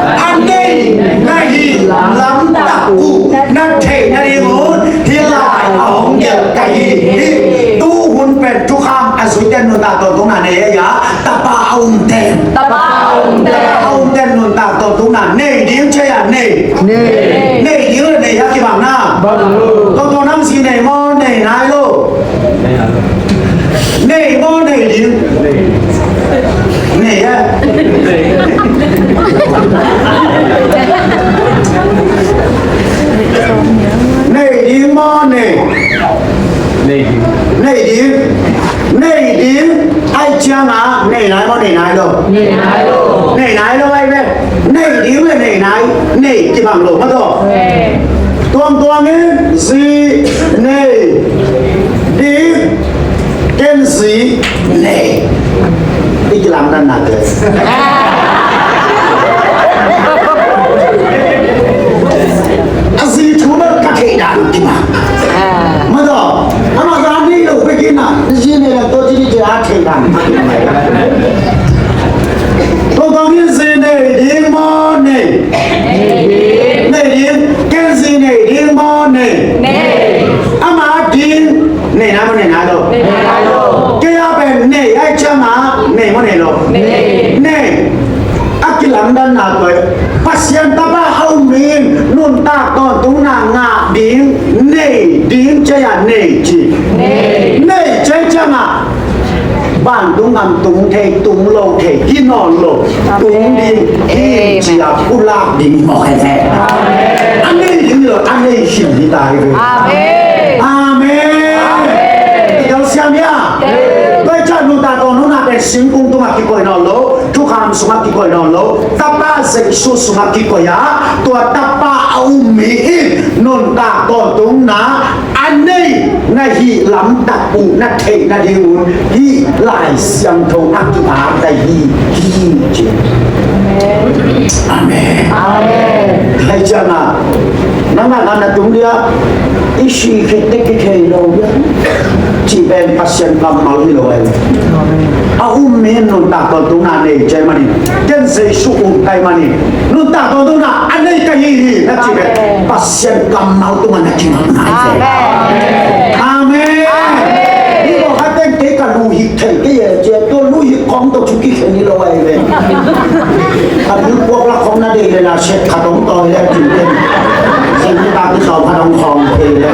a neihna hih lamtak uh na theih nadingun hih lai a hong gelh ka hi hi. Tuhun pen thukham a zuite nuntak tawntungna nei a, Tapa a umte. Tapa a umte. Tapa a umte nuntak tawntungna nei ding ci a, nei. Nei. Nei ding le nei a kibang na. Bang lo. Tawntungna nei maw, nei nai lo. Nei maw, nei ding. Nei a. Bang lo, mah tawh. Tuangtuang in zi nei ding, ken zi nei. I kilamdanna te. A zi thu bel ka theih dan kima. Mah tawh. Amah zan dih lo bek in a, zi nei lo tawh ci dih ci a theih dan. Tuangtuang in zi nei ding maw nei? Nei ding. Ken zi nei ding maw nei? Ama ding. Nei nai maw nei nai lo? Kei a pen nei ahih ciangin nei maw nei lo? Nei. A kilamdanna tua hi. Pasian Tapa a um mi in nuntak tawntungna ngah ding, nei ding ci a nei ci. Nei ci ciangin vantung gam tung thei, tung lo thei hi nawn lo. Tung ding hi ci a pulak ding hi mawk hi ve. A nei ding hi lo, a nei khin hi ta hi ve. Amen. Amen. I telsiam hia? Tua hi ciang nuntak tawntungna pen singkung tungah kikoih nawn lo, thukham sungah kikoih nawn lo, Tapa Jesu sungah kikoih a, tua Tapa a um mi in nuntak tawntungna a nei na hih lamtak uh na theih nadingun hih Lai Siangtho a ki-at ahi hi ci. Amen. Amen. Hih ciangin nang a na tung dia i si khit teh kithei lo dia cih pen Pasian kammal hi lo ahi. A um mi in nuntak tawntungna nei ci ahih manin, ken Jesu um ka hih manin nuntak tawntungna a nei ka hi hi na cih pen Pasian kammal tungah na kimat nai ve. Amen. Amen. Hih pawlkhat teng kei ka luhik thei kei e ci a, tua luhik khawng tawh thu kikhen hi lo ahi ve. A bil puak lak khawng na deih leh na sep khat hong tawi leh cin ken. Sep ni tak i sawm khat hong khawng thei leh.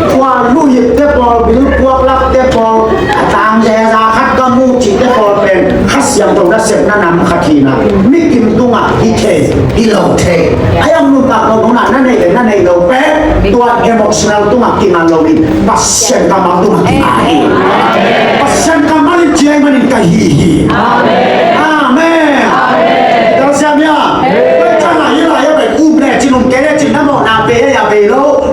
Tua luhik te pawl, bil puak lak te pawl, a tang zeza khat ka mu cih te pawl pen Kha Siangtho nasepna nam khat hi na, mi kim tungah hi thei, hi lo thei. A hi hang nuntak lo nunah na nei leh na nei lo pen tua emotional tungah kinga lo in Pasian kammal tungah kinga hi. Pasian kammal in ci ahih manin ka hi hi. Amen. Amen. Telsiam hia? Tua ciangin hih lai-ah pen um lecin um, kei lecin na mawhna bei a bei lo.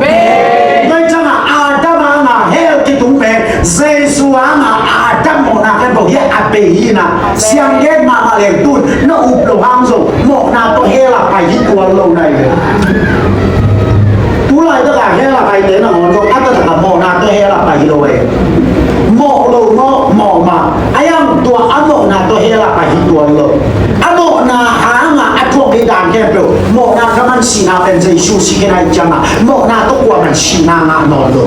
Tua ciangin Adam a hang a hell kitung pen Jesu a hang a Adam mawhna khempeuh hiah a bei hi na. Siang gen mahmah leng tun na up loh hang zong mawhna tawh hell ah pai hi tuan lo na hi ve. Tu laitak a hell ah paite nangawn zong a taktak a mawhna tawh hell ah pai hi lo e. Mawh lo maw, mawh mah. A hi hang tua a mawhna tawh hell ah pai hi tuan lo. A mawhna hang a a thuak ding dan khempeuh, mawhna thaman sihna pen Jesu si khin ahih ciangin mawhna tawh kuaman sihna ngah nawn lo.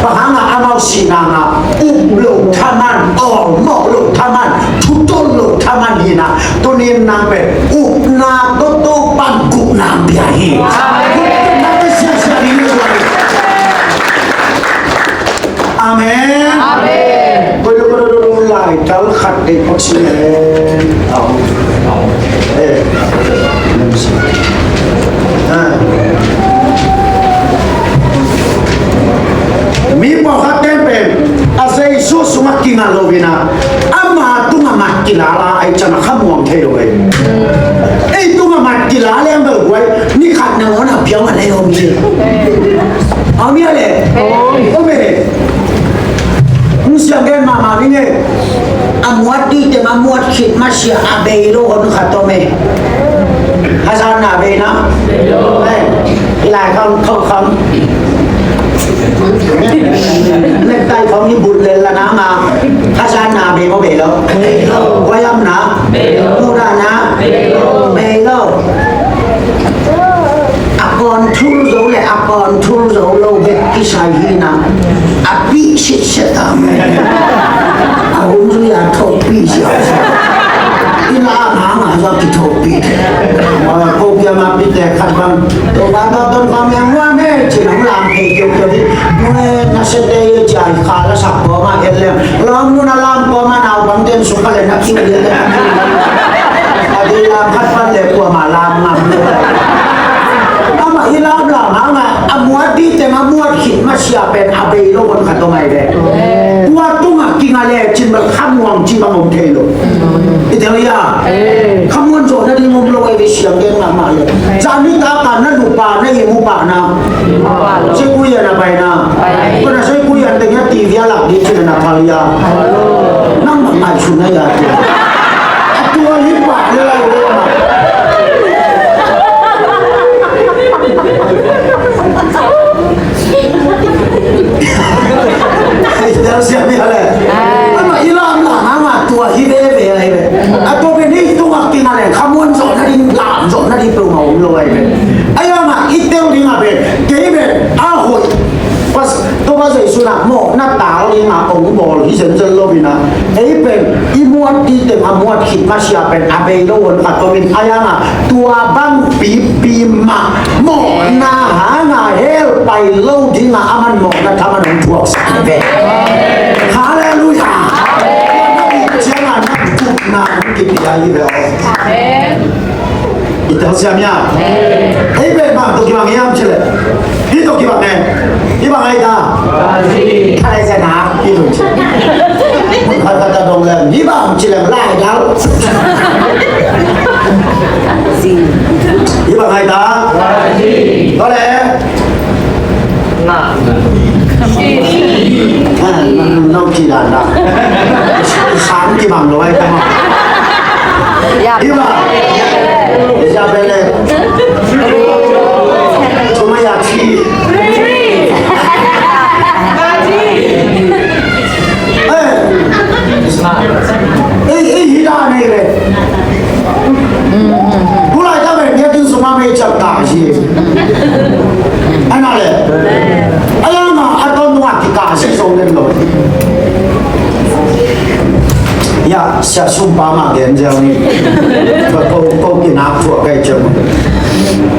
Bang hang a amau sihna ngah? Up loh thaman, awlmawh loh thaman, thutol loh thaman hi na. Tuni in nang pen upna tawh Topa'n gupna pia hi. Gupna pia siasia ding hi. Amen. Amen. Koi lo, koi lo, koi lo, lai tal khat dei koi si le. Au, au. Eh. Ah. Mi pawlkhat ten pen a Jesu sungah kinga lo in a, ama tungah mat kila la ahih ciangin khamuang thei lo ei. Ei tungah mat kila leng bel guai, ni khat nangawn a piang a lei om ci. Amen le. Amen. Hong siang gen mahmah ning e. A muat dih teng a muat khit masiah a bei lo hon khat om e. Hazatna bei na? Ei, i lai khawng, khawng, khawng. Nektai khawng i but lel la na ma. Hazatna bei maw bei lo? Guaiamna? Mudahna? Bei lo. A control zo le a control zo lo bek kisai hi na. A pih sitset a. A hun zui a thokpih sia. I lam hang a zua kithokpih. Ko kiang a pite khat bang. Topa tawh ton khawm eng nuam e ci nang lam thei kiukiu hi. Nue na sete i cia i kha la sak kawm a et leng. Lam nun a lam kawm a naupang ten suk a le na kiu le le. A dei lam khat pan le kuamah lam ngam lo. Amah i lam lam hang a, a muat dih teng a muat khit masiah pen a bei lo hon khat om ai ve. Tua tungah kinga lecin bel khamuang ci bang om thei lo. I tel hia? Khamuan zawh nading om lo e. Siang gen mahmah le. Zan nitak a na nupa na inn upa na. Sui Kuan Yew a pai na. Ko na Sui Kuan Yew teng a T V a lak ding ci na na phal ia. Nang mah ngaihsun na ia. A tua hi pah le lai le mah. Ai, tel siam ia le. Amah i lam lam amah tua hi veve ai ve. A tua pen hi tua kingah le khamuan zawh nading, lam zawh nading peuhmah om lo ai ve. Ai amah i tel ding a ve. Kei ve a hoih. Pas, Topa Jesu na mawhna tal ding a ong bawl hi zenzen lo in a. Ei pen i muat ding teng a muat khit masiah pen a bei lo on khat om in. Ai amah tua bang pipi mah mawhna hanga hell pai lo dinga aman mawhna thaman hong thuaksak hi ve. Halleluiah. Tua na bik cianga na tupna hong kipia hi ve aw. I telsiam hiam? Ei pen bang tawh kibang hiam cih leh, hih tawh kibang e. Hih bang ai ta? Khalai zia nak hi lo cih. Mun khat khat ta dong leng hih bang cih leng lai dal. Hih bang ai ta? Tua leh na. Ah, nang, nang ci dan na. Sang kibang lo ai ta ma. Yap. Hih bang. Isabel. Cuma ya ci. Ei, ei, hi da nei ve. Tulai ta ve, mia tun suma mei chak ta hi. Ana le. Ayang a, a ton nua ki ta si so nen lo. Ya, sia sum pa ma gen jel ni. Ko, ko, ko ki nak thua kai jel.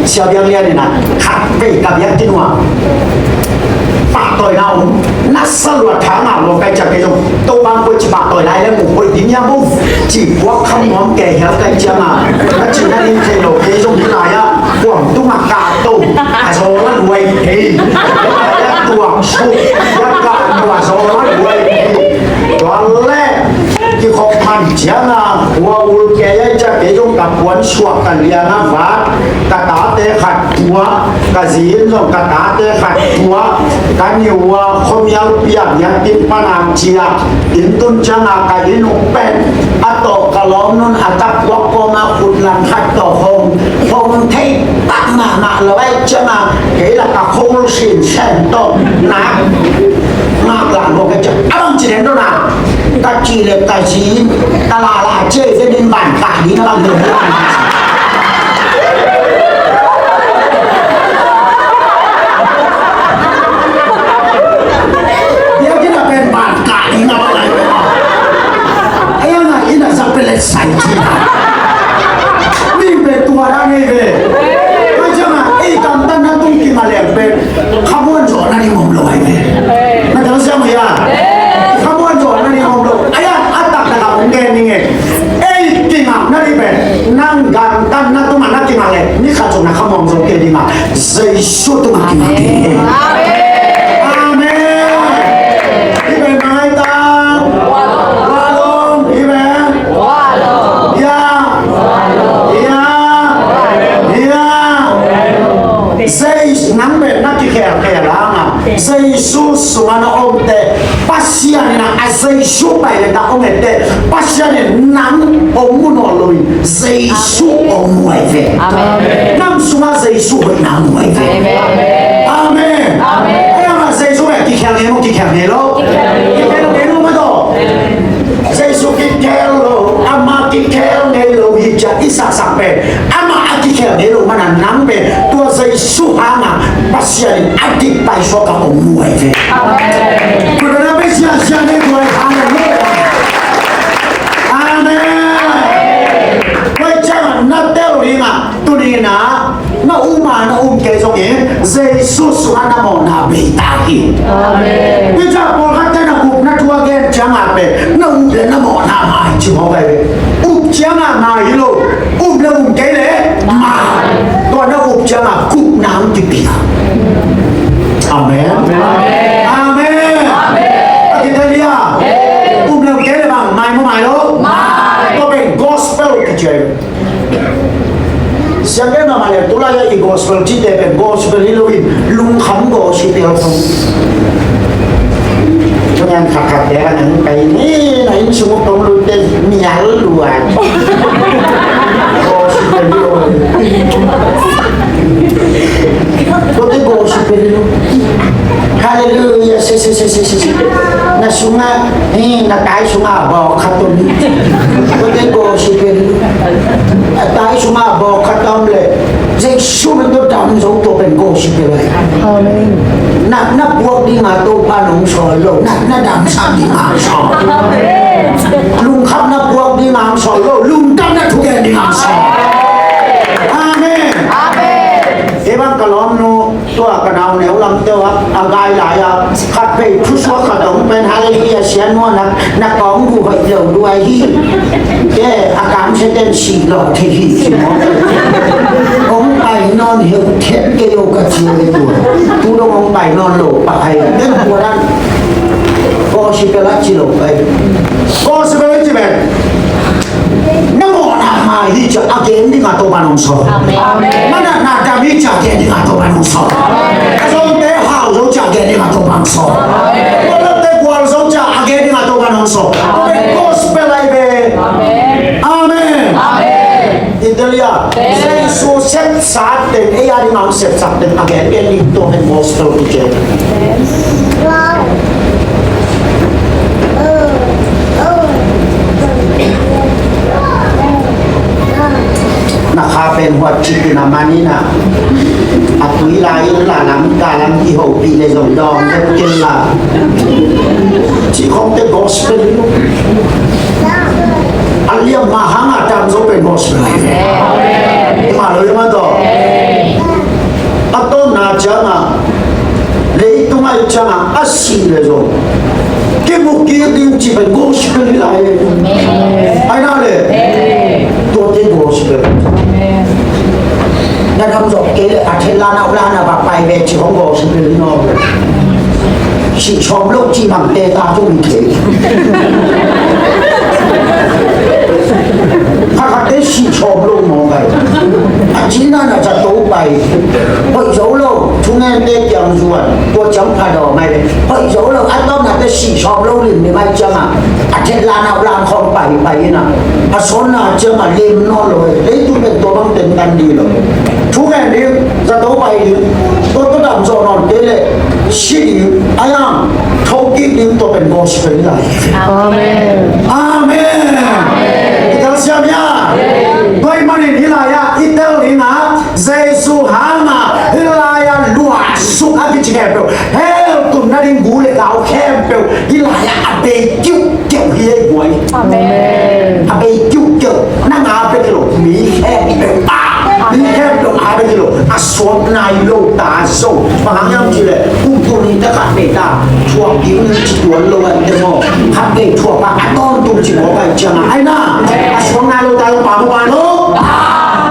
Sia biang lian ni na. Khat vei ka biak ci nuam. Pahtawina om, na sa lua tha ngah lua kai ciang kei zong, Topa'n koi ci pahtawi lai leng mu koi ding hiam om. Ci puak kham nuam kei hial kai ciang a, na cihna ding thei lo kei zong hi lai a, kuam tung a ka to, a zaw la luai thei. Tuak suk, ya ka to a zaw la luai thei. Tua leh kikhop man ciang a, ua ul kei a ciang kei zong ka puan suak ka liang a vat, ka tate khat tua, ka zi in zong ka tate khat tua, ka niu a khuamial piang ya tin pan a cia, tin tun ciang a ka inn uk pen, a tawh ka lawm nun a tak puak kawm a khut lang khat tawh hong, hong thei tak mahmah lo ai ciang a, kei la ka khol sin sen tawh, nak, nak la lo ka ciang, a bang ci den do na. Ka ci le ka zi, ka la la cia zen in ban ka ding a bang ding. Biakinn ah pen ban ka ding a bang ding. Ai a ngah in a sa pelet sai ci. Mi pen tua da ngei ve. Ai ciang a, ei, kamtanna tung kim a leng pen. Khamuan zawh nading om lo ai ve. Na telsiam uh hia? Khamuan zawh nading om lo. Ai a, a taktak a hong gen ning e. Ei, kingakna ding pen nang gamtatna tungah na kingak leh ni khat zong na khamuang zo kei ding a, Jesu tungah kingak ding. Amen. Amen. Hi pen bang ai ta? Walong. Hi pen? Walong. Ya. Ya. Ya. Jesu nang pen na kikhelkhel hang a, Jesu sungah na omte, Pasian in a, a Jesu pai leh na om ete, Pasian in nang hong mu nawn lo in, Jesu hong mu ai ve. Amen. Nang sungah Jesu hoihna mu ai ve. Amen. Amen. Amen. Ei, ama Jesu pen kikhel ngei maw, kikhel ngei lo? Kikhel ngei lo maw, tawh. Jesu kikhel lo, ama kikhel ngei lo hi ciang i saksak pen, ama a kikhel ngei lo manin nang pen tua Jesu hangah Pasian in a dik paisuak a hong mu ai ve. Amen. Kut na pen siasia nei buai. Halleluiah. Amen. Tua ciangah na tel ding a, tuni in a, na um a na um kei zongin Jesu sungah na mawhna bei ta hi. Amen. Tua ciang pawlkhatte na gupna thu a gen ciangah pen na up leh na mawhna mai ci mawk ai ve. Up ciangah mai hi lo, up leh um kei leh mai. Tua na up ciangah gupna hong kipia. Amen. Amen. Amen. A kitel hia? Up leh um kei leh bang mai maw, mai lo? Mai. Tua pen gospel kici ai ve. Siangtho mahmah le, tulai-a i gospel cihte pen gospel hi lo in, lungkham gospel khong. Tua nang khat khat te ka nang pai ni, na inn sung tong lut te mial luat. Gospel hi lo. Tua te gospel hi lo. Hallelujah, si, si, si, si, si, si. Na sungah, eh, na tai sungah bawk khat om. Tua te gospel. Na tai sungah bawk khat om le. Jesu min tawh dam zo, tua pen gospel hi. Amen. Natna puak dingin Topa nong sawl lo. Natna damsak dingin sawl. Amen. Lungkhamna puak dingin sawl lo. Lungdamna thugen dingin sawl. Amen. Amen. Kei bang ka lawmnu, tua ka nau neu lam teuh a, a gai lai a, khat vei thusuak khat hong pen, hallelujah, sia nuan a, na kawng bu hoih lo lua hi. Kei a kamsia ten sih lawh thei hi ci maw. Hong pai nawn heu thet kei o ka ci le tua. Tu dong hong pai nawn lo pak hai. Ten tua dan. Gospel a ci lo pai. Gospel a ci pen. Na mawhna mai hi ciang a gen dingin Topa nong sawl. Amen. Na natna dam hi ciang a gen dingin Topa nong sawl. Amen. A zongte hau zo ciang a gen dingin Topa nong sawl. Amen. Gualzawte gualzo ciang a gen dingin Topa nong sawl. Amen. Gospel ahi ve. Amen. Amen. Amen. Italia. Amen. Jesu sepsa teng, ei a dingin sepsa teng a gen, gen ding tua pen gospel hi ciang. Amen. Na kha pen huat cip in a man in a, a tui lai in la lam ka lam i hopih le zong dawng zet ken la. Ci khong te gospel hi lo. A liam mah hang a dam zo pen gospel hi. Mah lo hi mah tawh. A tawpna ciangin leitung ah i ciangin a sih le zong kimu kik ding cih pen gospel hi lai. Amen. Ai na le. Amen. Tuate gospel. Amen. Na dam zawh kei le a thet la na uh la na va pai ve cih hong gospel hi naw. Sih sawm lo cih bangte ta tung thei. Khat khatte sih sawm lo maw gai. A cina na zato pai. Hoih zo lo, thungente kiang zuan, tua ciang pha daw mai ve. Hoih zo lo, a tawpna te sih sawm lo lim ni mai ciang a. A thet la na uh la khawng pai, pai in a. A sawnna ciang a lim nawn lo, leitung pen tua bang tentan ding lo. Thungen ding, zato pai ding, tua tua dam zawh nawn kei leh, si ding, a yang, thokik ding tua pen gospel hi lai. Amen. Amen. I tel siam hia? Tua ahih manin hih lai-ah i tel ding a, Jesu hangin hih lai-ah luahsuk a kici khempeuh, hell tumna ding gu le gau khempeuh, hih lai-ah a bei kiuh keuh hi ei buai. Amen. A bei kiuh keuh, nang a bek hi lo, mi khempeuh a, mi khempeuh a bek hi lo, a suak nai lo ta zo. Bang hang hiam cih leh, kum tul nih tak khat vei ta, thuak ding ci tuan lo a te maw. Khat vei thuak a, a tawntung ci maw pai ciang a, ai na, a suak nai lo ta lo, pa maw, pa lo.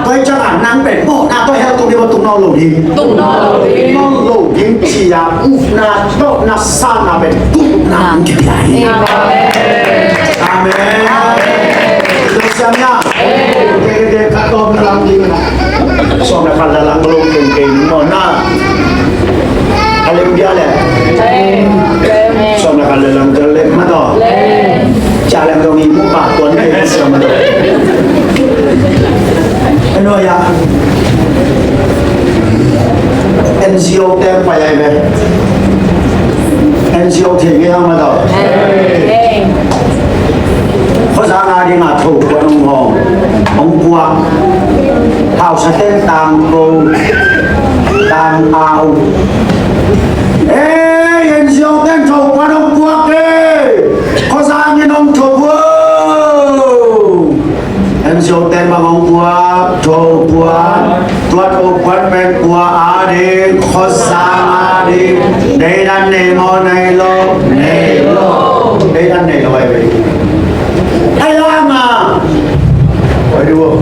Tua ciang a nang pen mawhna tawh hell tung ding maw, tung nawn lo ding. Tung nawn lo ding. Tung nawn lo ding ci a, upna, tawhna, sanna pen, upna hong kipia hi. Amen. Amen. Amen. Tua siam hia? Amen. Kei, kei, kei, ka tawm na lang ding na. Sawm le khat le lang lo kei, kei, maw na. A lem bia le. Amen. Sawm le khat le lang, ka lem ma tawh. Amen. Ca leng dong i mu pa tuan kei siam ma tawh. Eno ya. N G O te pai ai ve. N G O thei ngei hang ma tawh. Khuazang a ding a tho kuan hong hawm, hong puak. Hausa ten tang ko, tang au. Ei, N G O ten tho kuan hong puak e. Khuazang in hong tho puak. N G O ten bang hong puak, tho puak. Tua tho puak pen kua a ding, Khuazang a ding. Deidan nei maw, nei lo? Nei lo. Deidan nei lo ai ve. Ai lama. Oi du.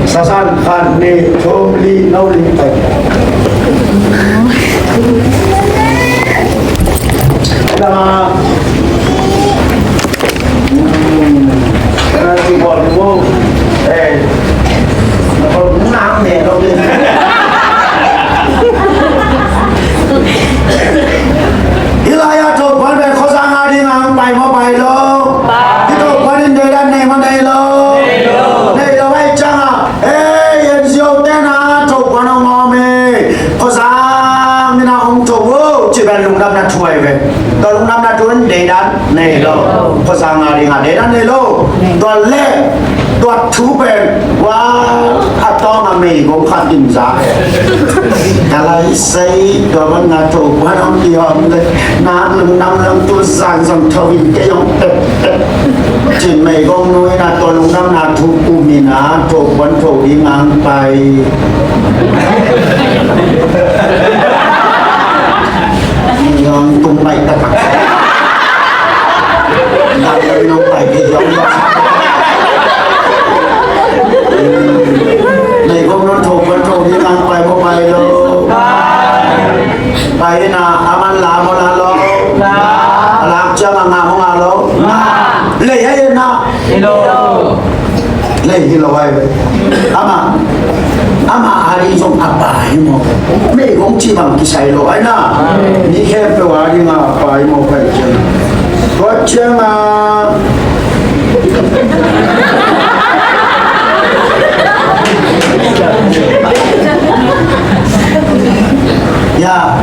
Sasan khat, nih, thum, li, no, li, pai. Ai lama. Hmm. Kena keyboard dulu. Eh. Nei lo. Khuazang a ding a deihna nei lo. Tua leh tua thu pen, wa, a tawng a meigong khat in za hi. Ka lai sei, tua bang a Topa hong kihawm leh, nang lungdam lam tu zan zong tho in kei hong pep pep. Cin meigong nu in a tua lungdamna thu kum in a, Topa hong tho ding a hong pai. Nang tung pai taktak. Nang tung pai ki yong yong. Meigong nu in Topa hong tho ding a hong pai, ko pai lo. Pai na, a man la mo na lo. A lak ciang a ngah mo ngah lo. Ngah. Lei a hi na. Hi lo. Lei hi lo ai. Amah, amah a ding zong a pa hi maw. Meigong ci bang kisai lo ai na. Mi khempeuh a ding a pa hi maw pai ciang. Tua ciang a Ya,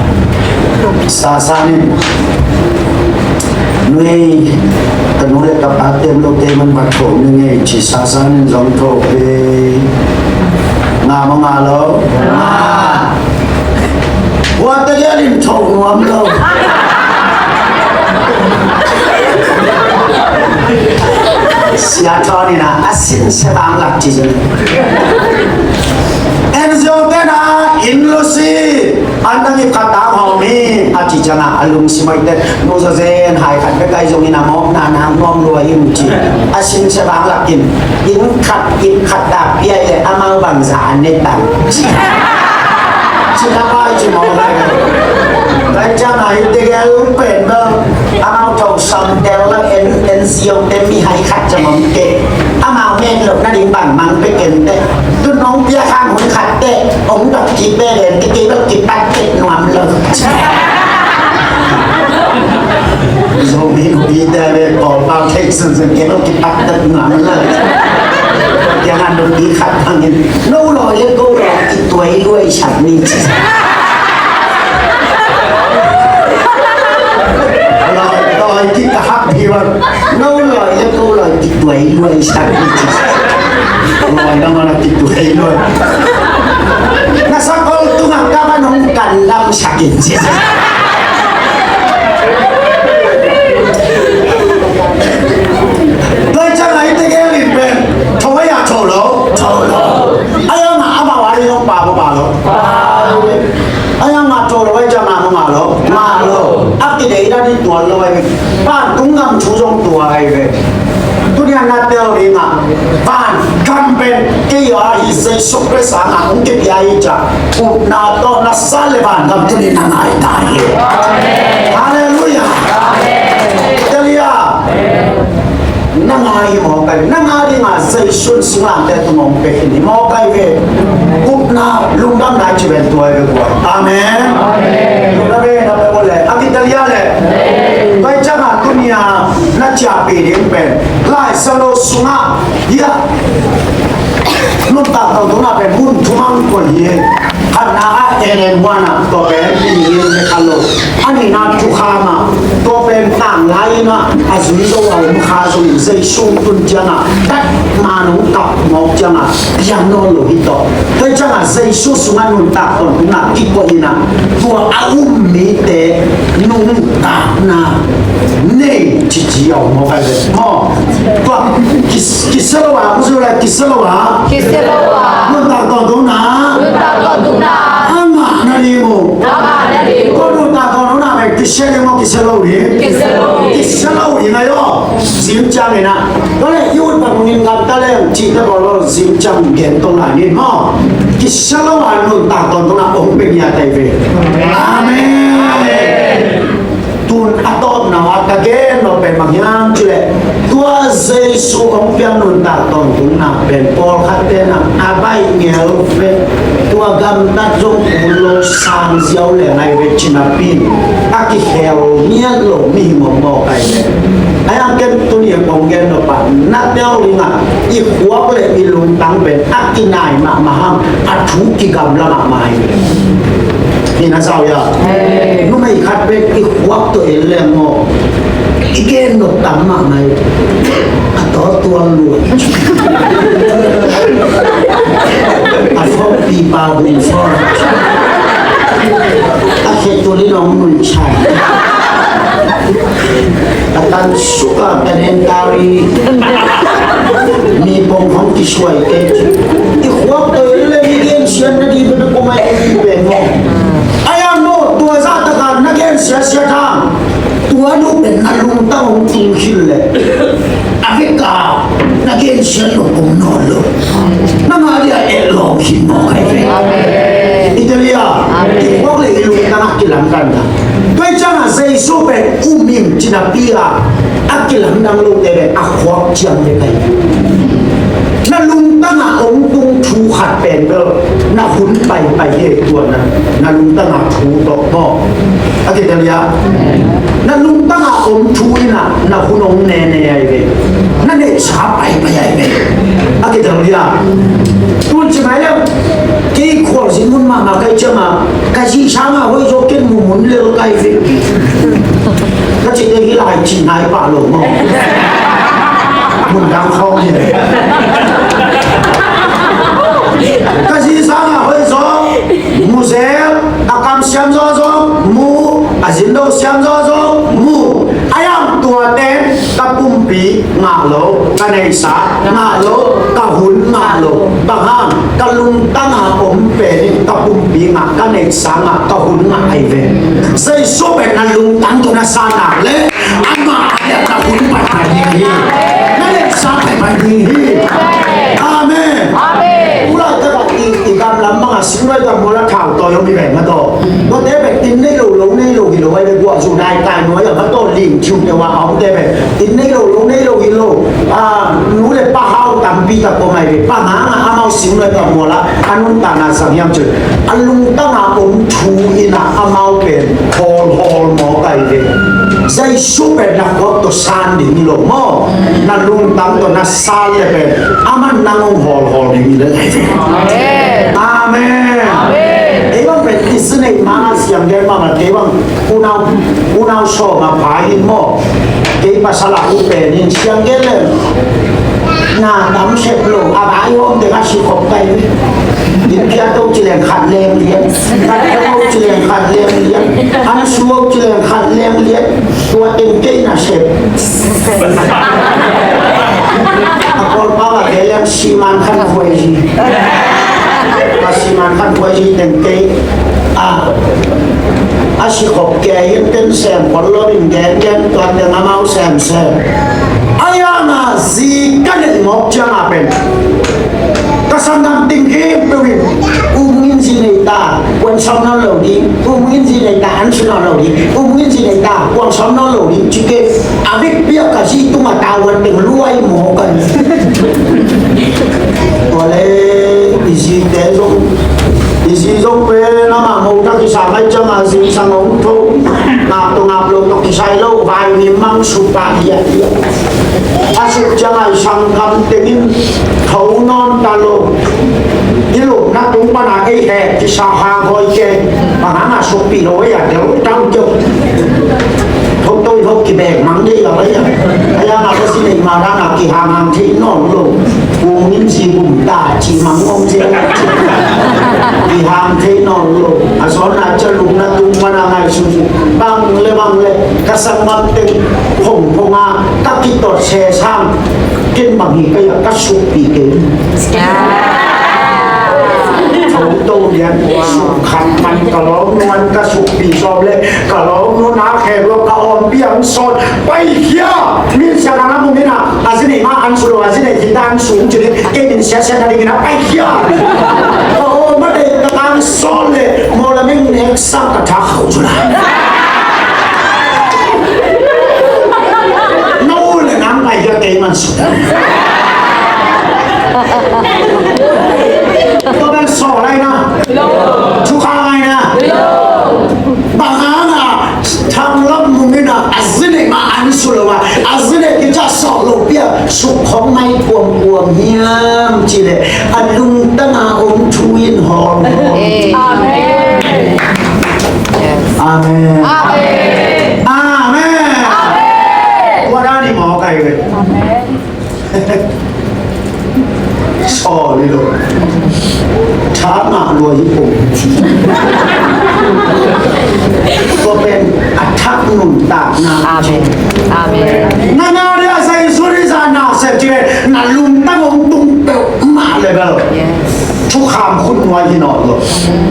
sasan in. Nui, ka nu le ka pa tem lo te man bat tho ni ngei ci sasan in zong tho pe. Nga ma nga lo. Nga. Wa ta ya lim tho nuam lo. Sia tho ni na, a sin se bang lak ci zong. En zong te na, in lo si. An dang ip khat tang hawm hi, a ci ciangin a lungsim hoih teh, nu Zazen hai khat bek ahi zongin a mawkna nang nuam lua hi mu ci. A sin se bang lakin, inn khat, ip khat dak piai le amau bangza an ne tang. Ci na pai ci mawk lai. Tua ciangin a hi tegel pen bel, amau thong sam tel le en, en ziau te mi hai khat ciang om te. Amau men lo na ding bang mang pe ken te. Tu nong pia khang hun khat te. Ong dok kip ve ven te kei bel kipat tek nuam lo. Zomi nupi te ve Kawl pau thei sun sun kei bel kipat tek nuam lo. Kiang an nupi khat hangin no lo ye ko lo kituai luai sat ni. Lo lo kit ka hak hi wan. No lo ye ko lo kituai luai sat ni. Loi na mana kituai loi. Na sakol tungah ka man hong kan lam sakin si. Loi ciang ai te gel in pen. Tho ai a tho lo. Tho lo. Ai a ma ama wa ri hong pa pa lo. Ai a ma tho lo ai ciang ma ma lo. Ma lo. A ki dei na di tuan lo ai. Pan tung ngam thu zong tua ai ve. Tuni a na tel ding a, van gam pen kei a hi Jesu Khrist a ngah hong kipia hi ciang, upna tawh na sa le van gam tuni na ngai ta hi. Halleluiah. Telia. Na ngai hi mawk ai, na ngai ding a Jesu in singlamteh tung hong pia hi mawk ai ve. Upna lungdamna ci ven tua ai ve kua. Amen. Lungdam ve na pe le. A ki telia le. Bai ciang a tuni a na ciahpih ding pen Lai Siangtho sungah, hiah, nuntak tawntungna pen mun thumang kua hi. Khatna ah Eden huan ah tua pen inn le kha lo. A nihna thukham ah tua pen tanglai inn ah a zui zo a om kha zong Jesu tun ciangah dat man hong kap mawk ciangah piang nawn lo hi tawh. Tua ciangah Jesu sungah nuntak tawntungna kikuah in ah tua a um mite nuntakna nei cici a om mawk ai ve. Maw, tua ki, kisia lo a, kisia lo a, kisia lo a, nuntak tawntungna, nuntak tawntungna, a ngah nading uh, a ngah nading uh. Tua nuntak tawntungna pen kisia ding maw, kisia lo ding, kisia lo ding, kisia lo ding ai aw. Zing ciangin ah, tua leh i ut bang hong in ngam ta leng cih te bawl lo, zing ciang gen tong lai ni maw. Kisia lo a nuntak tawntungna hong pia ngiat ai ve. Amen. Tun a tawpna ah ka gen lo pen bang hiam cih leh tua Jesu hong piak nuntak tawntungna pen pawlkhat te na a baih ngel ve. Tua gamtat zong kul lo sang ziau leng ai ve ci napi in a kikhel ngiat lo mihing om mawk ai ve. Ai ang ken tuni a kong gen lo pa na tel ding a i khuak le i lungtang pen a kinai mahmah hang a thu kigamla mahmah ai ve. Hi na zau ya. Numei khat bek i khuak tawh en leng maw. I gen nop tam mahmah hi. A tawh tual luat. A fawkpipa bung fawk. A khe tul in hong nuihsai. A tan suk a, tan en tari. Mi pong hong kisuai kei. I khuak tawh i leh mi gensiatna ding bek kum a i pen maw. Ai a maw, tua zah tak a na gensiasia ta. Tua nu pen na lungtang hong tung khit leh, a vek a na gensiat lo om nawn lo. Nang a dia et lawng khit mawk hi ve. Amen. I tel hia? Amen. I khuak leh i lungtang a kilamdang ta. Tua hi ciangin Jesu pen um in ci napi a, a kilamdang lote pen a khuak ciang vek hi. Na lungtang a hong tung thu khat pen bel na hun paipai hi, tua na, na lungtang a thu tawh maw. A kitel hia? Na lungtang a om thu in a na hun hong nene ahi ve. Na neihsa paipai ahi ve. A kitel hia? Tun ci mai leh, kei khualzin hun mahmah ka hih ciang a, ka zi sang a hoih zaw ken mu mun lel ka hi ve. Ka cihte hih lai cih nai pah lo maw. Mun dang khawng hi. Ka zi sang a hoih zaw mu zel, a kam siam zaw zaw mu, a zindo siam zaw zaw mu. A yang tuate ka pumpi ngah lo, ka neihsa ngah lo, ka hun ngah lo. Bang hang, ka lungtang a om pen in ka pumpi ngah, ka neihsa ngah, ka hun ngah ahi ve. Jesu pen na lungtang tawh na sa nak leh, amah a dia na hun paipai ding hi. Na neihsa paipai ding hi. Amen. Amen. Tulaitak a i, i gamlam bang a singluai gammual a thautawi om hi ve mah tawh. Tuate pen inn nei lo, lo nei lo hi lo ahi ve, guah zu dai tai nuai a mah tawh ling thiu te wa a omte pen inn nei lo, lo nei lo hi lo. A, nu le pa hau tampi tak om ahi ve. Bang hang a amau singluai gammual a a nuntakna zang hiam cih leh, a lungtang a om thu in a amau pen hawlhawl mawk ahi ve. Jesu pen na khuak tawh san ding hi lo maw. Na lungtang tawh na san leh pen aman nang hong hawlhawl ding hi lel ahi ve. Amen. Amen. Amen. Ei bang pen i zi neih ma a siang gen bang a, kei bang unau, unau sawm a pha in maw. Kei pasal a u pen in siang gen leh na tam sep lo, a bai hawm teng a si khop kai. Inn phiat to ci leng khat leng lian, khat leng to ci leng khat leng lian, an su to ci leng khat leng lian. Tua teng kei na sep. A Kawlpau a kei leng siman khan khuai hi. A siman khan khuai hi teng kei. A, a si khop kei in ten sem khol lo in gen gen tua teng amau sem sem. Ai a na zi ka neih mawk ciang a pen ka sanggam ting khempeuh in, u Mung in zi nei ta, kuan sawm nawn lo ding, u Mung in zi nei ta, an su nawn lo ding, u Mung in zi nei ta, kuan sawm nawn lo ding, ci kei. A vekpi a ka zi tung a tavuan teng luai mawk a. Tua leh i zite zong, i zi zong pen amah mo tak i sa ngai ciang a zingsang hong tho, ngap tawh ngap lo tawh kisai lo, vai mimang su pah hiathiat. A suk ciang a i sanggam teng in tho nawn ta lo. I lupna tung pan a ei heh kisa hang hawi kei. Bang hang a sukpih lo ei a, deuh tang deuh. Tho to i tho kibek mang dei lo ei a. Ei a na ka zi neih ma dan a kihang hang thei nawn lo. Kung in zi bum ta ci mang om zi. Kihang thei nawn lo. A sawn a ca lupna tung pan a ngai sung sung. Bang le bang le ka sanggam teng phong phong a ka kitot se sang. Ken bang hi kei a ka sukpih kei. Tho to lian, suk khat man ka lawm nuan ka sukpih sawm leh ka lawm nuan a khe lua ka awm piang sawn. Pai khia, min siang a na mu min a, a zi neih ma an su lo, a zi neih khit ta an su ci leh kei min siasia na ding in a pai khia. Ka awm a deih ka tang sawn leh maw la min nek sang ka thak khau cu la. No le nang pai khia kei man su. Tua bel sawl lai na. Thukhang lai na. Bang hang a thang lam mung in a, a zi neih ma an su lo a, a zi neih kica sawh lo pia suk khong mai kuamkuam hiam ci leh a lungtang a om thu in hawl. Amen. Amen. Amen. Amen. Tha ngah lua hi pong. Tua pen a thak nuntakna. Amen. Amen. Nana dia sai suri zana se tie na lungtang hong tung peuhmah le bel. Yes. Thukham khut nuai hi nawn lo.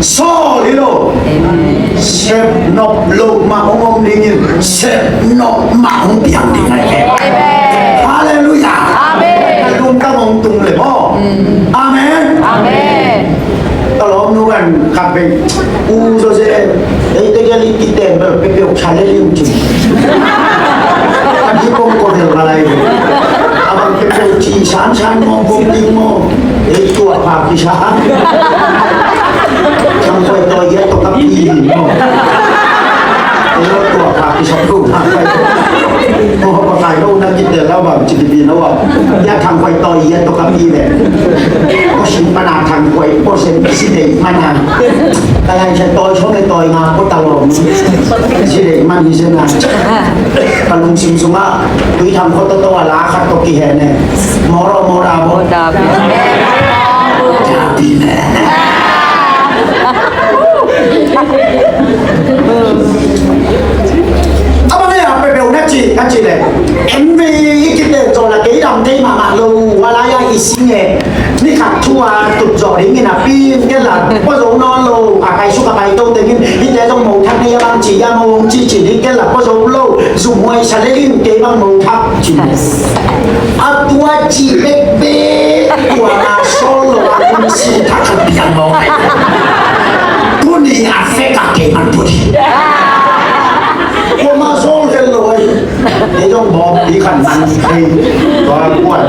Sawl hi lo. Amen. Sep nop lo mah hong om dingin sep nop mah hong piang ding ahi. Amen. Halleluiah. Amen. Na lungtang hong tung le maw. Amen. Amen. Ka lawmnu kan khat vei, U Jose, ei tegel i kiten bel pepeu kha le liu cin. Kan hi kong ko vel ka lai ve. A bang pepeu ci san san mawng kong ting maw. Ei tua pha ki sa. Thang koi toi ia to ka pi maw. Ei tua pha ki sa tu thang koi. Maw pa kai lo na kiten la bang ci ki pi na wa. Ia thang koi toi ia to ka pi ve. Ko sin mana thang koi ko sen si dei mana. Ka lai sa toi song le toi nga ko ta lo. Si dei man hi se na. Ka lungsim sungah tui thang ko to to a la khat to kihen e. Mawraw mawraw bo. Mawraw bo. Dabi ne. A bang e a pepeu na ci ka ci le. En vei i kite zaw la kei dam thei mahmah lo. Wa lai a i sing e. Ni khat thu a tut zawh dingin a pin kei la pua zo nawn lo. A kai suk a kai to tengin hihte zong mo thak ni a bang ci a mo hong ci ci ding kei la pua zo lo. Zum huai sa le in kei bang mo thak ci. A tua ci bekbek tua na sawl lo a kun si thak a piang lo. Tuni a fek a kei man tuni. Tua ma sawl kei lo ai. Ei zong bawm i khan man thei. Tua kuan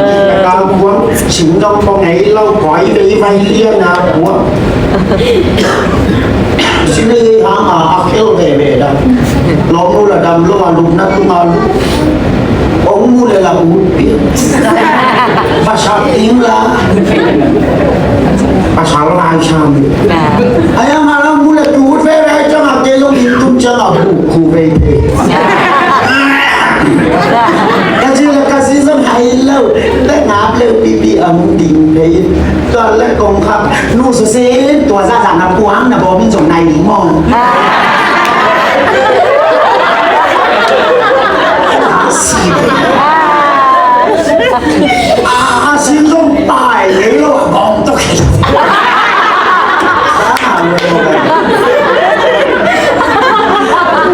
ka kuan sing zong kong ei lo koi vei vai lian a kuan. Sing ei hang a a khel ve ve da. Lawm lo la dam lo a lupna tung a lup. Ong mu le la ut pi. Pasal ting la. Pasal lai sam. Ai a ma la mu le tu ut ve ve ai chang a ke zong in tum chang a bu ku ve ve. Ka ci la ka si zong hai lo. Te ngap le pipi a hong ding phei in. Tua le kong khak nu su sin tua za za na puang na bawm in zong nai ding maw. A si ding. A, a sin zong pai lei lo a bawm tok hi.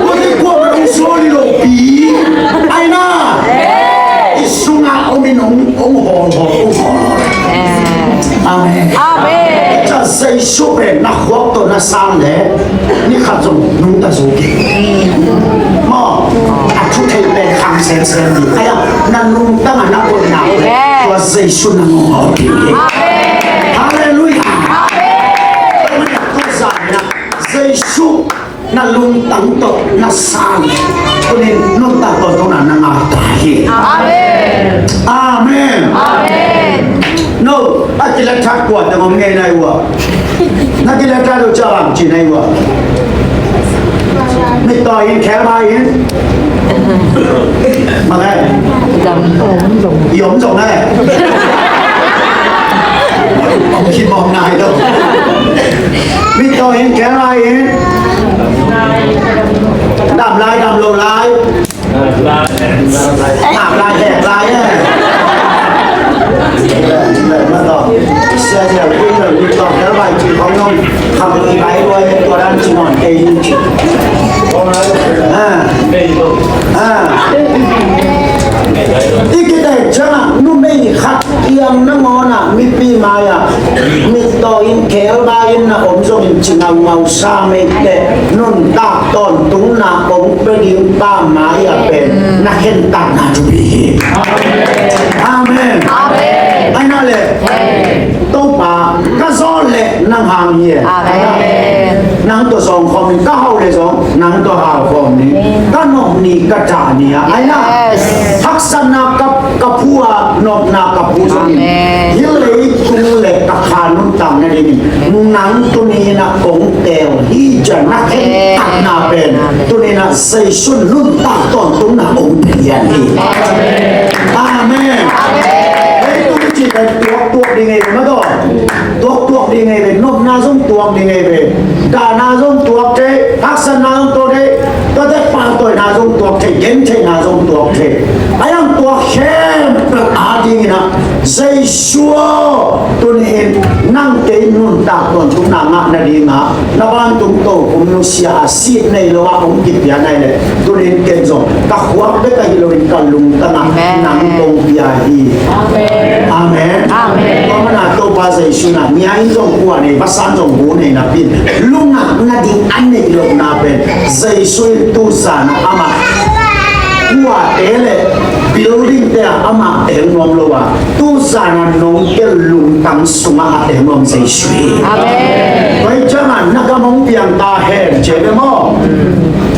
Ua hi kuamah hong sawl hi lo pi. Ai na. I sungah om in hong, hong hawl hawl, hong hawl hawl. Amen. Amen. Tua Jesu pen na khuak tawh na san le ni khat zong nungta zo kei. Maw, a thu thei pen khang semsem ni. Ai a, na nungta na na koihna pen tua Jesu na nungta kei. Amen. Halleluiah. Amen. Tua zan na Jesu na lungtang tawh na san, tunin nuntak tawh tawh na na ngak ta hi. Amen. Amen. Amen. No, a kilethat kua teng om ngei nai ua. Na kilethat uh ca bang ci nai ua. Mittaw in khelbai in. Mangei. I om zong nai. Om khit mawk nai lo. Mittaw in khelbai in. Dam lai, dam lo lai. Dam lai, hek lai e. Sia sia, kui lo, mittaw khelbai ci khong nong. Kham lo i bai lo e, tua dan ci nawn kei in ci. Ah. Ah. I kitek ciangah numei khat kiang nangawnah mipi mai-ah mittaw in khelbai in na om zongin ci ngaungau sa meite nuntak tawntungna hong pia ding pa mai-ah pen na khentatna thupi hi. Amen. Amen. Aina le. Topa, ka zawh leh nang hang hi e. Amen. Nang tawh sawng khawm ning, ka hau leh zong nang tawh hau khawm ning. Ka nop ni, ka thah ni a, ai na. Yes. Haksatna ka, ka phu a, nopna ka phu zong in. Amen. Hih leitung leh ka kha nuntak nadingin nang tuni in a kong teel hi ciang na khentatna pen. Amen. Tuni in a Jesu nuntak tawntungna hong pia hi. Amen. Amen. Leitung cih pen tuaktuak ding hi, ma tawh. tuak ding ei ve. Dahna zong tuak thei, haksatna zong tuak thei, tuate pahtawina zong tuak thei, gentheihna zong tuak thei. A yang tuak khempeuh a dingin ah Jesu aw, tuni-in nang kei nuntak tuantungna ngah nadingah na vantung tokhom nusia a sit nei lo a hong kipia nai leh, tuni-in ken zong ka khuak bek ahi loin ka lungtang ah nang kong pia hi. Amen. Amen. Tua mana Topa Jesu in ah nia in zong kua nei, vasa in zong bu nei napi in lungah nading a neih lohna pen Jesu in tuzan ah amah kuate le buildingte ah amah teng nuam lo a, tuzan ah nong kel lungtang sungah a teng nuam Jesu hi. Amen. Tua hi ciangah na gam hong piang ta hen ci ve maw?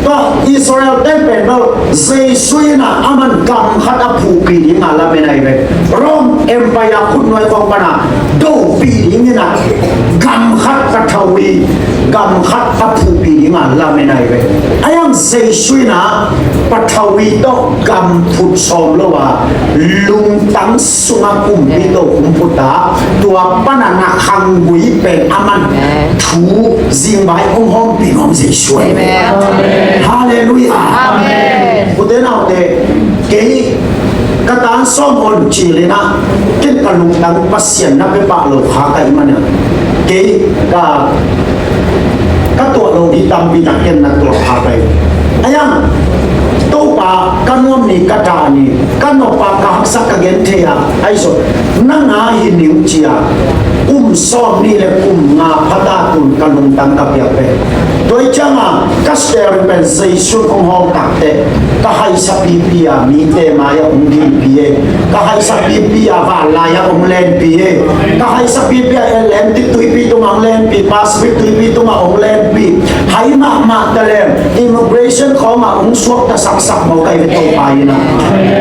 Tua Israel te pen bel Jesu in ah aman gam khat a phuhpih ding a lamen ahi ve. Rome Empire khutnuai khawng pan a dopih dingin ah gam khat pathawi, gam khat a phuhpih ding a lamen ahi ve. A yang Jesu in ah pathawi tawh gam phut sawm lo a, lungtang sungah kumpi tokhom phut a, tua pan a na khanggui pen aman thu zingvai hong hawmpih nuam Jesu ahi ve. Amen. Halleluiah. Amen. Ute naute, kei ka tan sawm hon cilin ah ken ka lungtang Pasian na pia pah lo kha ka hih manin ah kei ka, ka tuah lo ding tampi tak ken na tuah kha ka hi. A yang Topa ka nuam ni, ka ta ni, ka nop a ka haksa, ka genthei a, ahi zong nang a hi ning ci a kum sawm nih le kum nga pha ta tun ka lungtang ka piak pen. Tua hi ciangah ka steering pen Jesu hong hawng tak teh, ka haisa pipi a mite mai ah hong dinpih e. Ka haisa pipi a vanlai ah hong lenpih e. Ka haisa pipi a Atlantic tuipi tungah hong lenpih, Pacific tuipi tungah hong lenpih. Hai mahmah ta leng immigration khawng ah hong suakta saksak mawk ahi ve Topa in ah.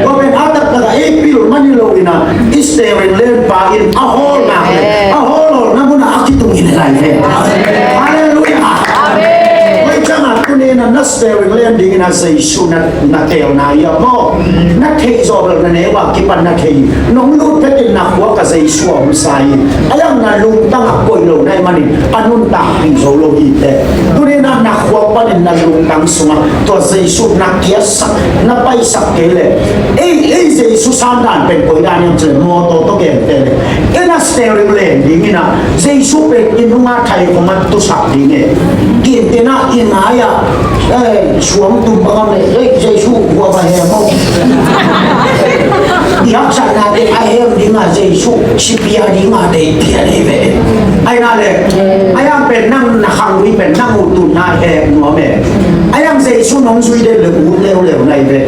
Tua pen a taktak ah ei pil man hi lo in ah, i steering lenpa in a hawl nak le a hawl hawlna mun ah a kitung hi lai ve. Halleluiah. Amen. Tua hi ciangah tuni in ah na steering len dingin ah Jesu na, na teelna hi a maw? Na theih zawh bel na neu a kipan na thei hi. Nong lut phetin na khuak ah Jesu a om sa hi. A yang na lungtang ah koih lo na hih manin a nuntakpih zo lo hi teh. Tuni in ah na khuak panin na lungtang sungah tua Jesu na kiatsak, na paisak kei leh, ei, ei Jesu sandan pen koi dan hiam cih leh mawtaw tawh genteh leh, ei na steering len dingin ah Jesu pen i nungah thaikhawm a tusak ding e. Gentehna i ngai ah, eh, suang tum bangam leh, ei Jesu hua ba hem aw. I haksatnate a hem dingah Jesu sipia dingah deih pia dei ve. Ahi na leh, a yang pen nang na khanggui pen nang ut tunna hek nuam e. A yang Jesu nong zui den le ut leuleu na hi ve.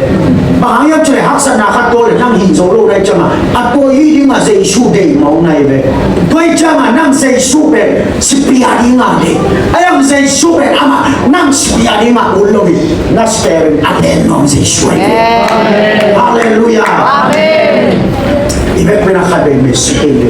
Bang hang hiam cih leh haksatna khat tawh le nang hih zo lo na hi ciangah a tua hi dingah Jesu deih mawk na hi ve. Tua hi ciangah nang Jesu pen sipia dingah deih. A yang Jesu pen amah nang sipia dingah ut lo hi. Na steering a pen nuam Jesu ahi ve. Amen. Halleluiah. Amen. I bek pen a khat bei message pen ve.